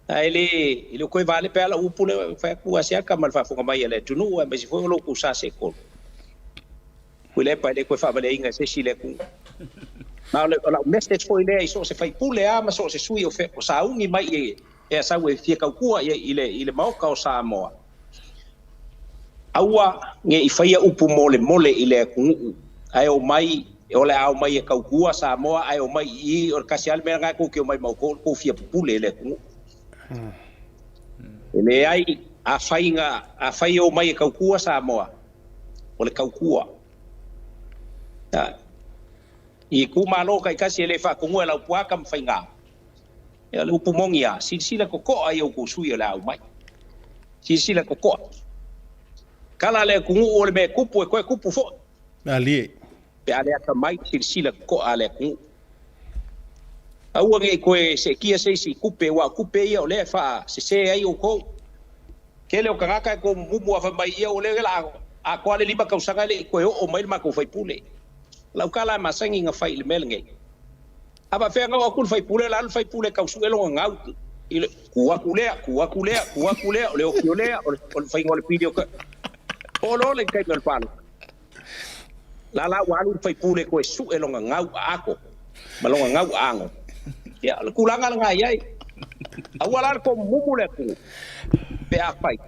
Ae le e le o toe vale pe a lau upu lea e fai atu Asiata ma le faafofoga mai a le atunuu aemaise foi o lo outou sa seetolu. Tuilaepa e le toe faavaleaina e se isi le atunuu. Ma o, le, o lau message foi lea i so o se faipule a ma so o se sui o, fe, o sauni mai i e sau e fia tautua i, i, le, i le maoka o Samoa. Aua ne i faia upu molemole i le atunuu, ae omai o le a omai e tautua Samoa, ae omai i i, o le tasi lava le mea lena tou te omai ma outou, o le tou fia pupule i le atunuu. E leai, afai na, afai e omai e tautua Samoa, o le tautua. I itumalo taitasi e le faatonua e Laupuaga ma Faiga, ia o le upu moni lava, silasila totoa i outou sui o le a aumai. Silasila totoa. Kala le atunuu o le mea e tupu e toe tupu foi. Malie. Pe a le atamai, silasila totoa a le atunuu. Aua ne i toe seetia se isi i tupe, aua o tupe ia o lea e faasese ai outou. Tele o tagata e tomumumu a fai mai ia o lea la atoa le 5 tausaga e le i toe oo mai le matou faipule. O lau tala e masani na fai i le mea lenei. A faapefea na oo atu le faipule la alu le faipule e tau sue lona gau i le tu atu lea, tu atu lea, tu atu lea, o le ofi o lea, o le, o le faiga o le pili o ka... Oo loa le taimi o le palota. La la ua alu le faipule toe sue lona gau aako ma lona gau aano. Ia, o le tulaga lena e i ai. Aua la le tomumumu le atunuu pe afai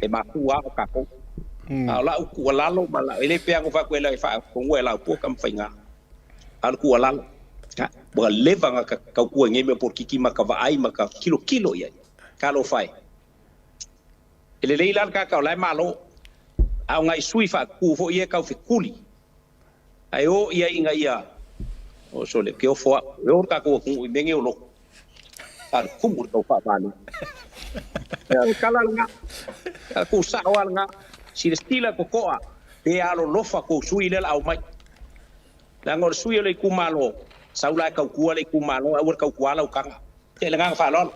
e mafua o tatou. A o lau tuualalo ma lau, e le pei lava ona ou fai atu e faatonua e Laupua Tamafaiga, a o le tuualalo, ua leva ona tautua i nei mea polokiki ma ka vaai ma ka tilotilo i ai. Talofa e. E lelei la le tagata o la e malo, a o nai sui faatutu foi ia e tau fetuli, ae o i ai ina ia, oh sole, ke ofo au, e o le tatou atunuu i mea nei o lotu, a o le tumu i le tau faavalu. Ia, o le tala lena, a tuu sao lava lena, silasila totoa pe alolofa tou sui lea o le a omai. Leaga o le sui o le itumalo, sau la e tautua le itumalo, ae aua le tautua lau taga. Ia, le agaga faaaloalo.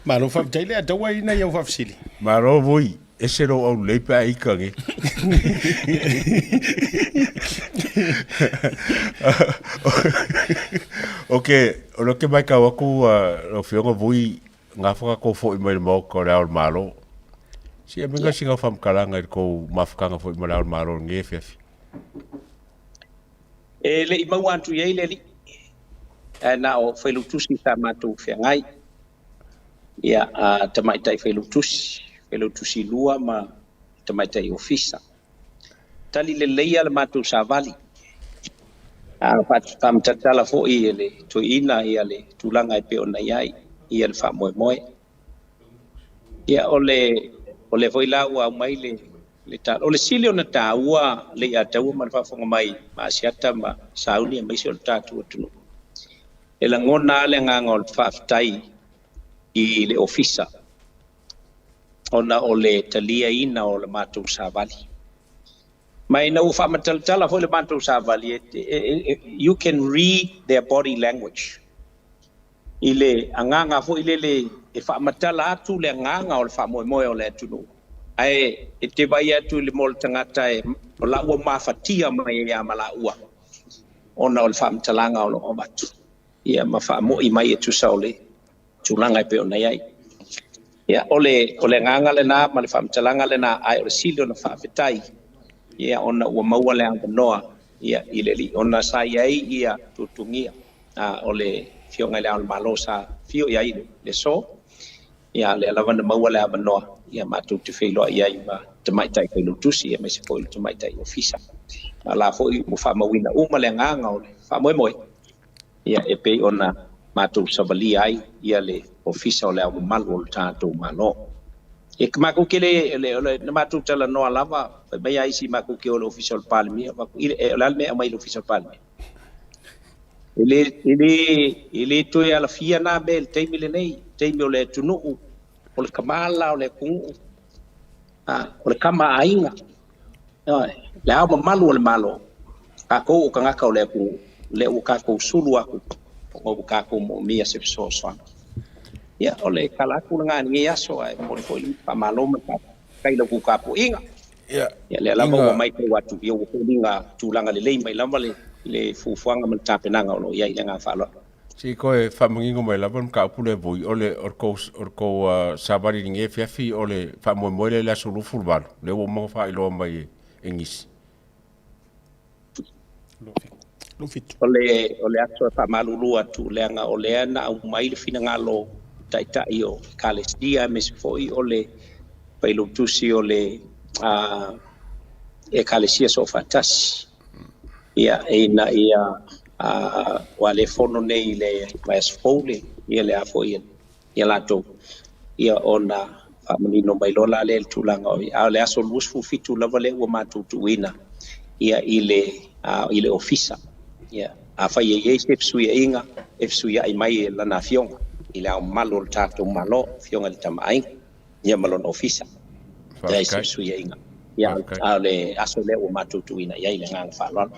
Malo faafetai le ataua ina iau faafesili. Malo voi, ese lou aulelei pe a ika ge. Ok, o lea ke maitau atu lau Afioga Vui, gafa tatou foi mai le Maota o le Ao o le Malo. Si e minga sina faamatalaga i le tou mafutaga foi ma le Ao o le Malo i lenei afiafi. E le i maua atu i ai le alii. Ae na o Failautusi sa matou feagai, ia, a Tamaitai Failautusi, Failautusi 2 ma Tamaitai Ofisa. Tali lelei le matou savali. A faamatalatala foi e le toeaina ia le tulaga e pei ona i ai ia le faamoemoe. Ia o le o lea foi la ua aumai le le tala. O le sili ona taua le Leiataua ma le faafofoga mai ma Asiata ma Sauni aemaise o le tatou atunuu. E lagona lava le agaga o le faafetai i le Ofisa ona o le taliaina o le matou savali. Ma ina ua faamatalatala foi le matou savali, you can read their body language. I le agaga foi lele e faamatala atu le agaga o le faamoemoe o le atunuu. Ae e te vaai atu i le mo le tagata e o la ua mafatia mai ai ma laua ona o le faamatalaga o lo o avatu. Ia ma faamoi mai e tusa o le tulaga e pei ona i ai. Ia o le agaga lena ma le faamatalaga lena, ae o le sili ona faafetai ia ona ua maua le avanoa ia i le alii ona sa i ai ia tuatugia o le Afioga i le Ao o le Malo sa afio i ai le so ia lea lava na maua le avanoa ia matou te feiloai ai ma Tamaitai Failautusi aemaise foi le Tamaitai Ofisa. A la foi ua faamauina uma le agaga o le faamoemoe ia e pei ona matou savalia ai ia le Ofisa o le Ao Mamalu o le tatou Malo. E matou te le, na matou talanoa lava, fai mai a isi matou te o le Ofisa o le Palemia, o le a le mea e aumai i le Ofisa o le Palemia? E le toe alafia na mea i le taimi lenei, taimi o le atunuu, o le kamala o le atunuu, o le kama aiga, le ao mamalu o le Malo, tatou o tagata o le atunuu, lea ua tatou sulu atu, ona ua tatou moomia se fesoasoani. Ia, o le tala atu lena i lenei aso, ae momoli foi le faamalo ma le faafetai i la outou tapuaiga. Ia, lea lava ua matau atu, ia ua foliga tulaga lelei mai lava le fuafuaga ma le tapenaga o lo o i ai i le agaga faaaloalo. Se i toe faamanino mai lava le mataupu lea voi, o le tou savali i lenei afiafi, o le faamoemoe lea i le aso 28, lea ua uma ona faailoa mai e nisi. O le aso e faamalulu atu, leaga o lea na aumai le finagalo taitai o Ekalesia, aemaise foi o le Failautusi o le Ekalesia Soofaatasi. Ia, ina ia ua le fono nei i le vaiaso fou le ia le a foi ia latou ia ona faamanino mai loa la lea i le tulaga o a o le aso 27 lava lea ua matou tuuina ia i le ofisa. Ia, afai e i ai se fesuiaiga, e fesuiai mai e lana afioga i le Ao Mamalu o le tatou Malo, afioga i le Tama a Aiga, ia ma lona ofisa. E ai se fesuiaiga. Ia, a o le aso lea ua matou tuuina i ai le agaga faaaloalo.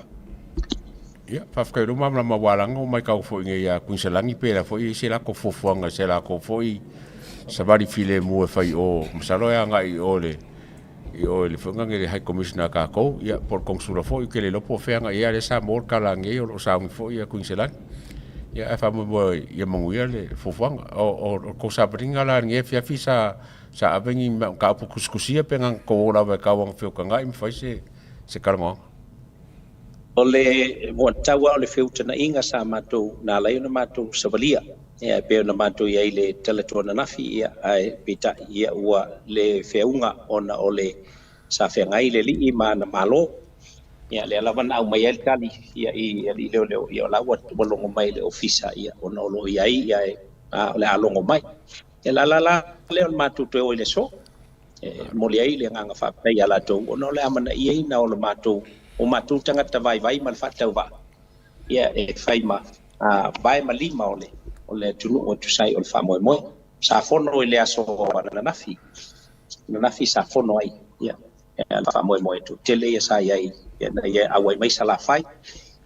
Ia, faafetai lou malamalama ua alaga ua matau foi nei ia Kuiniselani pe la foi se lako fuafuaga se lako foi savali filemu e fai o masalo e agai i o le i o le foi le High Commissioner a tatou, ia po o le Consular foi ke le iloa po o fea agai i ai, a o lea sa maua le tala nei o lo o sauni foi ia Kuiniselani. Ia ae faamoemoe ia manuia le fuafuaga. O le tou savaliga la i lenei afiafi sa ave ni mataupu tusitusia pe na ona tou o lava e tau ona feutagai ma fai se talanoaga? O le muatau lava o le feutagaiga sa matou na ala ai ona matou savalia. Ia, e pei ona matou i ai i le talaatu ananafi, ia, ae peitai, ia, ua le feauga ona o le sa feagai le alii ma ana malo. Ia, lea lava na aumai ai le tali, ia, i alii leoleo, ia, o la ua logo mai i le ofisa, ia, ona o lo o i ai, ia, o le a logo mai. Ia, la la la lea o le matou toe o i le aso. E momoli ai le agaga faafetai ia latou ona o le amanaiaina o le matou, o matou tagata vaivai ma le faatauvaa, ia e fai ma vae ma lima o le atunuu e tusa ai o le faamoemoe. Sa fono i le aso ananafi, ananafi sa fono ai, ia le faamoemoe toatele ia sa i ai, ia na ia auai mai Salafai,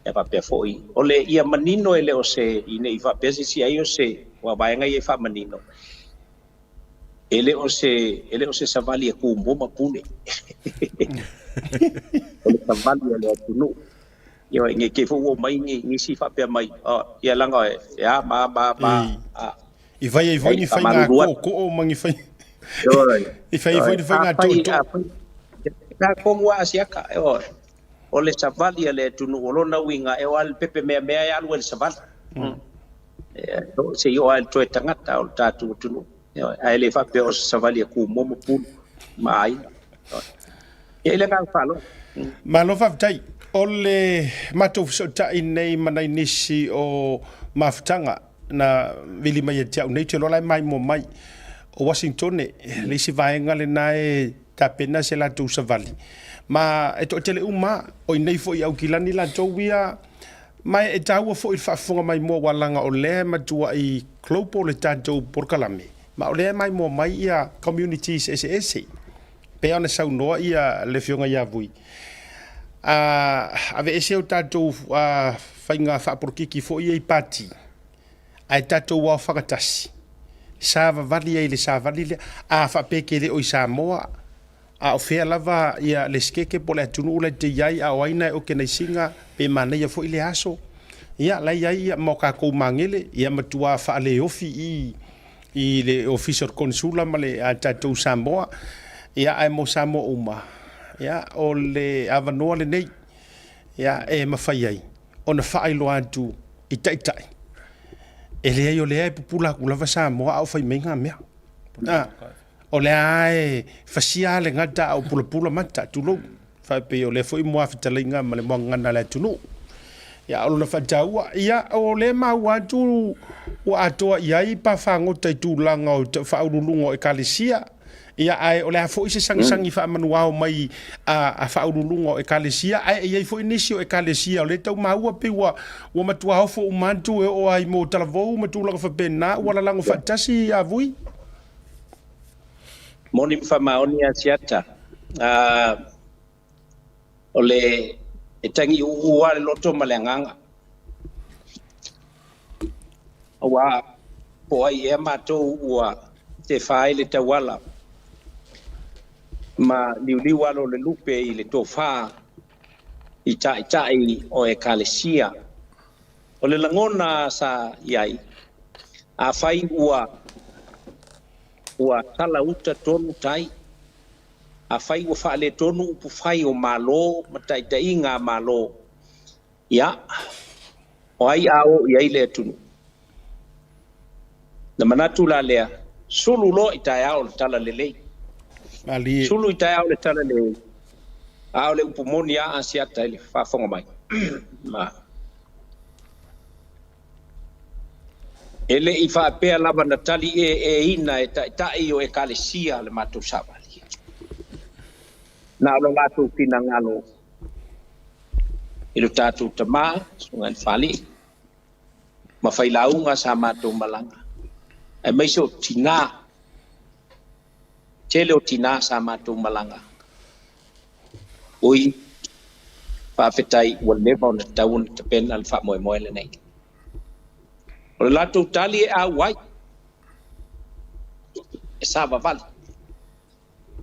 ia faapea foi o le ia manino e le o se i nei faapea se isi ai o se ua vaega ia e faamanino. E le o se savali e tumua ma pune. O le savali a le atunuu. Ia nei te i foi ua omai nisi faapea mai, ia leaga e a ma ma ma. I fai ai foi ni faiga tootoo ma ni fai. I fai ai foi ni faiga tootoo. Na tonu a Asiata, o le savali a le atunuu, o lona uiga e o lava le pepe meamea e alu ai le savali. Se i oo lava i le toe tagata o le tatou atunuu. Ioe, ae le faapea o se savali e kumua ma pulu ma aiga. Ioe. Ia i le agaga faaaloalo. Malo faafetai. O le matou fesootai nei ma nai nisi o mafutaga na vili mai ia te au nei, ou te iloa la e maimoa mai. O Uasinitone le isi vaega lena e tapena se latou savali, ma e toatele uma lava, o i inei foi i Aukilani latou ia, ma e taua foi le faafofoga maimoa aua leaga o lea e matuai global le tatou polokalame, ma o lea e maimoa mai ia communities eseese. Pei ona saunoa ia le Afioga ia Vui, a aveese o tatou faiga faapolokiki foi ia i pati, ae tatou aofagatasi, savavali ai i le savali lea. A faapea e te le o i Samoa, a o fea lava ia le sikeke po o le atunuu la e te i ai, a o ai na e okenaisi ina, pe manaia foi lea aso. Ia, la e i ai ia ma o tatou magele, ia matua faaleofi i i le Ofisa o le Konesula ma le a tatou Samoa, ia ae mo Samoa uma, ia o le avanoa lenei ia e mafai ai ona faailoa atu i taitai e leai o lea e pupula atu lava Samoa a o fai mai ngā mea. A, o lea e fasia le gata a o pulapula mata, tulou. Faapei o lea foi muafetalaiga ma le muagagana a le atunuu. Ia, o lona faataua, ia, o lea e maua atu ua atoa i ai pa fagota i tulaga o faauluuluga o Ekalesia, ia, ae o le a foi se sagisagi faamanuao mai a faauluuluga o Ekalesia, ae e i ai foi nisi o Ekalesia o lea e tau maua pei ua matua ofo uma atu e oo lava i mea o talavou ma tulaga faapena, ua lalago faatasi a Vui. Moni ma faamaoni Asiata, o le e tagiuuua le loto ma le agaga. Aua po o ai ea matou ua tefa ai le tauala ma liuliu alo o le lupe i le tofa i taitai o Ekalesia. O le lagona sa i ai, afai ua ua tala uta tonu tai, afai ua faaletonu upufai o Malo ma taitaiga a Malo, ia, o ai a o i ai le atunuu? Na manatu la lea, sulu loa i taeao o le talalelei. Malie. Sulu i taeao o le talalelei, a o le upu moni a Asiata i le faafofoga mai. Ma. E le i faapea lava na talieeina e taitai o Ekalesia le matou savali. Na o lo latou finagalo i lo tatou tama, Susuga i le Faalii, ma failauga sa matou malaga, aemaise o tina, tele o tina sa matou malaga. Ui, faafetai ua leva ona tatau ona tapena le faamoemoe lenei. O le latou tali e auai, e savavali.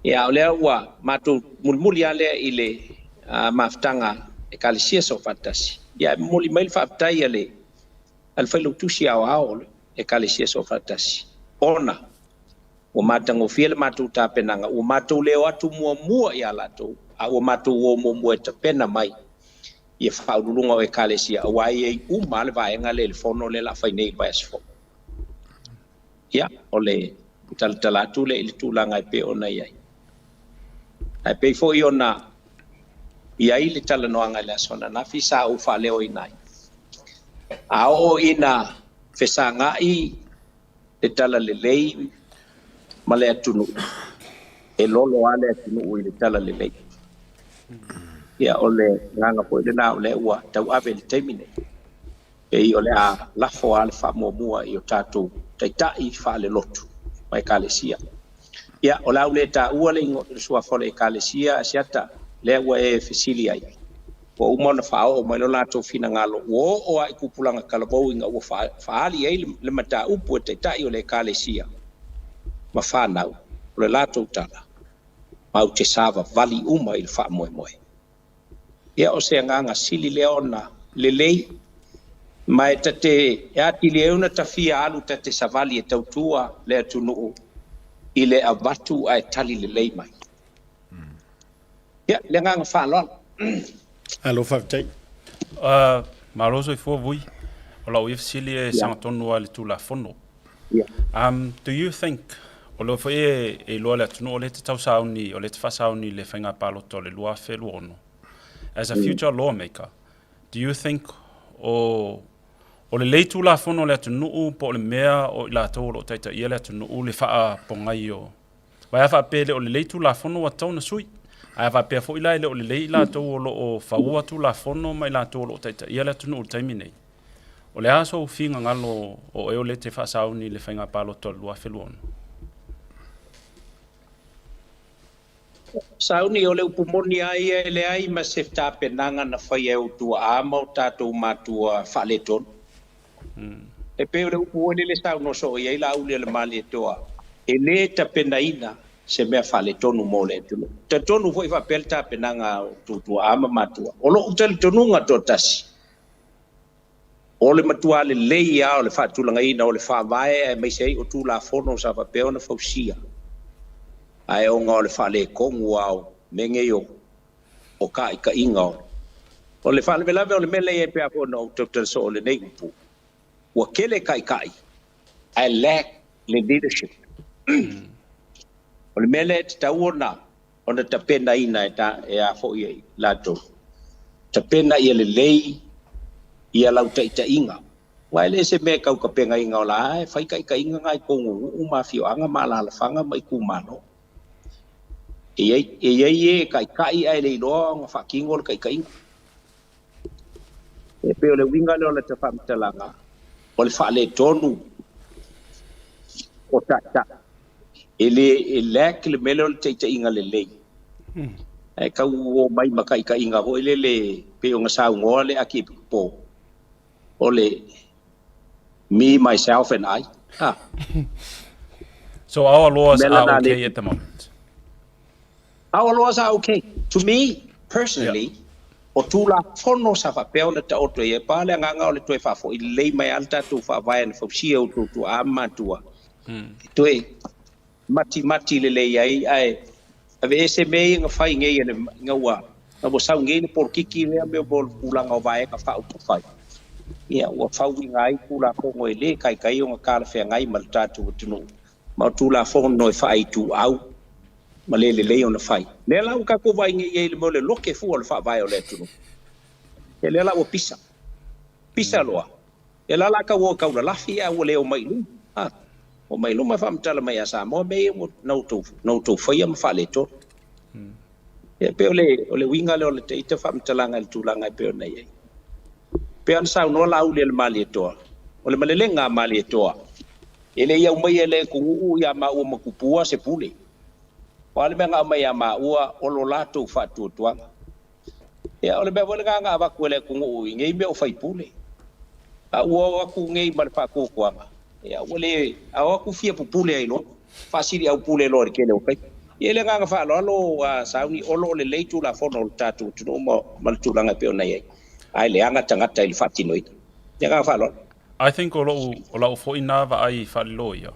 Ia, o lea ua matou mulimuli lava lea i le mafutaga Ekalesia Soofaatasi. Ia, e momoli mai le faafetai a le a le Failautusi Aoao o le Ekalesia Soofaatasi, ona ua matagofie le matou tapenaga, ua matou le o atu muamua ia latou, a ua matou o muamua e tapena mai ia faauluuluga o Ekalesia, aua e i ai uma lava le vaega lea i le fono lea o le a fai nei i le vaiaso fou. Ia, o le talatala atu lea i le tulaga e pei ona i ai. Ae pei foi ona i ai le talanoaga i le aso ananafi sa ou faaleoina ai. A oo ina fesagai le talalelei ma le atunuu, e lolo lava le atunuu i le talalelei. Ia, o le agaga foi lena o lea ua tauave i le taimi nei. Pei o le a lafo lava le faamuamua i o tatou taitai faalelotu ma Ekalesia. Ia, o le a ou le taua le suafa o le Ekalesia, Asiata, lea ua e fesili ai. Ua uma ona faaoo mai lo latou finagalo, ua oo lava i tupulaga talavou ina ua faaali ai le mataupu e taitai o le Ekalesia ma fanau, o le latou tala, matou te savavali uma i le faamoemoe. Ia, o se agaga sili lea ona lelei, ma e ta te e atili ai ona tafia alu ta te savali e tautua le atunuu i le avatu ae tali lelei mai. Ia, le agaga faaaloalo. Malo faafetai. Malo soifua Vui. O lau ia fesili e sagatonu lava i le Tulafono. Um, do you think, o lea foi e, e iloa le atunuu o lea e te tausauni, o lea e te faasauni i le faiga palota o le 2026. As a future lawmaker, do you think o, o lelei Tulafono o le atunuu po o le mea o i latou o lo o taitaia le atunuu le faapogai o Aua a faapea e le o lelei Tulafono ua tatau ona sui. Ae a faapea foi la e le o lelei i latou o lo o faua Tulafono ma i latou o lo o taitaia le atunuu i le taimi nei, o le a sou finagalo o oe o lea e te faasauni i le faiga palota o le 2026? Sauni, o le upu moni lava ia e leai ma se tapenaga na faia e ou tuaa ma o tatou matua faaletonu. E pei o le upu foi lele saunoa soo i ai Laauli o le Malietoa, e le tapenaina se mea faaletonu mo le atunuu. Talitonu foi faapea le tapenaga a outou tuaa ma matua. O lou talitonuga toatasi, o le matua lelei lava o le faatulagaina o le Faavae aemaise ai o Tulafono sa faapea ona fausia, ae ona o le faaletonu lava o mea nei o o kaʻikaʻiga o O le faalavelave o le mea lea e pei foi ona ou tautala soo i lenei upu, ua tele taitai ae lack le leadership. O le mea lea e tatau ona ona tapenaina e ta e a foi e latou, tapena ia lelei ia lau taitaiga. Aua e le se mea e tau tapenaina o la e fai taitaiga na i totonu o nuu ma afioaga ma alaalafaga ma itumalo. E i ai, e i ai e taitai ae le iloa ona faatino le taitaiga. E pei o le uiga lea o lata faamatalaga, o le faaletonu o taitai. E le e lack le mea lea o le taitaiga lelei. Ae tau omai ma taitaiga foi lele pei ona saunoa le Akiepikopo, o le me, myself and I. Ah. So our laws Mea are lena le okay at the moment? Our laws are okay. To me, personally, o Tulafono sa faapea ona taoto ai, e pa le agaga o le toe faafoi lelei mai lava le tatou Faavae na fausia e outou tuaa ma matua, e toe matimati lelei ai, ae aveese mea ia na fai nei e le, ina ua, ina ua sau nei le polokiki lea mea mo le tulaga o vaega faaupufai, ia ua fauina ai Tulafono e le taitai ona talafeagai ma le tatou atunuu, ma o Tulafono e faaituau ma le lelei ona fai. Lea la ua tatou vaai nei i ai i le mea o le lote fua o le Faavae o le atunuu. Ia lea la ua pisa. Pisa loa. Ia la la tau o e taulalafi ae ua le omai i luma. Ha. Omai i luma e faamatala mai ia Samoa mea ia ua na outou, na outou faia ma faaletonu. Ia pei o le, o le uiga lea o le ita faamatalaga i le tulaga e pei ona i ai. Pei ona saunoa Laauli e le Malietoa, o le malelega a Malietoa, e le i aumaia e le atunuu ia maua ma tupua se pule. O a le mea na aumai ia maua o lo latou faatuatuaga. Ia, o le mea foi lena na avatu e le atunuu i nei mea o faipule. A ua o atu nei ma le faatuatuaga, ia ua le, a o atu fia pupule ai loa, faasiliaupule loa i le tele o taimi. Ia, i le agaga faaaloalo, a sauni, o lo o lelei Tulafono o le tatou atunuu ma, ma le tulaga e pei ona i ai, ae leaga tagata i le faatinoina. I le agaga faaaloalo. I think o lou, o lau foi na vaai faaleloia.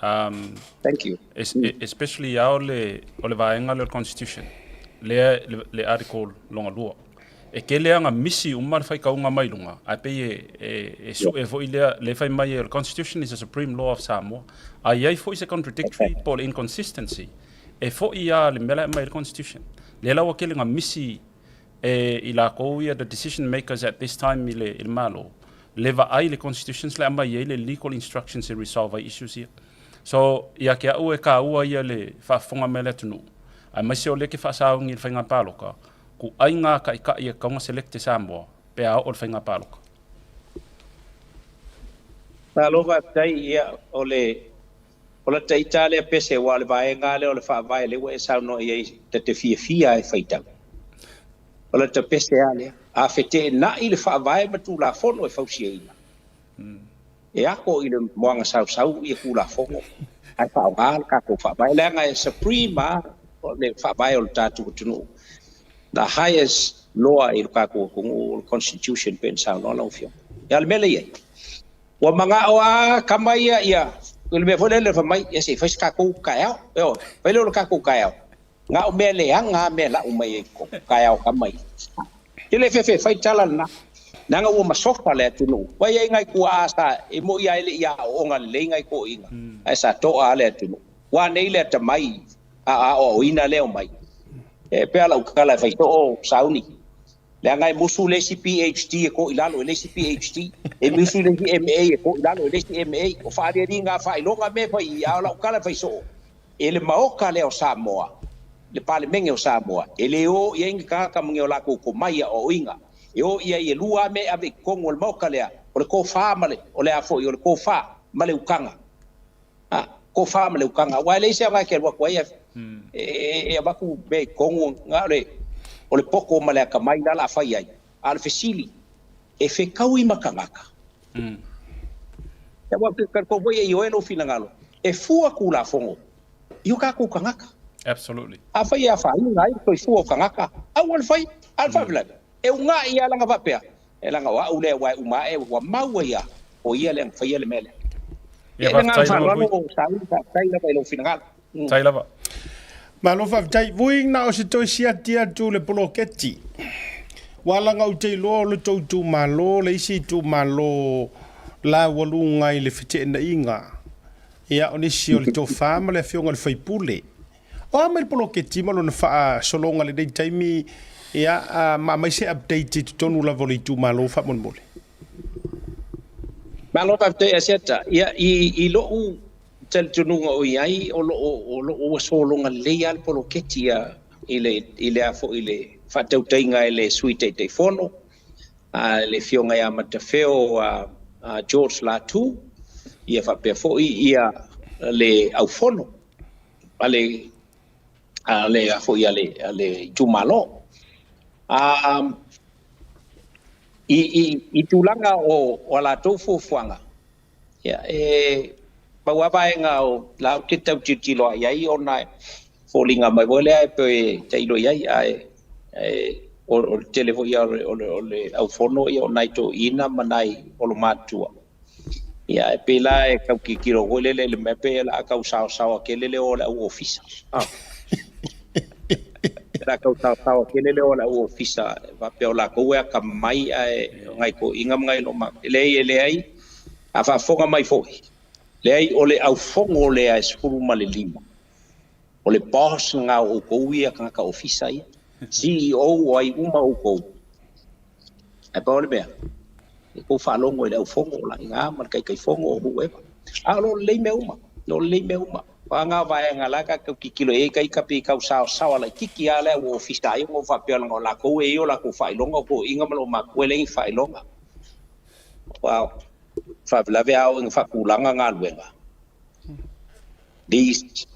Um, Thank you. Es, especially ia o le, o le vaega lea o le Constitution, lea le, le article longa lua. E tele aga misi uma le faitauga mai luga, ae pei e, e, e sue foi lea, le fai mai e le Constitution is the supreme law of Samoa. A i ai foi se contradictory po o le inconsistency, e foi lava le mea la e aumai e le Constitution. Lea la ua tele na misi e i lakou ia the decision makers at this time i le, i le Malo, le vaai i le constitutions le aumai ai le legal instructions e resolve ai issues ia. So, ia te au e kāua ia le faafofoga mai a le atunuu, aemaise o lea ke faasaogi i le faiga paloka, ku ai ngā kaʻikaʻi e kaunga select e Samoa pe a oo le faiga paloka. Malo faafetai, ia o le o lata ita lea pese aua o le vaega lea o le Faavae lea ua e saunoa i ai ta te fiafia e faitau. O lata pese lava lea. A feteenai le Faavae ma Tulafono e fausiaina, e ako i le moana sausau ia Tulafono ae faaaoga le tatou Faavae leaga e supreme lava le Faavae o le tatou atunuu. The highest law i le tatou atunuu o le Constitution pei ona saunoa lau Afioga. Ia o le mea lea e i ai, ua manao lava tama ia ia i le mea foi lele fai mai, ia se i fai se tatou taeao. Ioe, fai lea o le tatou taeao, na o mea leaga lava mea lau mai ai i totonu, taeao a tama ia. Ou te le fefe e fai tala lena. Leaga ua masofa le atunuu. Ua i ai nai tuaa sa e moi lava e le i aooga lelei nai toeaiina, ae sa toa lava le atunuu. Ua a nei le atamai a aoaoina lea omai? E pei lava o lau tala e fai soo, sauni, leaga e musu le isi PHD e toa i lalo i le isi PHD, e musu le isi MA e toa i lalo i le isi MA. O faaalialiga a faailoga mea e fai i i, a o lau tala e fai soo, e le Maota lea o Samoa, le Palemene o Samoa, e le o i ai ni tagata ma ni o latou tomai aoaoina. E o i ai e lua lava mea e ave i totonu o le Maota lea, o le tofa ma le, o le a foi, o le tofa ma le utaga. A, tofa ma le utaga. Aua e leai se aoga e te alu atu ai e, e, e avatu mea i totonu, na o le, o le poto ma le atamai la o le a fai ai. A o le fesili, e fetaui ma tagata? Aua ou te talitonu foi e ioe lou finagalo, e fua Tulafono i o tatou tagata. Absolutely. Afai e afaina ai le soifua o tagata, aua le fai. A o le faalavelave, e una'i lava lana faapea, e leaga o a'u lea aua e uma a'e ua mau ai lava o ia lea na faia le mea lea. Ia, Ia, le agaga faafetai lava faaaloalo Vui. Sauli, faafetai lava i lou finagalo. Faafetai lava. Malo faafetai. Vui na o se toe siati atu le poloketi. Ua laga ou te iloa o le tou itumalo le isi itumalo laualuga i le feteenaiga. Ia, o nisi o le tofa ma le afioga i le faipule. O a mai le poloketi ma lona faasologa i lenei taimi, ia, ma aumai se update i totonu lava o le itumalo faamolemole. Malo faafetai Asiata. Ia, i, i lou talitonuga o i ai, o lo o, o lo o ua sologa lelei lava le poloketi ia, i le, i le a foi, i le faatautaiga e le Sui Taitaifono, a le Afioga ia Matafeo a, a George Latu, ia faapea foi ia le aufono a le a le a foi a le a le itumalo. A i i i tulaga o o a latou fuafuaga, ia e pau lava vaega o la ou te tau tilotilo i ai ona e foliga mai foi lea e pei e tailo i ai ae e o le tele foi ia o le o le aufono ia o nai toeaiina ma nai olomatua. Ia e pei la e tau tilotilo foi lele i le mea pei o le a tau saosaoa tele le o a le au ofisa. Ah. O le a tau saosaoa tele le o a le au ofisa faapea o latou e atamai ae o nai toeaiina ma nai olomatua. E leai, e leai. A faafofoga mai foi, leai o le aufono lea e 15 o le boss lena o outou ia tagata ofisa ia. CEO o ai uma outou. Ae pau o le mea, e tou faalogo i le aufono la i ina ma le taitaifono o whoever. A o lo o lelei mea uma, o lo o lelei mea uma. O a ngā vaega la tatou tilotilo i ai ita pei tau saosaoa laitiiti lava le au ofisa ai ona faapea leaga o latou e i ai o latou faailoga o toeaiina ma loomatua e leai ni faailoga. Wow. Faalavelave a oo ina faatulaga galuega. These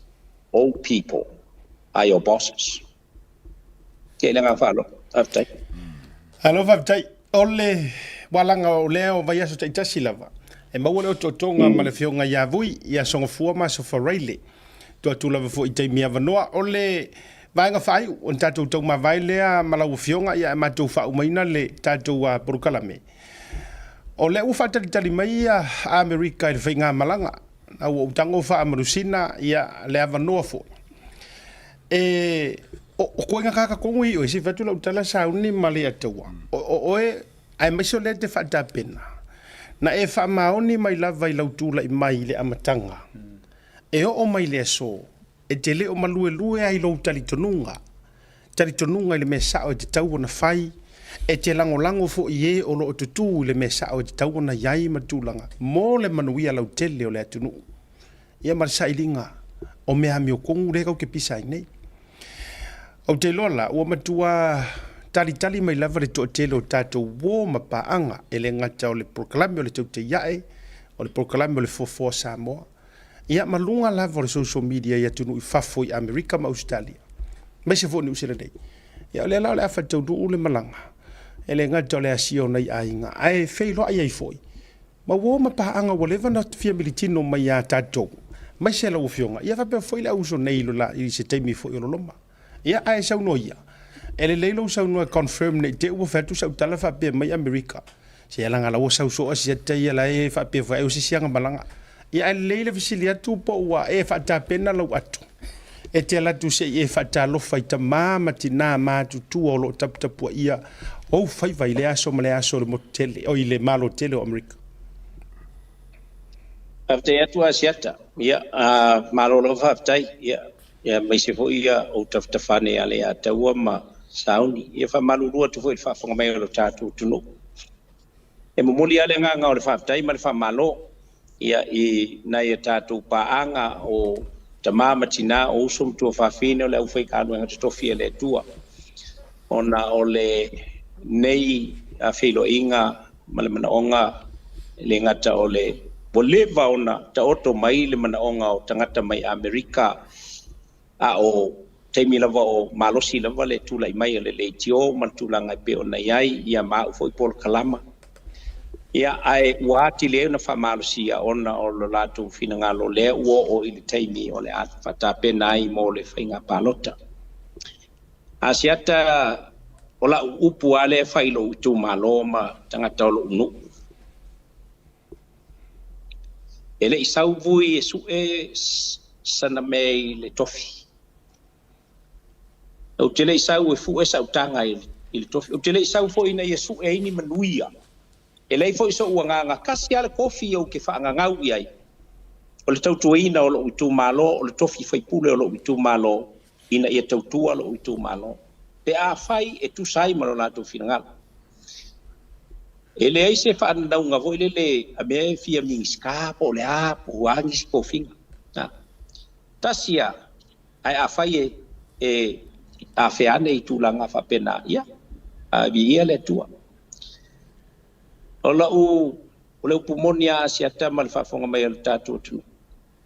old people are your bosses. Ia, i le agaga faaaloalo. Faafetai. Alo, faafetai. O le walaga o lea o vaiaso taitasi lava, e maua le otootoga ma le afioga ia Vui, ia Sogafua ma Sofaraile. Tuu atu lava foi i taimi avanoa. O le vaega faaiu o le tatou taumavae lea ma lau afioga, ia e matou faaumaina le tatou polokalame. O lea ua faatalitali mai ia Amerika i le faigamalaga, a ua ou tago faamalusina ia le avanoa foi. E o koe nga kaka kongo i oe, se fatu lau tala sauni ma le ataua. O oe, aemaise o lea e te faatapena, na e faamaoni mai lava i lau tulai mai i le amataga, e oo mai le aso, e te le o maluelue ai lou talitonuga, talitonuga i le mea sao e tatau ona fai, e te lagolago foi i e o lo o tutū i le mea sao e tatau ona i ai ma tulaga mo le manuia lautele o le atunuu. Ia ma le sailiga o mea amiotonu lea tatou te pisa ai nei. Ou te iloa la, ua matua talitali mai lava le toatele o tatou uo ma paaga, e le gata o le polokalame o le Teuteiae, o le polokalame o le Foafoa Samoa, ia ma luga lava o le social media i atunuu i fafo i Amerika ma Ausetalia, aemaise foi o Niu Sila nei. Ia o lea la o le a faataunuu le malaga, e le gata o le asia o nai aiga, ae feiloai ai foi ma uo ma paaga ua leva ona fia militino mai ia tatou, aemaise lau Afioga, ia faapea foi le au uso nei i se taimi foi o loloma. Ia, ae saunoa ia, e lelei lou saunoa e confirm ne i te i ua fai atu sau tala faapea mai Amerika, se leaga la ua sau soo asiata ia la e faapea foi ai o se isi aga malaga. Ia, ae lelei le fesili atu po ua e faatapena lau ato. E te alu atu se i e faatalofa i tamā ma tinā matutua o lo o taputapuaia ou faiva i le aso ma le aso i le motu tele, oi le Malo tele o Amerika. Faafetai atu Asiata. Ia, malo lava faafetai. Ia, aemaise foi ia ou tafatafa ane ia Leiataua ma Sauni. Ia, faamalulu atu foi i le faafofoga mai o lo tatou atunuu. E momoli lava le agaga o le faafetai ma le faamalo, ia, i nai a tatou paaga o tama ma tinā, o uso ma tuafafine o le aufaigaluega totofi a le Atua, ona o lenei feiloaiga ma le manaoga. E le gata o le ua leva ona taoto mai le manaoga o tagata mai Amerika, a o taimi lava o malosi lava le tulai mai o le leitio ma le tulaga e pei ona i ai ia ma au foi polokalama. Ia, ae ua atili ai ona faamalosia ona o lo latou finagalo lea ua oo i le taimi o le a faatapena ai mo le faiga palota. Asiata, o lau upu lava lea e fai i lou itumalo ma tagata o lou nuu. E le i sau Vui e sue sana mea i le tofi. Ou te le i sau e fue sau taga i le tofi. Ou te le i sau foi ina ia sue ai ni manuia. E leai foi so'u agaga, tasi lava le tofi ou te faagagau i ai, o le tautuaina o lou itumalo, o le tofi faipule o lou itumalo, ina ia tautua lou itumalo, pe afai e tusa ai ma lo latou finagalo. E leai se faananauga foi lele a mea e fia Minisita po o le a po o a nisi tofiga. Tasi lava, ae afai e e afea ane i tulaga faapena, ia, viia le Atua. O lau o le upu moni lava Asiata ma le faafofoga mai a le tatou atunuu,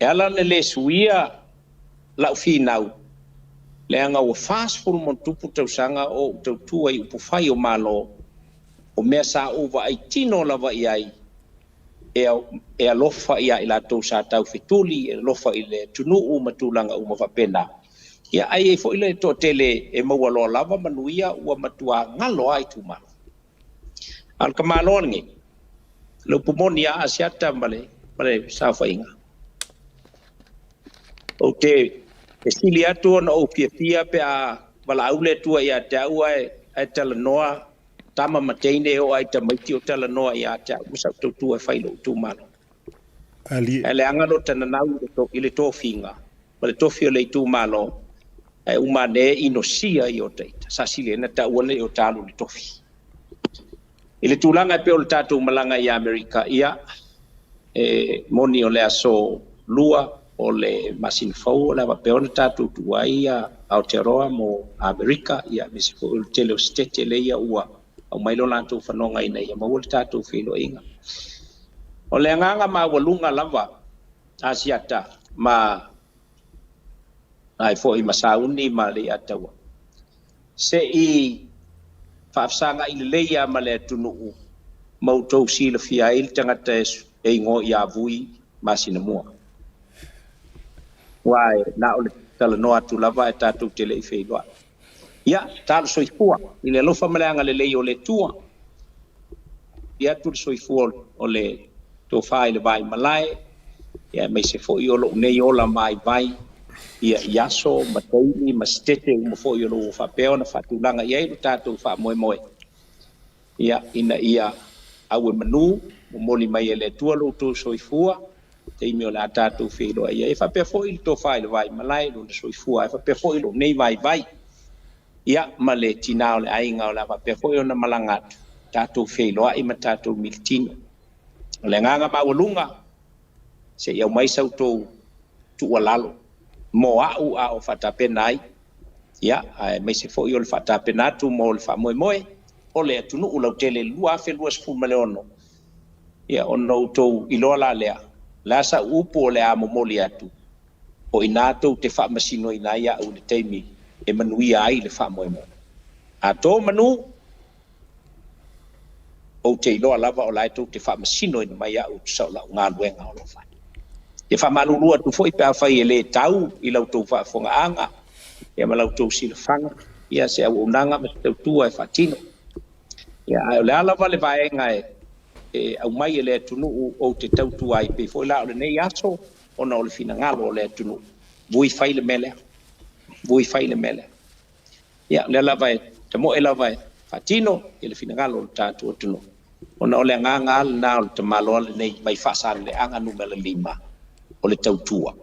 e ala ona le suia lau finau, leaga ua 40+ tausaga o ou tautua i upufai o Malo, o mea sa ou vaai tino lava i ai, e alofa ia i latou sa taufetuli, e alofa i le atunuu ma tulaga uma faapena. Ia, ae i ai foi le toatele e maua loa lava manuia ua matua galo lava itumalo. A o le tamaloa lenei, le upu moni lava Asiata ma le saofaiga, ou te fesili atu ona ou fiafia pe a valaau le Atua ia te au ae talanoa tama ma teine e oo lava i tamaiti o talanoa ia te au ma sau tautua e fai i lou itumalo. Ae leaga lota nanau i le tofiga ma le tofi o le itumalo, ae uma ane e inosia i o taita, sasili na taua nei o ta alu i le tofi. I le tulaga e pei o le tatou malaga i Amerika, ia, e moni o le aso 2 o le masina fou o le a faapea ona tatou tuua ai Aotearoa mo Amerika, ia, aemaise foi o le tele o setete lea ua aumai lo latou fanoga ina ia maua le tatou feiloaiga. O le agaga maualuga lava Asiata ma ai foi ma Sauni ma Leiataua, se i faafesagai lelei lava ma le atunuu ma outou silafia ai le tagata e igoa ia Vui Masinamua. Aua e na o le talanoa atu lava ae tatou te le i feiloai. Ia, talo soifua i le alofa ma le agalelei o le Atua. I atu le soifua o le tofa i le vai malae, ia aemaise foi o lou nei ola vaivai, ia i aso ma taimi ma setete uma foi o lo o faapea ona faatulaga i ai lo tatou faamoemoe, ia, ina ia au e manu, momoli mai e le Atua lo outou soifua, taimi o le a tatou feiloai ai. E faapea foi le tofa i le vai malae, lona soifua, e faapea foi lou nei vaivai, ia, ma le tinā o le aiga o le a faapea foi ona malaga atu, tatou feiloai ma tatou militino. O le agaga maualuga, se i aumai sa outou tuualalo mo au a o faatapena ai, ia, aemaise foi o le faatapena atu mo le faamoemoe o le atunuu lautele i le 2026, ia, ona outou iloa la lea, o le a sau upu o le a momoli atu, o i ina tou te faamasinoina ai au i le taimi e manuia ai le faamoemoe. A to manu, ou te iloa lava o la e tou te faamasinoina mai au e tusa o lau galuega o lo o fai. E faamalulu atu foi pe afai e le tau i la outou faafofogaaga, ia, ma la outou silafaga, ia, se auaunaga ma se tautua e faatino. Ia, ae o le a lava le vaega e aumai e le atunuu ou te tautua ai, pei foi la o lenei aso, ona o le finagalo o le atunuu. Vui fai le mea lea. Vui fai le mea lea. Ia, o lea lava e tamoe lava e faatino i le finagalo o le tatou atunuu, ona o le agaga lava lena o le tamaloa lenei mai Faasaleleaga numera 5, o le tautua.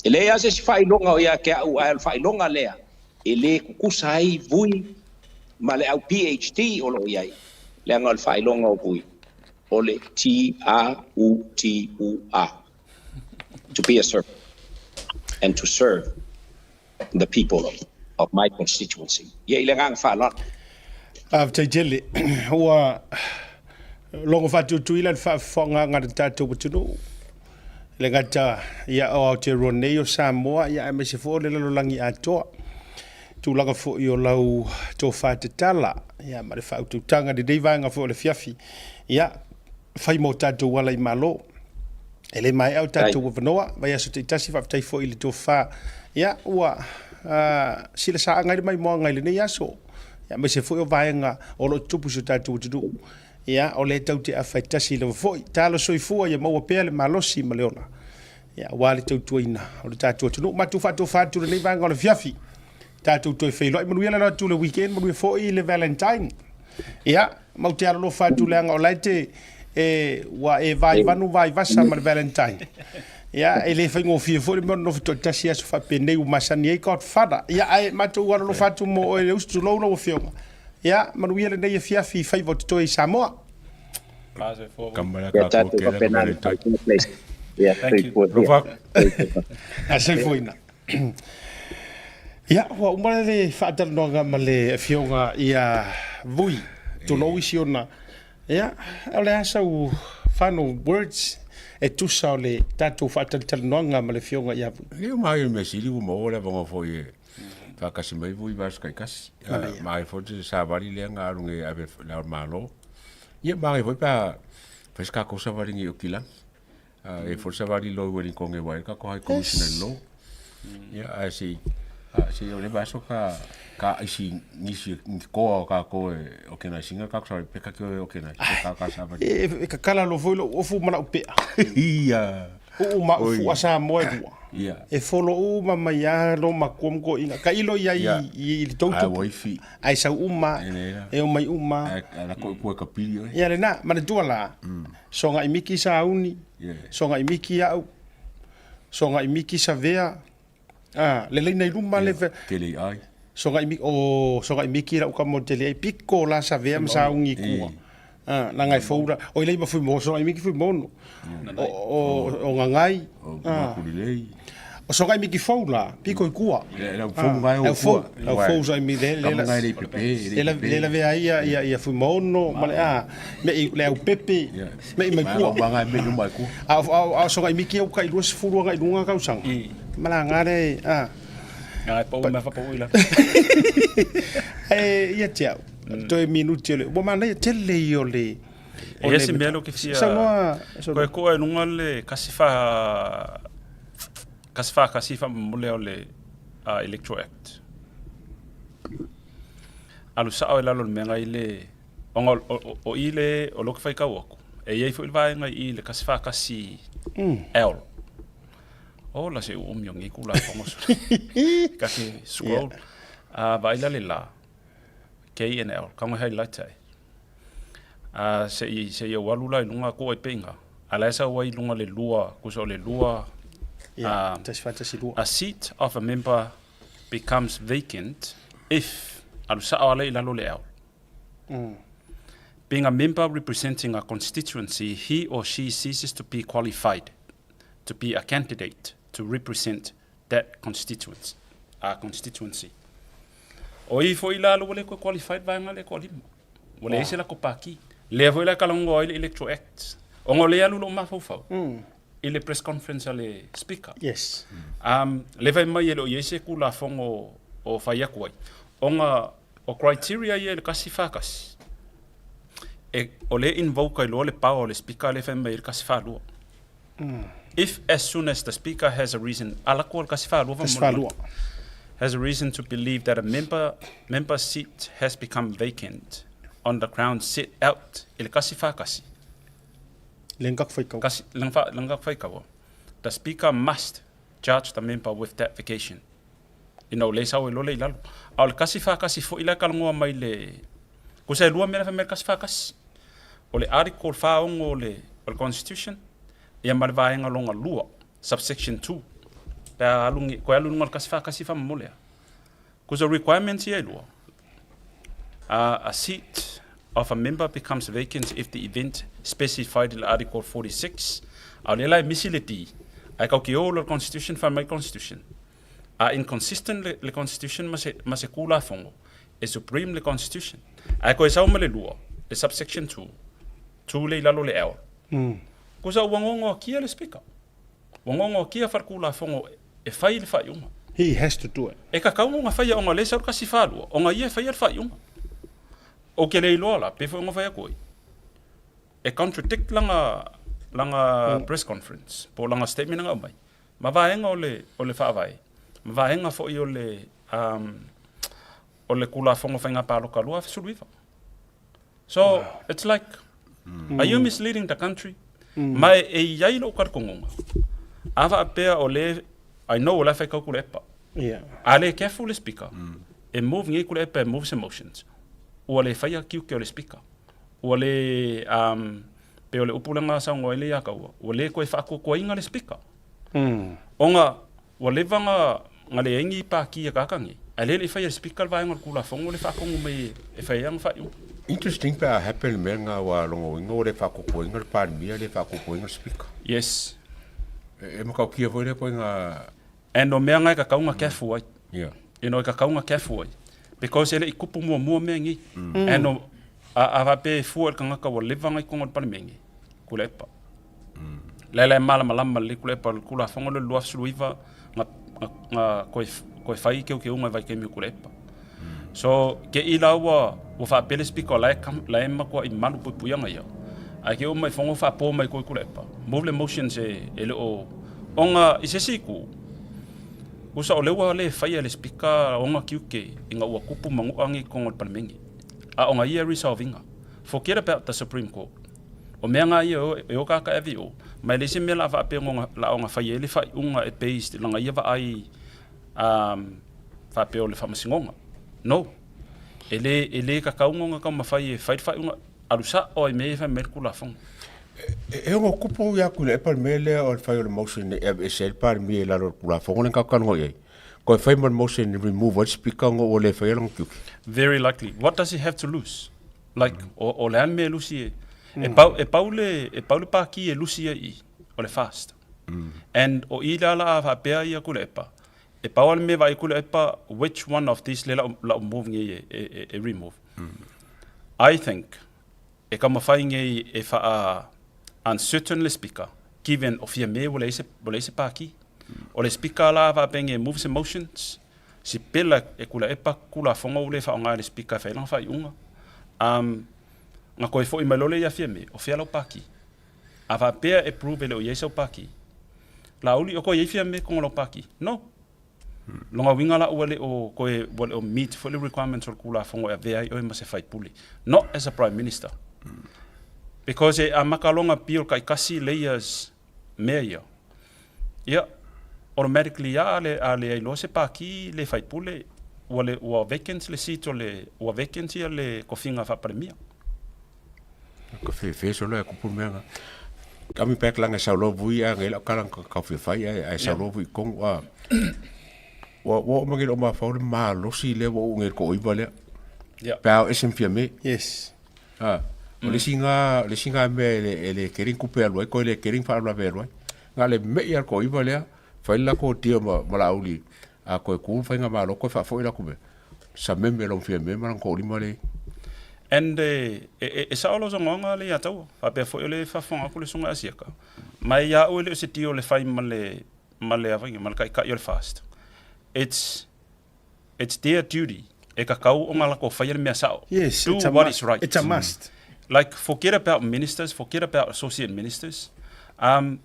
E leai lava se isi faailoga o ia te au, ae o le faailoga lea e le tutusa ai Vui ma le au PHD o lo o i ai, leaga o le faailoga o Vui o le T-A-U-T-U-A, to be a servant and to serve the people of my constituency. Ia, i le agaga faaaloalo. Faafetai tele. Ua logo faatuatuila le faafofogaaga a le tatou atunuu. E le gata ia o Aotearoa nei o Samoa, ia aemaise foi o le lalolagi atoa. Tulaga foi o lau tofa tatala, ia ma le faautautaga i lenei vaega foi o le afiafi. Ia, fai mo tatou ala i Malo. E le maea o tatou avanoa, vaiaso taitasi, faafetai foi i le tofa. Ia, ua silasaaga ai le maimoaga i lenei aso, ia, aemaise foi o vaega o lo o tutupu i si o tatou atunuu. Ia, o lea tatou te afaitasi lava foi. Talo soifua ia maua pea le malosi ma le ola, ia, aua le tautuaina o le tatou atunuu. Matou faatofa atu i lenei vaega o le afiafi. Tatou toe feiloai, manuia le alo atu i le weekend, manuia foi le Valentine. Ia, matou te alolofa atu leaga o la e te, e, ua e vai vanu vai vasa ma le Valentine. Ia, e le faigofie foi le mea o le nofo toatasi i aso faapenei ua masani ai Godfather. Ia, ae matou alolofa atu mo oe le uso, tulou lau Afioga. Ia, manuia lenei afiafi i faiva o totoe i Samoa. Ia tatou faapena le place. Ia, soifua. Soifuaina. Ia, ua uma le faatalanoaga ma le Afioga ia Vui, tulou isi ona. Ia, o le a sau final words e tusa o le tatou faatalatalanoaga ma le Afioga ia Vui? Ia, ua maea le mea sili ua maua le avanoa foi e faatasi mai Vui i vaiaso taitasi. Maea foi le savali lea na alu nei e ave i Le Ao o le Malo. Ia, maea foi pe a fai se tatou savaliga i Aukilani. E foi le savali loa i Wellington e uaea le tatou High Commissioner i lalo. Ia, ae se i, se i o le vaiaso ka, ka aisi nisi ni toa o tatou e organize ina le tatou savali, pe ta te o e organize pe ta ka savali. E kakala loa foi lou ofu ma lau pea. Ia. Uu ma au fua Samoa e lua. Ia. E follow uma mai lava lou matua ma toeaiina. Tailo i ai i le tou tupu. Ae sau uma, e omai uma. Ae lako i pua e ka pili oe. Ia lena, manatua la, sogai miki sauni, sogai miki au, sogai miki savea, a, le laina i luma le. Tele i ai. Sogai miki, o sogai miki lau kama o tele ai, piko la savea ma sauni i kua. A, langa e fou la, o ilei ma fui mo, sogai miki fui mono. O gagai. O makulilei. O sogai miki fou la, piko i kua. Lau fou ngai o kua. Lau fou sogai miki, le la. Ngai lei pepe. Le la vea ia ia ia fui mono, ma le a, me i le au pepe, me i mai kua. Ma ngai me i mai kua. A o sogai miki au kai 20 agai lunga tausaga. Ma la nga le a. Ngai pau me fa pau ila. E ia te au. Toe minuti o le, ua manaia tele ia o le. E i ai se mea lea ou te fia... Saunoa... Koe koa i luga le kasi fa... kasi fa kasi faamomole o le Electoral Act. Alu sao i lalo o le mea ngai le... Ona o i le... o lea ou te faitau atu, e i ai foi le vaega i i le kasi fa kasi L. Ola se uumi o nei Tulafono. Ka ke scroll. Vaai la le la. K and L, ka ngoe highlight ai. A se i se i ou alu la i luga ko ai peinga. A la e sau ai i luga le lua, kusa o le lua. Yeah, 142. A seat of a member becomes vacant if alu sao ala i lalo le L. Being a member representing a constituency, he or she ceases to be qualified to be a candidate to represent that constituency. Constituency. O i foi la ua le koe qualified vaega lea toalima. Ua leai se lako paki. Lea foi la e talanoa ai le Electoral Act. Ona o lea e alu lou mafaufau i le press conference a le Speaker. Yes. Lea fai mai e le o i ai se Tulafono o fai atu ai. Ona o criteria ia i le 141, e, o lea e invoke ai loa le power o le Speaker lea e fai mai ai le 142. If as soon as the Speaker has a reason, ala koa le 142 142. Has a reason to believe that a member, member seat has become vacant on the ground set out i le 141. Le ngak fai kau. Kasi, le ngak fai kau. The Speaker must charge the member with that vacation. Ina ua le sau ai loa lea i lalo. A o le 141 foi la e talanoa mai le, tusa e lua mea la e fai mai ai le 141. O le Article 46 o le o le Constitution, ia ma le vaega lona lua, subsection 2, pe a alu toe alu i luga o le 141 faamolemole a. Cause o requirements ia e lua, a seat of a member becomes vacant if the event specified in Article 46, a o lea la e misi le D, ae tatou te o loa i le Constitution, fai mai le Constitution, a inconsistent le, le Constitution ma se, ma se Tulafono, e supreme le Constitution. Ae toe sau ma le lua, le subsection 2, 2 lea i lalo o le L. Kusa ua gogoakia le Speaker. Ua gogoakia fale-Tulafono e fai le faaiuga. He has to do it. E kakau ona faia ona lea e sau le kasi falua, ona ia e faia le faaiuga. Ou te le iloa la, pe foi ona fai atu ai. E contradict lana, lana press conference, po o lana statement na aumai, ma vaega o le, o le Faavae, ma vaega foi o le, um, o le Tulafono Faiga Palota 2019. So, wow. it's like, are you misleading the country? Ma e, e i ai lou talitonuga, a faapea o le, I know o la e fai kau Tuilaepa. Yeah. A le careful le speaker, e move nei Tuilaepa e move se motions, ua le faia tiute o le speaker. Ua le, um, pei o le upu lea na saunoa ai le ia Kaua, ua le toe faatuatuaina le speaker. Ona Ua leva na na leai ni pākī a kāka nei, ae lea e le i faia e le Speaker le vaega o le Tulafono lea e faatonu mai e fai ai ana faaiuga. Interesting pe a happen le mea lena ua logoina ua le faakokoina le Palemia le faakokoina le Speaker. Yes. E matautia foi lea koiga. And o mea na e tatau ona careful ai. Yeah. You know, e tatau ona careful ai. Because e le i kupu muamua mea nei. And o, a, a faapea e fua i le tagata ua leva ona i totonu o le Palemene, Tuilaepa. Laila e malamalama lelei Tuilaepa o le Tulafono lea o le 2019 na, na, na toe, toe fai teuteuga i vaitaimi o Tuilaepa. So, te i la ua, ua faapea le Speaker o la e, la e matuai malu puipuiaga ia. Ae te oo mai fono faapo mai koe Tuilaepa, move le motions e, e le o, ona i se isi itu, usa o lea ua le faia e le Speaker ona tiute ina ua tupu manu'a nei i totonu o le Palemene. A o na ia resolve ina. Forget about the Supreme Court. O mea nga ia e o kaka e o. Ma e leai se mea la faapea ona la ona fai ai le faaiuga e based lana ia vaai um, faapea o le faamasinoga. No. E le, e le kakau ona taumafai e fai le faaiuga, alu sa'o ai mea ia e fai mai le Tulafono. E ono kupu ia Tuilaepa le mea lea o le fai o le motion e aveese ai le Palemia i lalo o le Tulafono lea na tatou talanoa i ai. Toe fai ma le motion e remove ai le Speaker ona ua le faia lona tiute. Very likely. What does he have to lose? Like, o, o le a le mea e lusi e, e pau, e pau le, e pau le pākī e lusi ai i, o le fast. And o i la la a faapea ia Tuilaepa, e pau lava le mea e vaai Tuilaepa, which one of these lea la o, la o move nei e, e, e, e remove. I think, e taumafai nei e faa uncertain le Speaker, given o fia me ua leai se, ua leai se pākī. O le Speaker la a faapea nei e move se motions, Si pela e Tuilaepa Tulafono ua le faaaoga e le Speaker e fai ai lana faaiuga. Um, na toe foi mai loa lea ia Fiame, o fea lau pākī? A faapea e prove e le o i ai sau pākī, Laauli, o toe i ai Fiame i totonu o lau pākī? No. Lona uiga la ua le o toe, ua le o meet foi le requirements o le Tulafono e avea ai oe ma se faipule. Not as a Prime Minister. Because e amata loa ona pio le taitasi layers mea ia. Ia, automatically a le a leai loa se pākī le faipule, ua le ua vacant le seat o le ua vacant ia le tofiga faa-Palemia. Ka fefe solo e kupu mea nga. Coming back langa sau loa vui a ngai lau kala ka fia fai ai ai sau loa vui kongu a. Ua ua o mangi o mafau le malosi le ua u ngai ko iwa lea. Yeah. Pe ao ese fia me. Yes. A, o le isi nga, le isi nga mea e le, e le kering kupe alu ai, koe le kering faalavelave alu ai. Nga le me'i a le toaiva lea, fai le latou tia ma, ma Laauli, a koe ku le faigamalo, koe faafoi latou mea. Sa meme long fia me ma lang toalima le. And e, e, e sao lou saunoaga lea ia Taua, faapea foi o le faafofoga atu le susuga ia Siaka, ma ia au e le o se tio o le fai ma le, ma le avaina, ma le taitai o le FAST. It's, It's their duty e kakau o nga lako faia le mea sao. Yes, Do it's a what must. is right. It's a must. Like forget about ministers, forget about associate ministers. Um,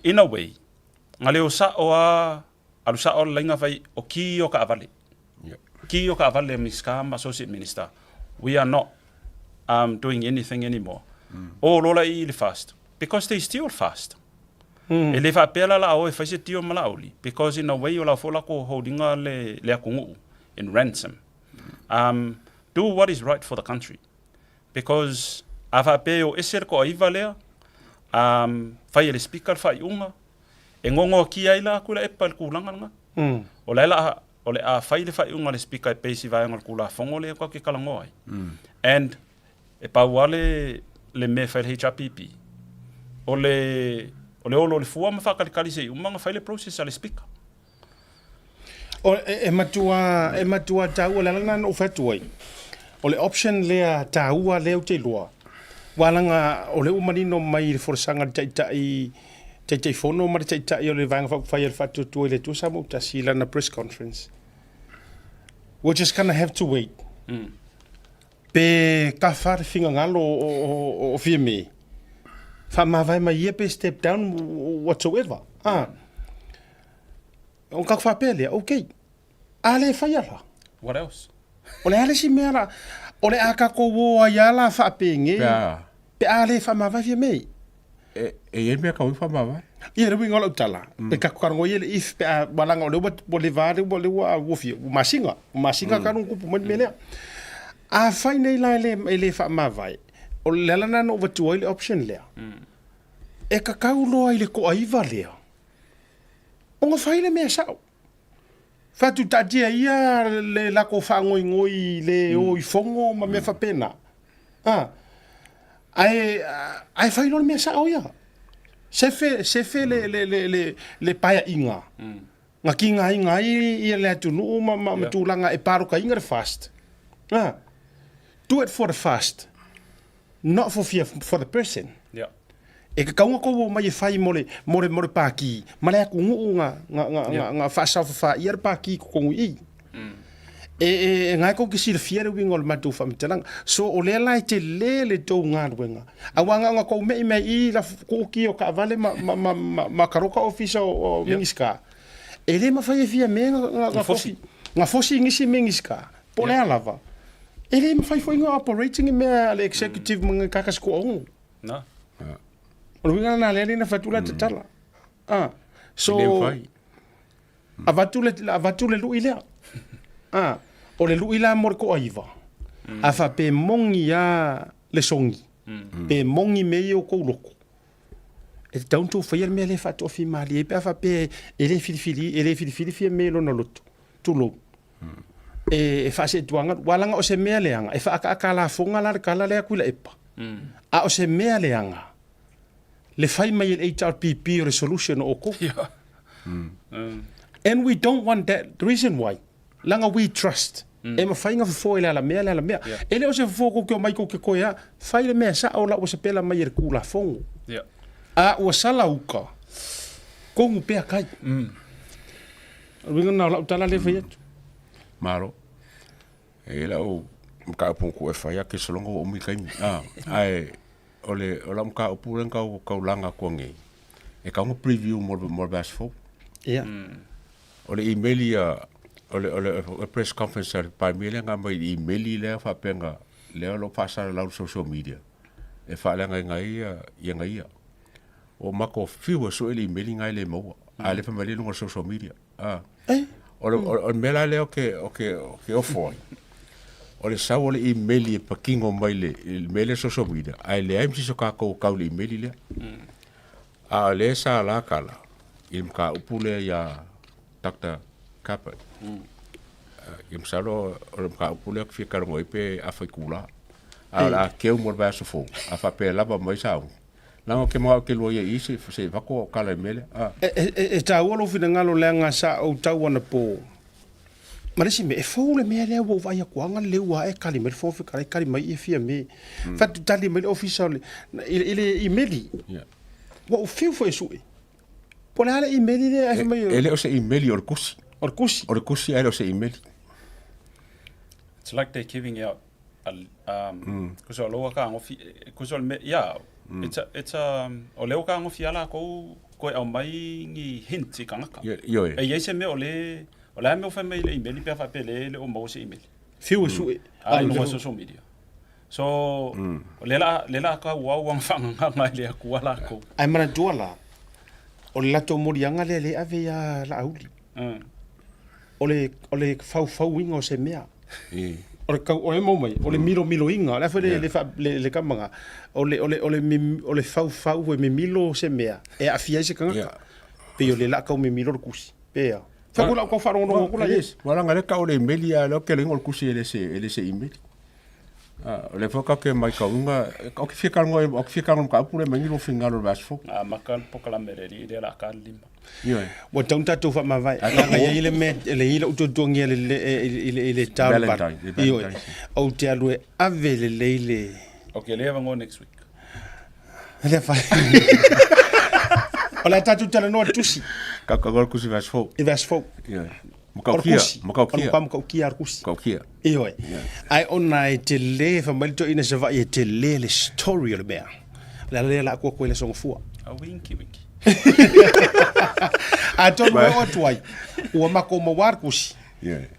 in a way, nga leo sao a alu sao le lainga fai o ki o kaavale. Yeah. Ki o kaavale Minisita ma associate minister. We are not um, doing anything anymore. O lola i le fast. Because they steal fast. E le faapea la la a o e fai se deal ma Laauli because in a way o la foi o lakou hold iga le le atunuu in ransom. Um do what is right for the country because a faapea e o ese le toaiva lea um fai e le Speaker le faaiuga e gogoakia ai la atu Tuilaepa i le tulaga lena. O la e la o le a fai le faaiuga a le Speaker e base i vaega o le Tulafono lea tatou te talanoa ai. And E pau lava le, le mea e fai e le HRPP, o le, o le olo o le fua ma faatalitali se i uma ona fai le process a le Speaker. O, e, e matua, e matua taua, le ala lena na ou fai atu ai, o le option lea taua lea ou te iloa, aua leaga o lea ua manino mai i le folasaga a le Taitai, Taitaifono ma le Taitai o le Vaega Faaupufai a le Faatuatua i le Atua Samoa Tasi i lana press conference, we're just gonna have to wait. Pe kafa le fingagalo o Fiame, faamavae mai ia pe step down whatsoever. Ah. Ona tatou faapea lea, okay, a le faia la. What else? O le a le isi mea la, o le a tatou o ai a la faapenge, Pe a. pe a le faamavae Fiame. E, e i ai mea kau i faamavae. Ia, le uiga o lau tala, e tatou talanoa ia i le if pe a, ua leaga o lea ua, ua leva lava lea ua, ua fia, ua masina, ua masina talu ona tupu mai le mea lea. Afai nei la e le, e le faamavae, o le ala lena na ou avatua ai le option lea, e tatau loa i le toaiva lea ona fai le mea sao. Fai atu taatia ia le latou faangoingoi i le o i fono ma mea faapena. A, ae, ae fai loa le mea sao ia. Sefe, sefe le, le, le, le, le paeaiga na tigaina ai ia le atunuu ma, ma, ma tulaga e palotaina le fast. A, do it for the fast, not for, for the person. Yeah. E tatau ona tou omai e fai mo le, mo le, mo le pākī, ma le atunuu na, na, na, yeah. na, na faasaofafā ia le pākī i totonu i i. E, e, e ngae kou te silafia le uiga o le matou faamatalaga. So o lea la e tele le tou galuega. Aua na ona tou me'i mai i i la kuuki o taavale ma, ma, ma, ma, ma kaloka ofisa o, o yeah. Minisita. E le mafai e Fiame na, na, na fosi. Na fosi nisi Minisita. Po o le a lava. E le mafai foi na operate ni mea a le executive ma ni kakasi koaogo. Na. O le uiga lena lea na fai atu la tatala. Ah. So avatu le avatu le lui lea. Ah. O le lui la mo le toaiva. A faapea e moni a le sogi. Pe moni mea ia o kou loko. E tatau ona tou faia le mea lea e faatoafimalie ai pe a faapea e le filifili e le filifili Fiame i lona loto. Tulou. E, e faaseetuaga, ua leaga o se mea leaga, e faakaaka lafoga la le tala lea Tuilaepa. A o se mea leaga, le fai mai e le HRPP o le solution o outou. Yeah. And we don't want that. The reason why, leaga we trust. E mafai ona fofo e le alamea le alamea. Yeah. E le o se fofo kou te omai kou te koe a, fai le mea sao la ua sapela mai e le Tulafono. Yeah. A ua sala uka, kogu pea kai. O le uiga lena o lau tala lea e fai atu. Malo. E lau mataupu na tuu e fai a kesologa ua umi le taimi. Ah, ae o le o lau mataupu lea na tau taulaga atua nei, e tatau ona preview mo le mo le vaiaso fou. Ia. O le email ia o le o le press conference a le Palemia lea na aumai i le email lea faapea na lea o lo o faasalalau i le social media e faaleagaina ai ia ia ia. Ua matou fiu e sue le email na e le maua. A le fai mai lea i luga o le social media. Ah. O le, o le mea la lea o ke, o ke, o ke ofo ai. O le sau o le email e patino mai le, le mea lea social media, ae leai ma se isi o tatou o kau i le email lea. A o lea sa la tala i le mataupu lea iā Doctor Carpet. Ia masalo o le mataupu lea ou te fia talanoa ai pe afa itula. A o le a keu mo le vaiaso fou, a faapea e lava mai sauni. Leaga ou te manao ou te lua ia i i se se i avatu au tala i le mea lea. A. E, e, e taua lou finagalo leaga sa ou tau anapo ma le isi mea, e fou le mea lea ua ou vaai atu lava leu lava e tali mai le Fofoga Fetalai, tali mai ia Fiame. Fai atu tali mai le ofisa o le, i, i le imeli. Yeah. Ua ou fiu foi e sue. Po o le a le imeli lea ae fai mai. E le o se imeli o le tusi. O le tusi. O le tusi ae le o se imeli. It's like they're giving out a, um, kusa o loa ka ngofi, kusa o le mea, yeah, it's a, it's a, o leo ka ngofi ala kou koe au mai ni hint i kangaka. Ia, ioe. E iai se mea o le, o le a mea o fai mai le email pe a faapea le le o maua se email. Fiu e sue. A i luga o social media. So, o le la, le la ka uau ang whaanganga i le akua lākou. Ae manatua la, O le latou moliaga lea lea e ave ia Laauli. O le o le faufauina o se mea. O le kau o e mau mai, o le milomiloina, o le a foi le le le le kamaga, o le o le o le o le faufau e mimilo se mea e aafia ai se tagata. Pei o le la tau mimilo le tusi. Pe a. Fai ku lau tau faalogologo atu la i ai. Ua leaga lea tau o le imeli a o lea ou te le igoa o le tusi e le se e le se imeli. O lea foi tatou te matauina, ou te fia talanoa, ou te fia talanoa i le mataupu lea aumai ni lou finagalo i le vaiaso fou. Na amata le polokalame a le alii lea o le a ta le lima. Ioe. Ua tatau ona tatou faamavae. Leaga e i ai le mea, e i ai lou tuatuagia i le ta o le valu. Ioe. Ou te alu e ave lelei le... Ok, lea avanoa next week. Le fai. O le a tatou talanoa i le tusi. Tatou talanoa i le tusi i le vaiaso fou. I le vaiaso fou. Ioe. Matautia, matautia. O le matautia le tusi. Matautia. Ioe. Ae ona e tele, fai mai le toeaina i Savaii e tele le story o le mea. O le ala lea o le a atu atu ai i le Aso Gafua. A winky winky. Atonu e oo atu ai, ua matou maua le tusi. Ioe.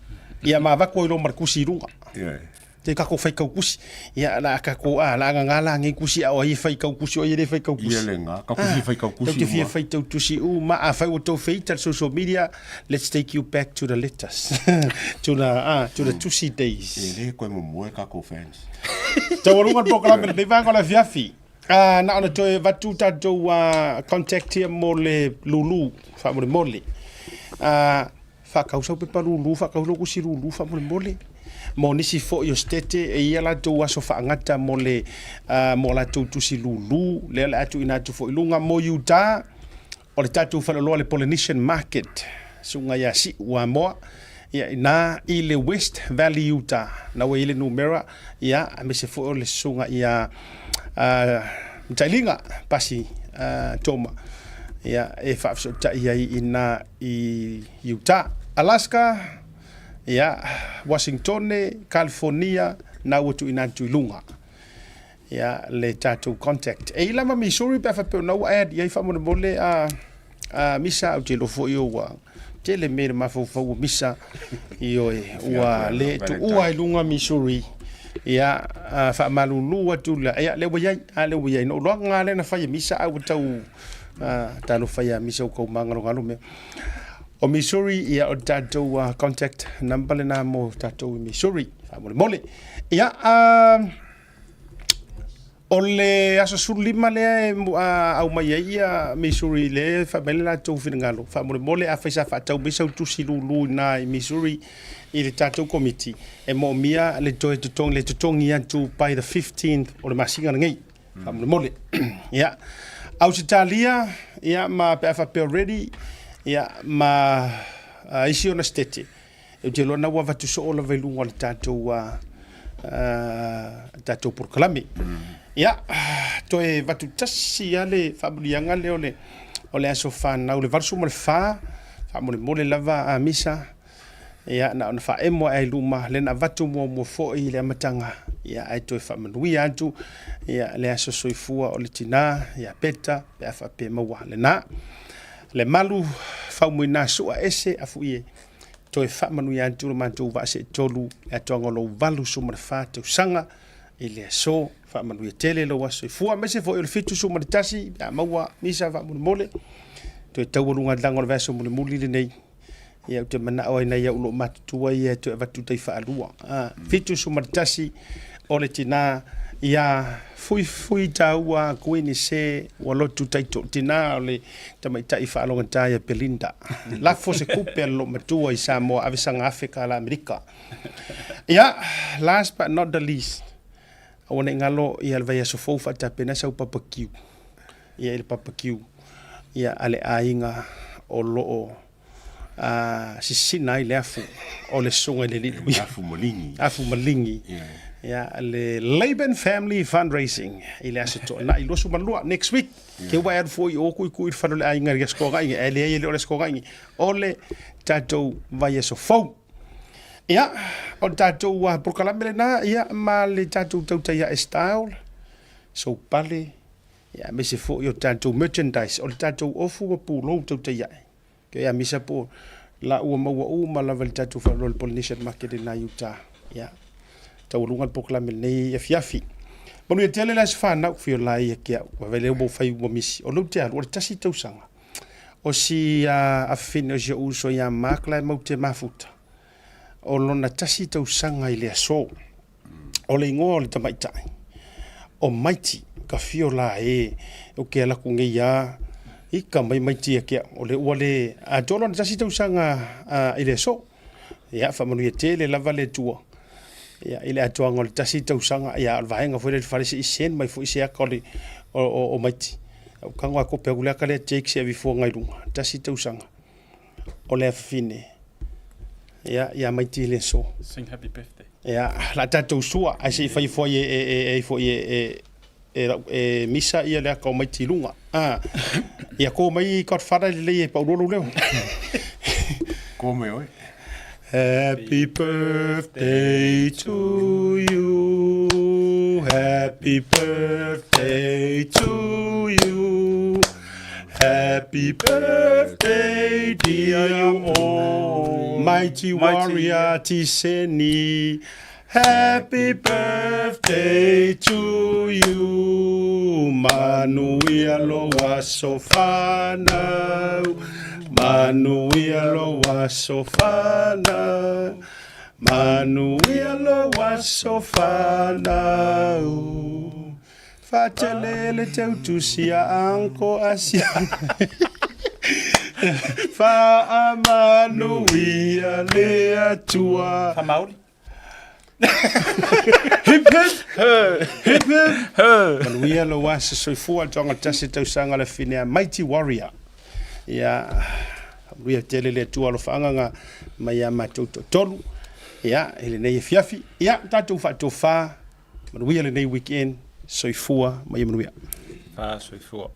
Ia ma avatu ai loa ma le tusi i luga. Ioe. Te kako whai kau kusi. Ia la ka ko a la nga la ngi kusi a o ai whai kau kusi o ai le whai kau kusi. Ia le nga ka kusi whai kau kusi. Tau te fia whai tau tusi u ma a whai o tau whai social media. Let's take you back to the letters. To the ah to the tusi days. E le koe momoe kako fans. Tau alunga le polokalame lenei vaega o le afiafi. Ah, na ona toe avatu tatou contact ia mo le lulu faamolemole. Ah, Faakau sau pepa lulu, faakau lou kusi lulu faamolemole. Mo nisi foi o Setete e i ai a latou aso faagata mo le mo a latou tusi lulu, lea o le a tuuina atu foi i luga. Mo Utah, o le tatou faleoloa le Polynesian Market, suuga ia Siu Amoa, ia ina i le West Valley Utah, na ua i ai le numera, ia, aemaise foi o le susuga ia Matailiga Pasi Toma, ia, e faafesootai ai ina i Utah, Alaska, ia, Washingtone, California, na ua tuuina atu i luga. Ia, le tatou contact. E i lava Missouri pe a faapea o na ua add i ai faamolemole a, a misa, ou te iloa foi ua tele mea i le mafaufau o misa, ioe, ua le tuua i luga Missouri. Ia, faamalulu atu la, ia, lea ua i ai, a lea ua i ai. Na ou iloa lea na fai e misa a ua tau Talofa ia misa ua kou magalogalo mea. O Missouri, ia o le tatou contact number lena mo tatou i Missouri. Faamolemole. Ia, o le aso 15 lea e aumai ai ia Missouri lea e fai mai le latou finagalo. Faamolemole, afai sa faatau mai sau tusi lulu i na i Missouri i le tatou komiti, e moomia le toe totogi, le totogi atu by the 15th o le masina lenei. Faamolemole. Ia, Ausetalia, ia, ma pe a faapea ready, ia, ma uh, isi ona setete. Ou te iloa na ua avatu soo lava i luga o le tatou, uh, uh, tatou polokalame. Ia, toe avatu tasi lava le faamuliaga lea o le, o le aso fanau, le 84, faamolemole lava a misa, Ia, na ona faaemo ae i luma, lea na avatu muamua foi i le amataga, ia, ae toe faamanuia atu, ia, le aso soifua o le tina, ia Peta, pe a faapea maua lena. Le malu faumuina sua ese afuie, toe faamanuia atu le matou vaa seetolu, le atoaga o lou 84 tausaga i le aso. Faamanuia tele lou aso soifua, aemaise foi o le 71, pe a maua misa faamolemole, toe taualuga laga o le vaiaso mulimuli lenei. Ia, ou te manao ai nai au loomatutua ia e toe avatu tai faalua. Ah, 71 o le tina ia Fuifui Taua Kuini Se ua lotu taito tina o le tamaitai faalogata ia Belinda. Lafo se kupe a le loomatua i Samoa ave saga afe kala Amerika. Ia, last but not the least, aua ne i galo ia le vaiaso fou faatapena sau papakiu. Ia i le papakiu ia a le aiga o loo sisina ai le afu o le susuga i le alii Luia. Afu maligi. Afu maligi. Ia le Laban Family Fundraising i le aso Toonai 22 next week. Ke ua e alu foi i o kuikui i le fale o le aiga i le aso Toonai, ae leai e le o le aso Toonai, o le tatou vaiaso fou. Ia, o le tatou polokalame lena, ia, ma le tatou tautai ae style, soupale, Ia, aemaise foi o tatou merchandise, o le tatou ofu ma pulou tautai ae. Ke ia misa po la ua maua uma lava i le tatou faleoloa i le Polynesian Market i nai uta. Ia, taualuga le polokalame lenei afiafi. Manuia tele le aso fanau, fio la ia ke au, ua vele ua fai ua misi. O lou te alu, o le tasi tausaga. O si afafine o si o'u uso ia Mark la e mau te mafuta, o lona tasi tausaga i le aso. O le igoa o le tamaitai, o Maiti, ka fio la e, o ke ala ku nei a, ika mai Maiti ia ke au, o le ua le atoa lona tasi tausaga i le aso. Ia, faamanuia tele lava le Atua. Ia, i le atoaga o le tasi tausaga, ia, o le vaega foi lea i le fale se i send mai foi se aka o le, o, o, o Maiti. Au kago a kope aku le aka lea Jake se avifoga i luga, tasi tausaga. O le afafine, ia, ia Maiti i le aso. Sing happy birthday. Ia, la tatou sua, ae se i fai foi e, e, e, e, foi e, e, e, lau, e misa ia le aka o Maiti i luga. Ah, ia kō mai Godfather lelei e paulua lou leo. Kō mai oe. Happy birthday to you. Happy birthday to you. Happy birthday, dear you all. Mighty warrior Tiseni. Happy birthday to you Manuia lo aso whanau Manuia lo aso whanau Manuia lo aso whanau Whatele le tau tusia anko asia Whaamanuia le Atua Whamaori. Hip hip! Hip hip! Manuia lou aso soifua le toaga tasi tausaga le finea Mighty Warrior. Ia, manuia tele le Atua alofaagaga mai ia matou toatolu. Ia, i lenei afiafi. Ia, tatou faatofa, manuia lenei weekend, soifua ma ia manuia. Fa soifua.